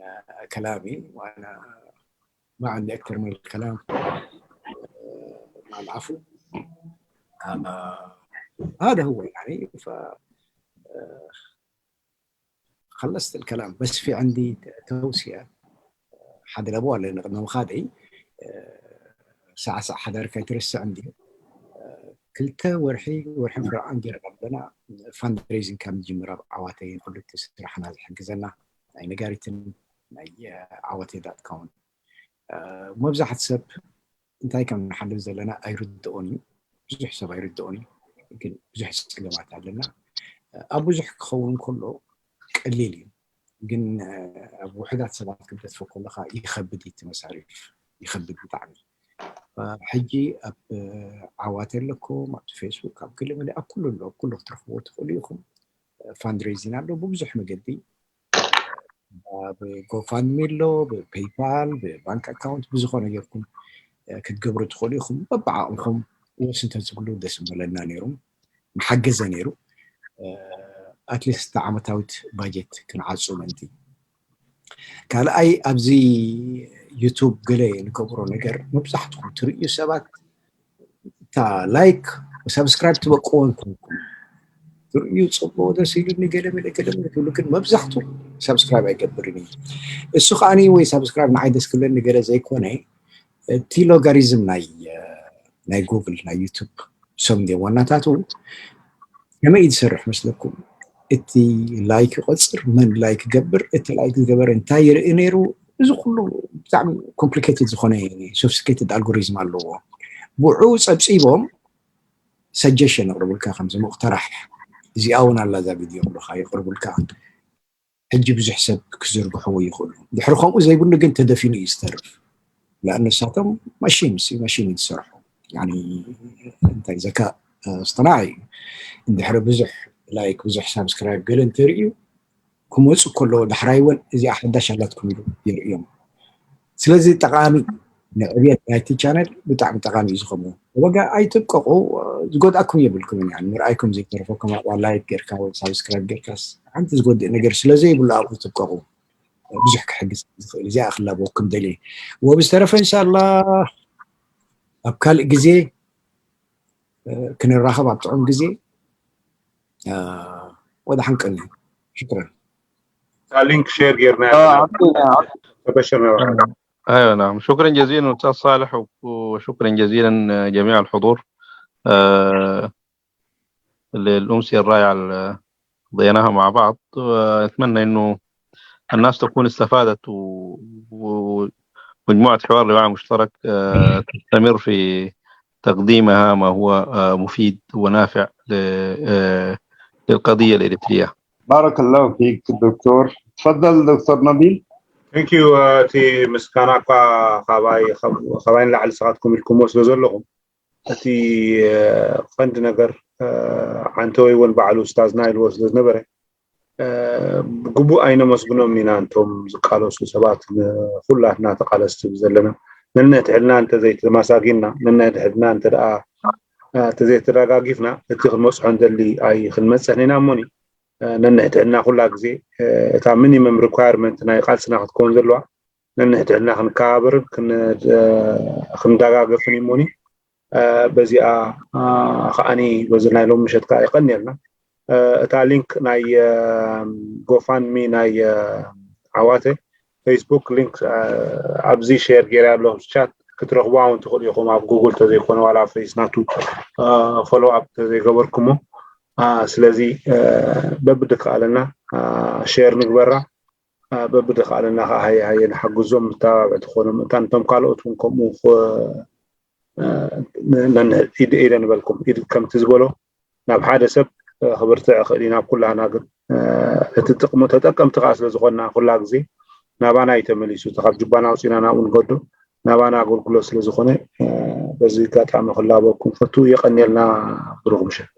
ከላሚ ዋና ما عندي أكثر من الكلام مع العفو. هذا هو يعني ف خلصت الكلام، بس في عندي توصية. حد الأبوة اللي نقدم خادعي ساعة ساعة حدا ركاي ترسع عندي ክልተ ወርሒ ወርሒ ፍርዓን ገይረ ኣለና። ፋንድሬዚንግ ካብ ንጅምር ኣብ ዓዋተይ ኩሉ እቲ ስራሕና ዝሕግዘና ናይ ነጋሪትን ናይ ዓዋተይ ዳት ኮም። መብዛሕት ሰብ እንታይ ከም ንሓልፍ ዘለና ኣይርድኦን እዩ። ብዙሕ ሰብ ኣይርድኦን እዩ፣ ግን ብዙሕ ፀገማት ኣለና። ኣብ ብዙሕ ክኸውን ከሎ ቀሊል እዩ፣ ግን ኣብ ውሕዳት ሰባት ክብደት ፈኮለካ ይኸብድ እዩ። እቲ መሳሪፍ ይኸብድ ብጣዕሚ። ሕጂ ኣብ ዓዋተ ኣለኩም፣ ኣብ ፌስቡክ፣ ኣብ ገለ መለ ኣብ ኩሉ ኣሎ፣ ኣብ ኩሉ ክትረኽብዎ ትኽእሉ ኢኹም። ፋንድሬዚን ኣሎ ብብዙሕ መገዲ፣ ብጎፋንሚ ኣሎ፣ ብፔይፓል፣ ብባንክ ኣካውንት፣ ብዝኾነ ጌርኩም ክትገብሩ ትኽእሉ ኢኹም። በብዓቕምኹም ወስ እንተትብሉ ደስ ምበለና ነይሩ፣ ምሓገዘ ነይሩ። ኣትሊስት ዓመታዊት ባጀት ክንዓፁ ምእንቲ። ካልኣይ ኣብዚ ዩቱብ ገለ ንገብሮ ነገር መብዛሕትኹም ትርእዩ ሰባት እታ ላይክ ሳብስክራይብ ትበቅዎ ንኮንኩም ትርእዩ ፅቡቅ ደስ ኢሉኒ ገለ መለ ገለ መለ ትብሉ ግን መብዛሕቱ ሳብስክራይብ ኣይገብርን እዩ። እሱ ከዓኒ ወይ ሳብስክራይብ ንዓይ ደስ ክብለኒ ገለ ዘይኮነ እቲ ሎጋሪዝም ናይ ናይ ጉግል ናይ ዩቱብ ሰም እንደ ዋናታቱ ከመይ እዩ ዝሰርሕ መስለኩም? እቲ ላይክ ይቆፅር፣ መን ላይክ ይገብር፣ እቲ ላይክ ዝገበረ እንታይ ይርኢ ነይሩ፣ እዚ ኩሉ ብጣዕሚ ኮምፕሊኬትድ ዝኾነ ሶፊስቲኬትድ ኣልጎሪዝም ኣለዎ። ብኡ ፀብፂቦም ሰጀሽን የቕርቡልካ፣ ከምዚ ሙቅተራሕ እዚኣ እውን ኣላ እዛ ቪድዮ ክብሉካ የቕርቡልካ። ሕጂ ብዙሕ ሰብ ክዝርግሕዎ ይኽእሉ። ድሕሪ ከምኡ ዘይብሉ ግን ተደፊኑ እዩ ዝተርፍ። ለኣኑ ንሳቶም ማሽን ሲ ማሽን እዩ ዝሰርሑ። ያኒ እንታይ ዘካ ኣስጠናዒ እዩ። እንድሕሪ ብዙሕ ላይክ ብዙሕ ሳብስክራይብ ገለ እንተርእዩ ክመፁ ከለዎ ዳሕራይ እውን እዚኣ ሓዳሽ ኣላትኩም ኢሉ የርእዮም። ስለዚ ጠቓሚ ንዕብየት ናይቲ ቻነል ብጣዕሚ ጠቓሚ እዩ ዝኸውን። ወጋ ኣይትብቀቑ፣ ዝጎድኣኩም የብልኩም። ያ ምርኣይኩም ዘይተረፈኩም ኣብኣ ላይክ ጌርካ ወይ ሳብስክራይብ ጌርካስ ሓንቲ ዝጎድእ ነገር ስለ ዘይብሉ ኣብኡ ትብቀቑ። ብዙሕ ክሕግዝ ዝኽእል እዚኣ ክላበወኩም ደልየ። ወብዝተረፈ እንሻላ ኣብ ካልእ ግዜ ክንራኸብ ኣብ ጥዑም ግዜ ወደ ሓንቀን እዩ። ሽክረን። ሊንክ ሼር ጌርና ተበሽር ነበረ ايوه نعم شكرا جزيلا استاذ صالح وشكرا جزيلا جميع الحضور آه، للامسيه الرائعه اللي قضيناها مع بعض. اتمنى انه الناس تكون استفادت ومجموعه حوار لوعي مشترك تستمر في تقديمها ما هو مفيد ونافع للقضيه الاريتريه. بارك الله فيك دكتور. تفضل دكتور نبيل. Thank you. እቲ ምስጋና እኳ ካባይ ንላዕሊ ንስኻትኩም ኢልኩምዎ ስለ ዘለኹም እቲ ቀንዲ ነገር ዓንተወይ እውን ባዕሉ ኡስታዝና ኢልዎ ስለ ዝነበረ ብግቡእ ኣይነመስግኖም ኢና። እንቶም ዝቃለሱ ሰባት ንኩላትና ተቃለስቲ ዘለና ነንሕድሕድና እንተዘይተማሳጊና ነንሕድሕድና እንተ ደኣ እንተዘይተደጋጊፍና እቲ ክንመፅሖ እንደሊ ኣይክንመፅሕን ኢና እሞኒ ነንሕድሕድና ኩላ ግዜ እታ ሚኒመም ሪኳየርመንት ናይ ቃልስና ክትከውን ዘለዋ ነንሕድሕድና ክንከባበርን ክንደጋገፍን እሞኒ በዚኣ ከዓኒ በዚ ናይ ሎም ምሸት ከዓ የቀንየልና እታ ሊንክ ናይ ጎፋንሚ ናይ ዓዋተ ፌስቡክ ሊንክ ኣብዚ ሼር ገይረ ኣሎ ቻት ክትረኽቡ እውን ትኽእሉ ኢኹም። ኣብ ጉግል ተዘይኮነ ዋላ ፌስ ናቱ ፎሎ ኣፕ ተዘይገበርኩሞ። ስለዚ በብድከኣለና ሼር ንግበራ። በብድከኣለና ከዓ ሃየ ሃየ ንሓግዞም፣ ምተባብዕ ትኾኑ ምእንታን እቶም ካልኦት እውን ከምኡ ኢደ ንበልኩም። ኢድ ከምቲ ዝበሎ ናብ ሓደ ሰብ ክብርትዕ ይኽእል እዩ፣ ናብ ኩላና ግን እቲ ጥቕሙ ተጠቀምቲ ከዓ ስለዝኾንና ኩላ ግዜ ናባና እዩ ተመሊሱ። እቲ ካብ ጅባና ኣውፂና ናብኡ ንገዶ ናባና ኣገልግሎት ስለዝኾነ በዚ ኣጋጣሚ ክላበኩም ፈቱ። የቐንየልና ብሩኽ ምሸት።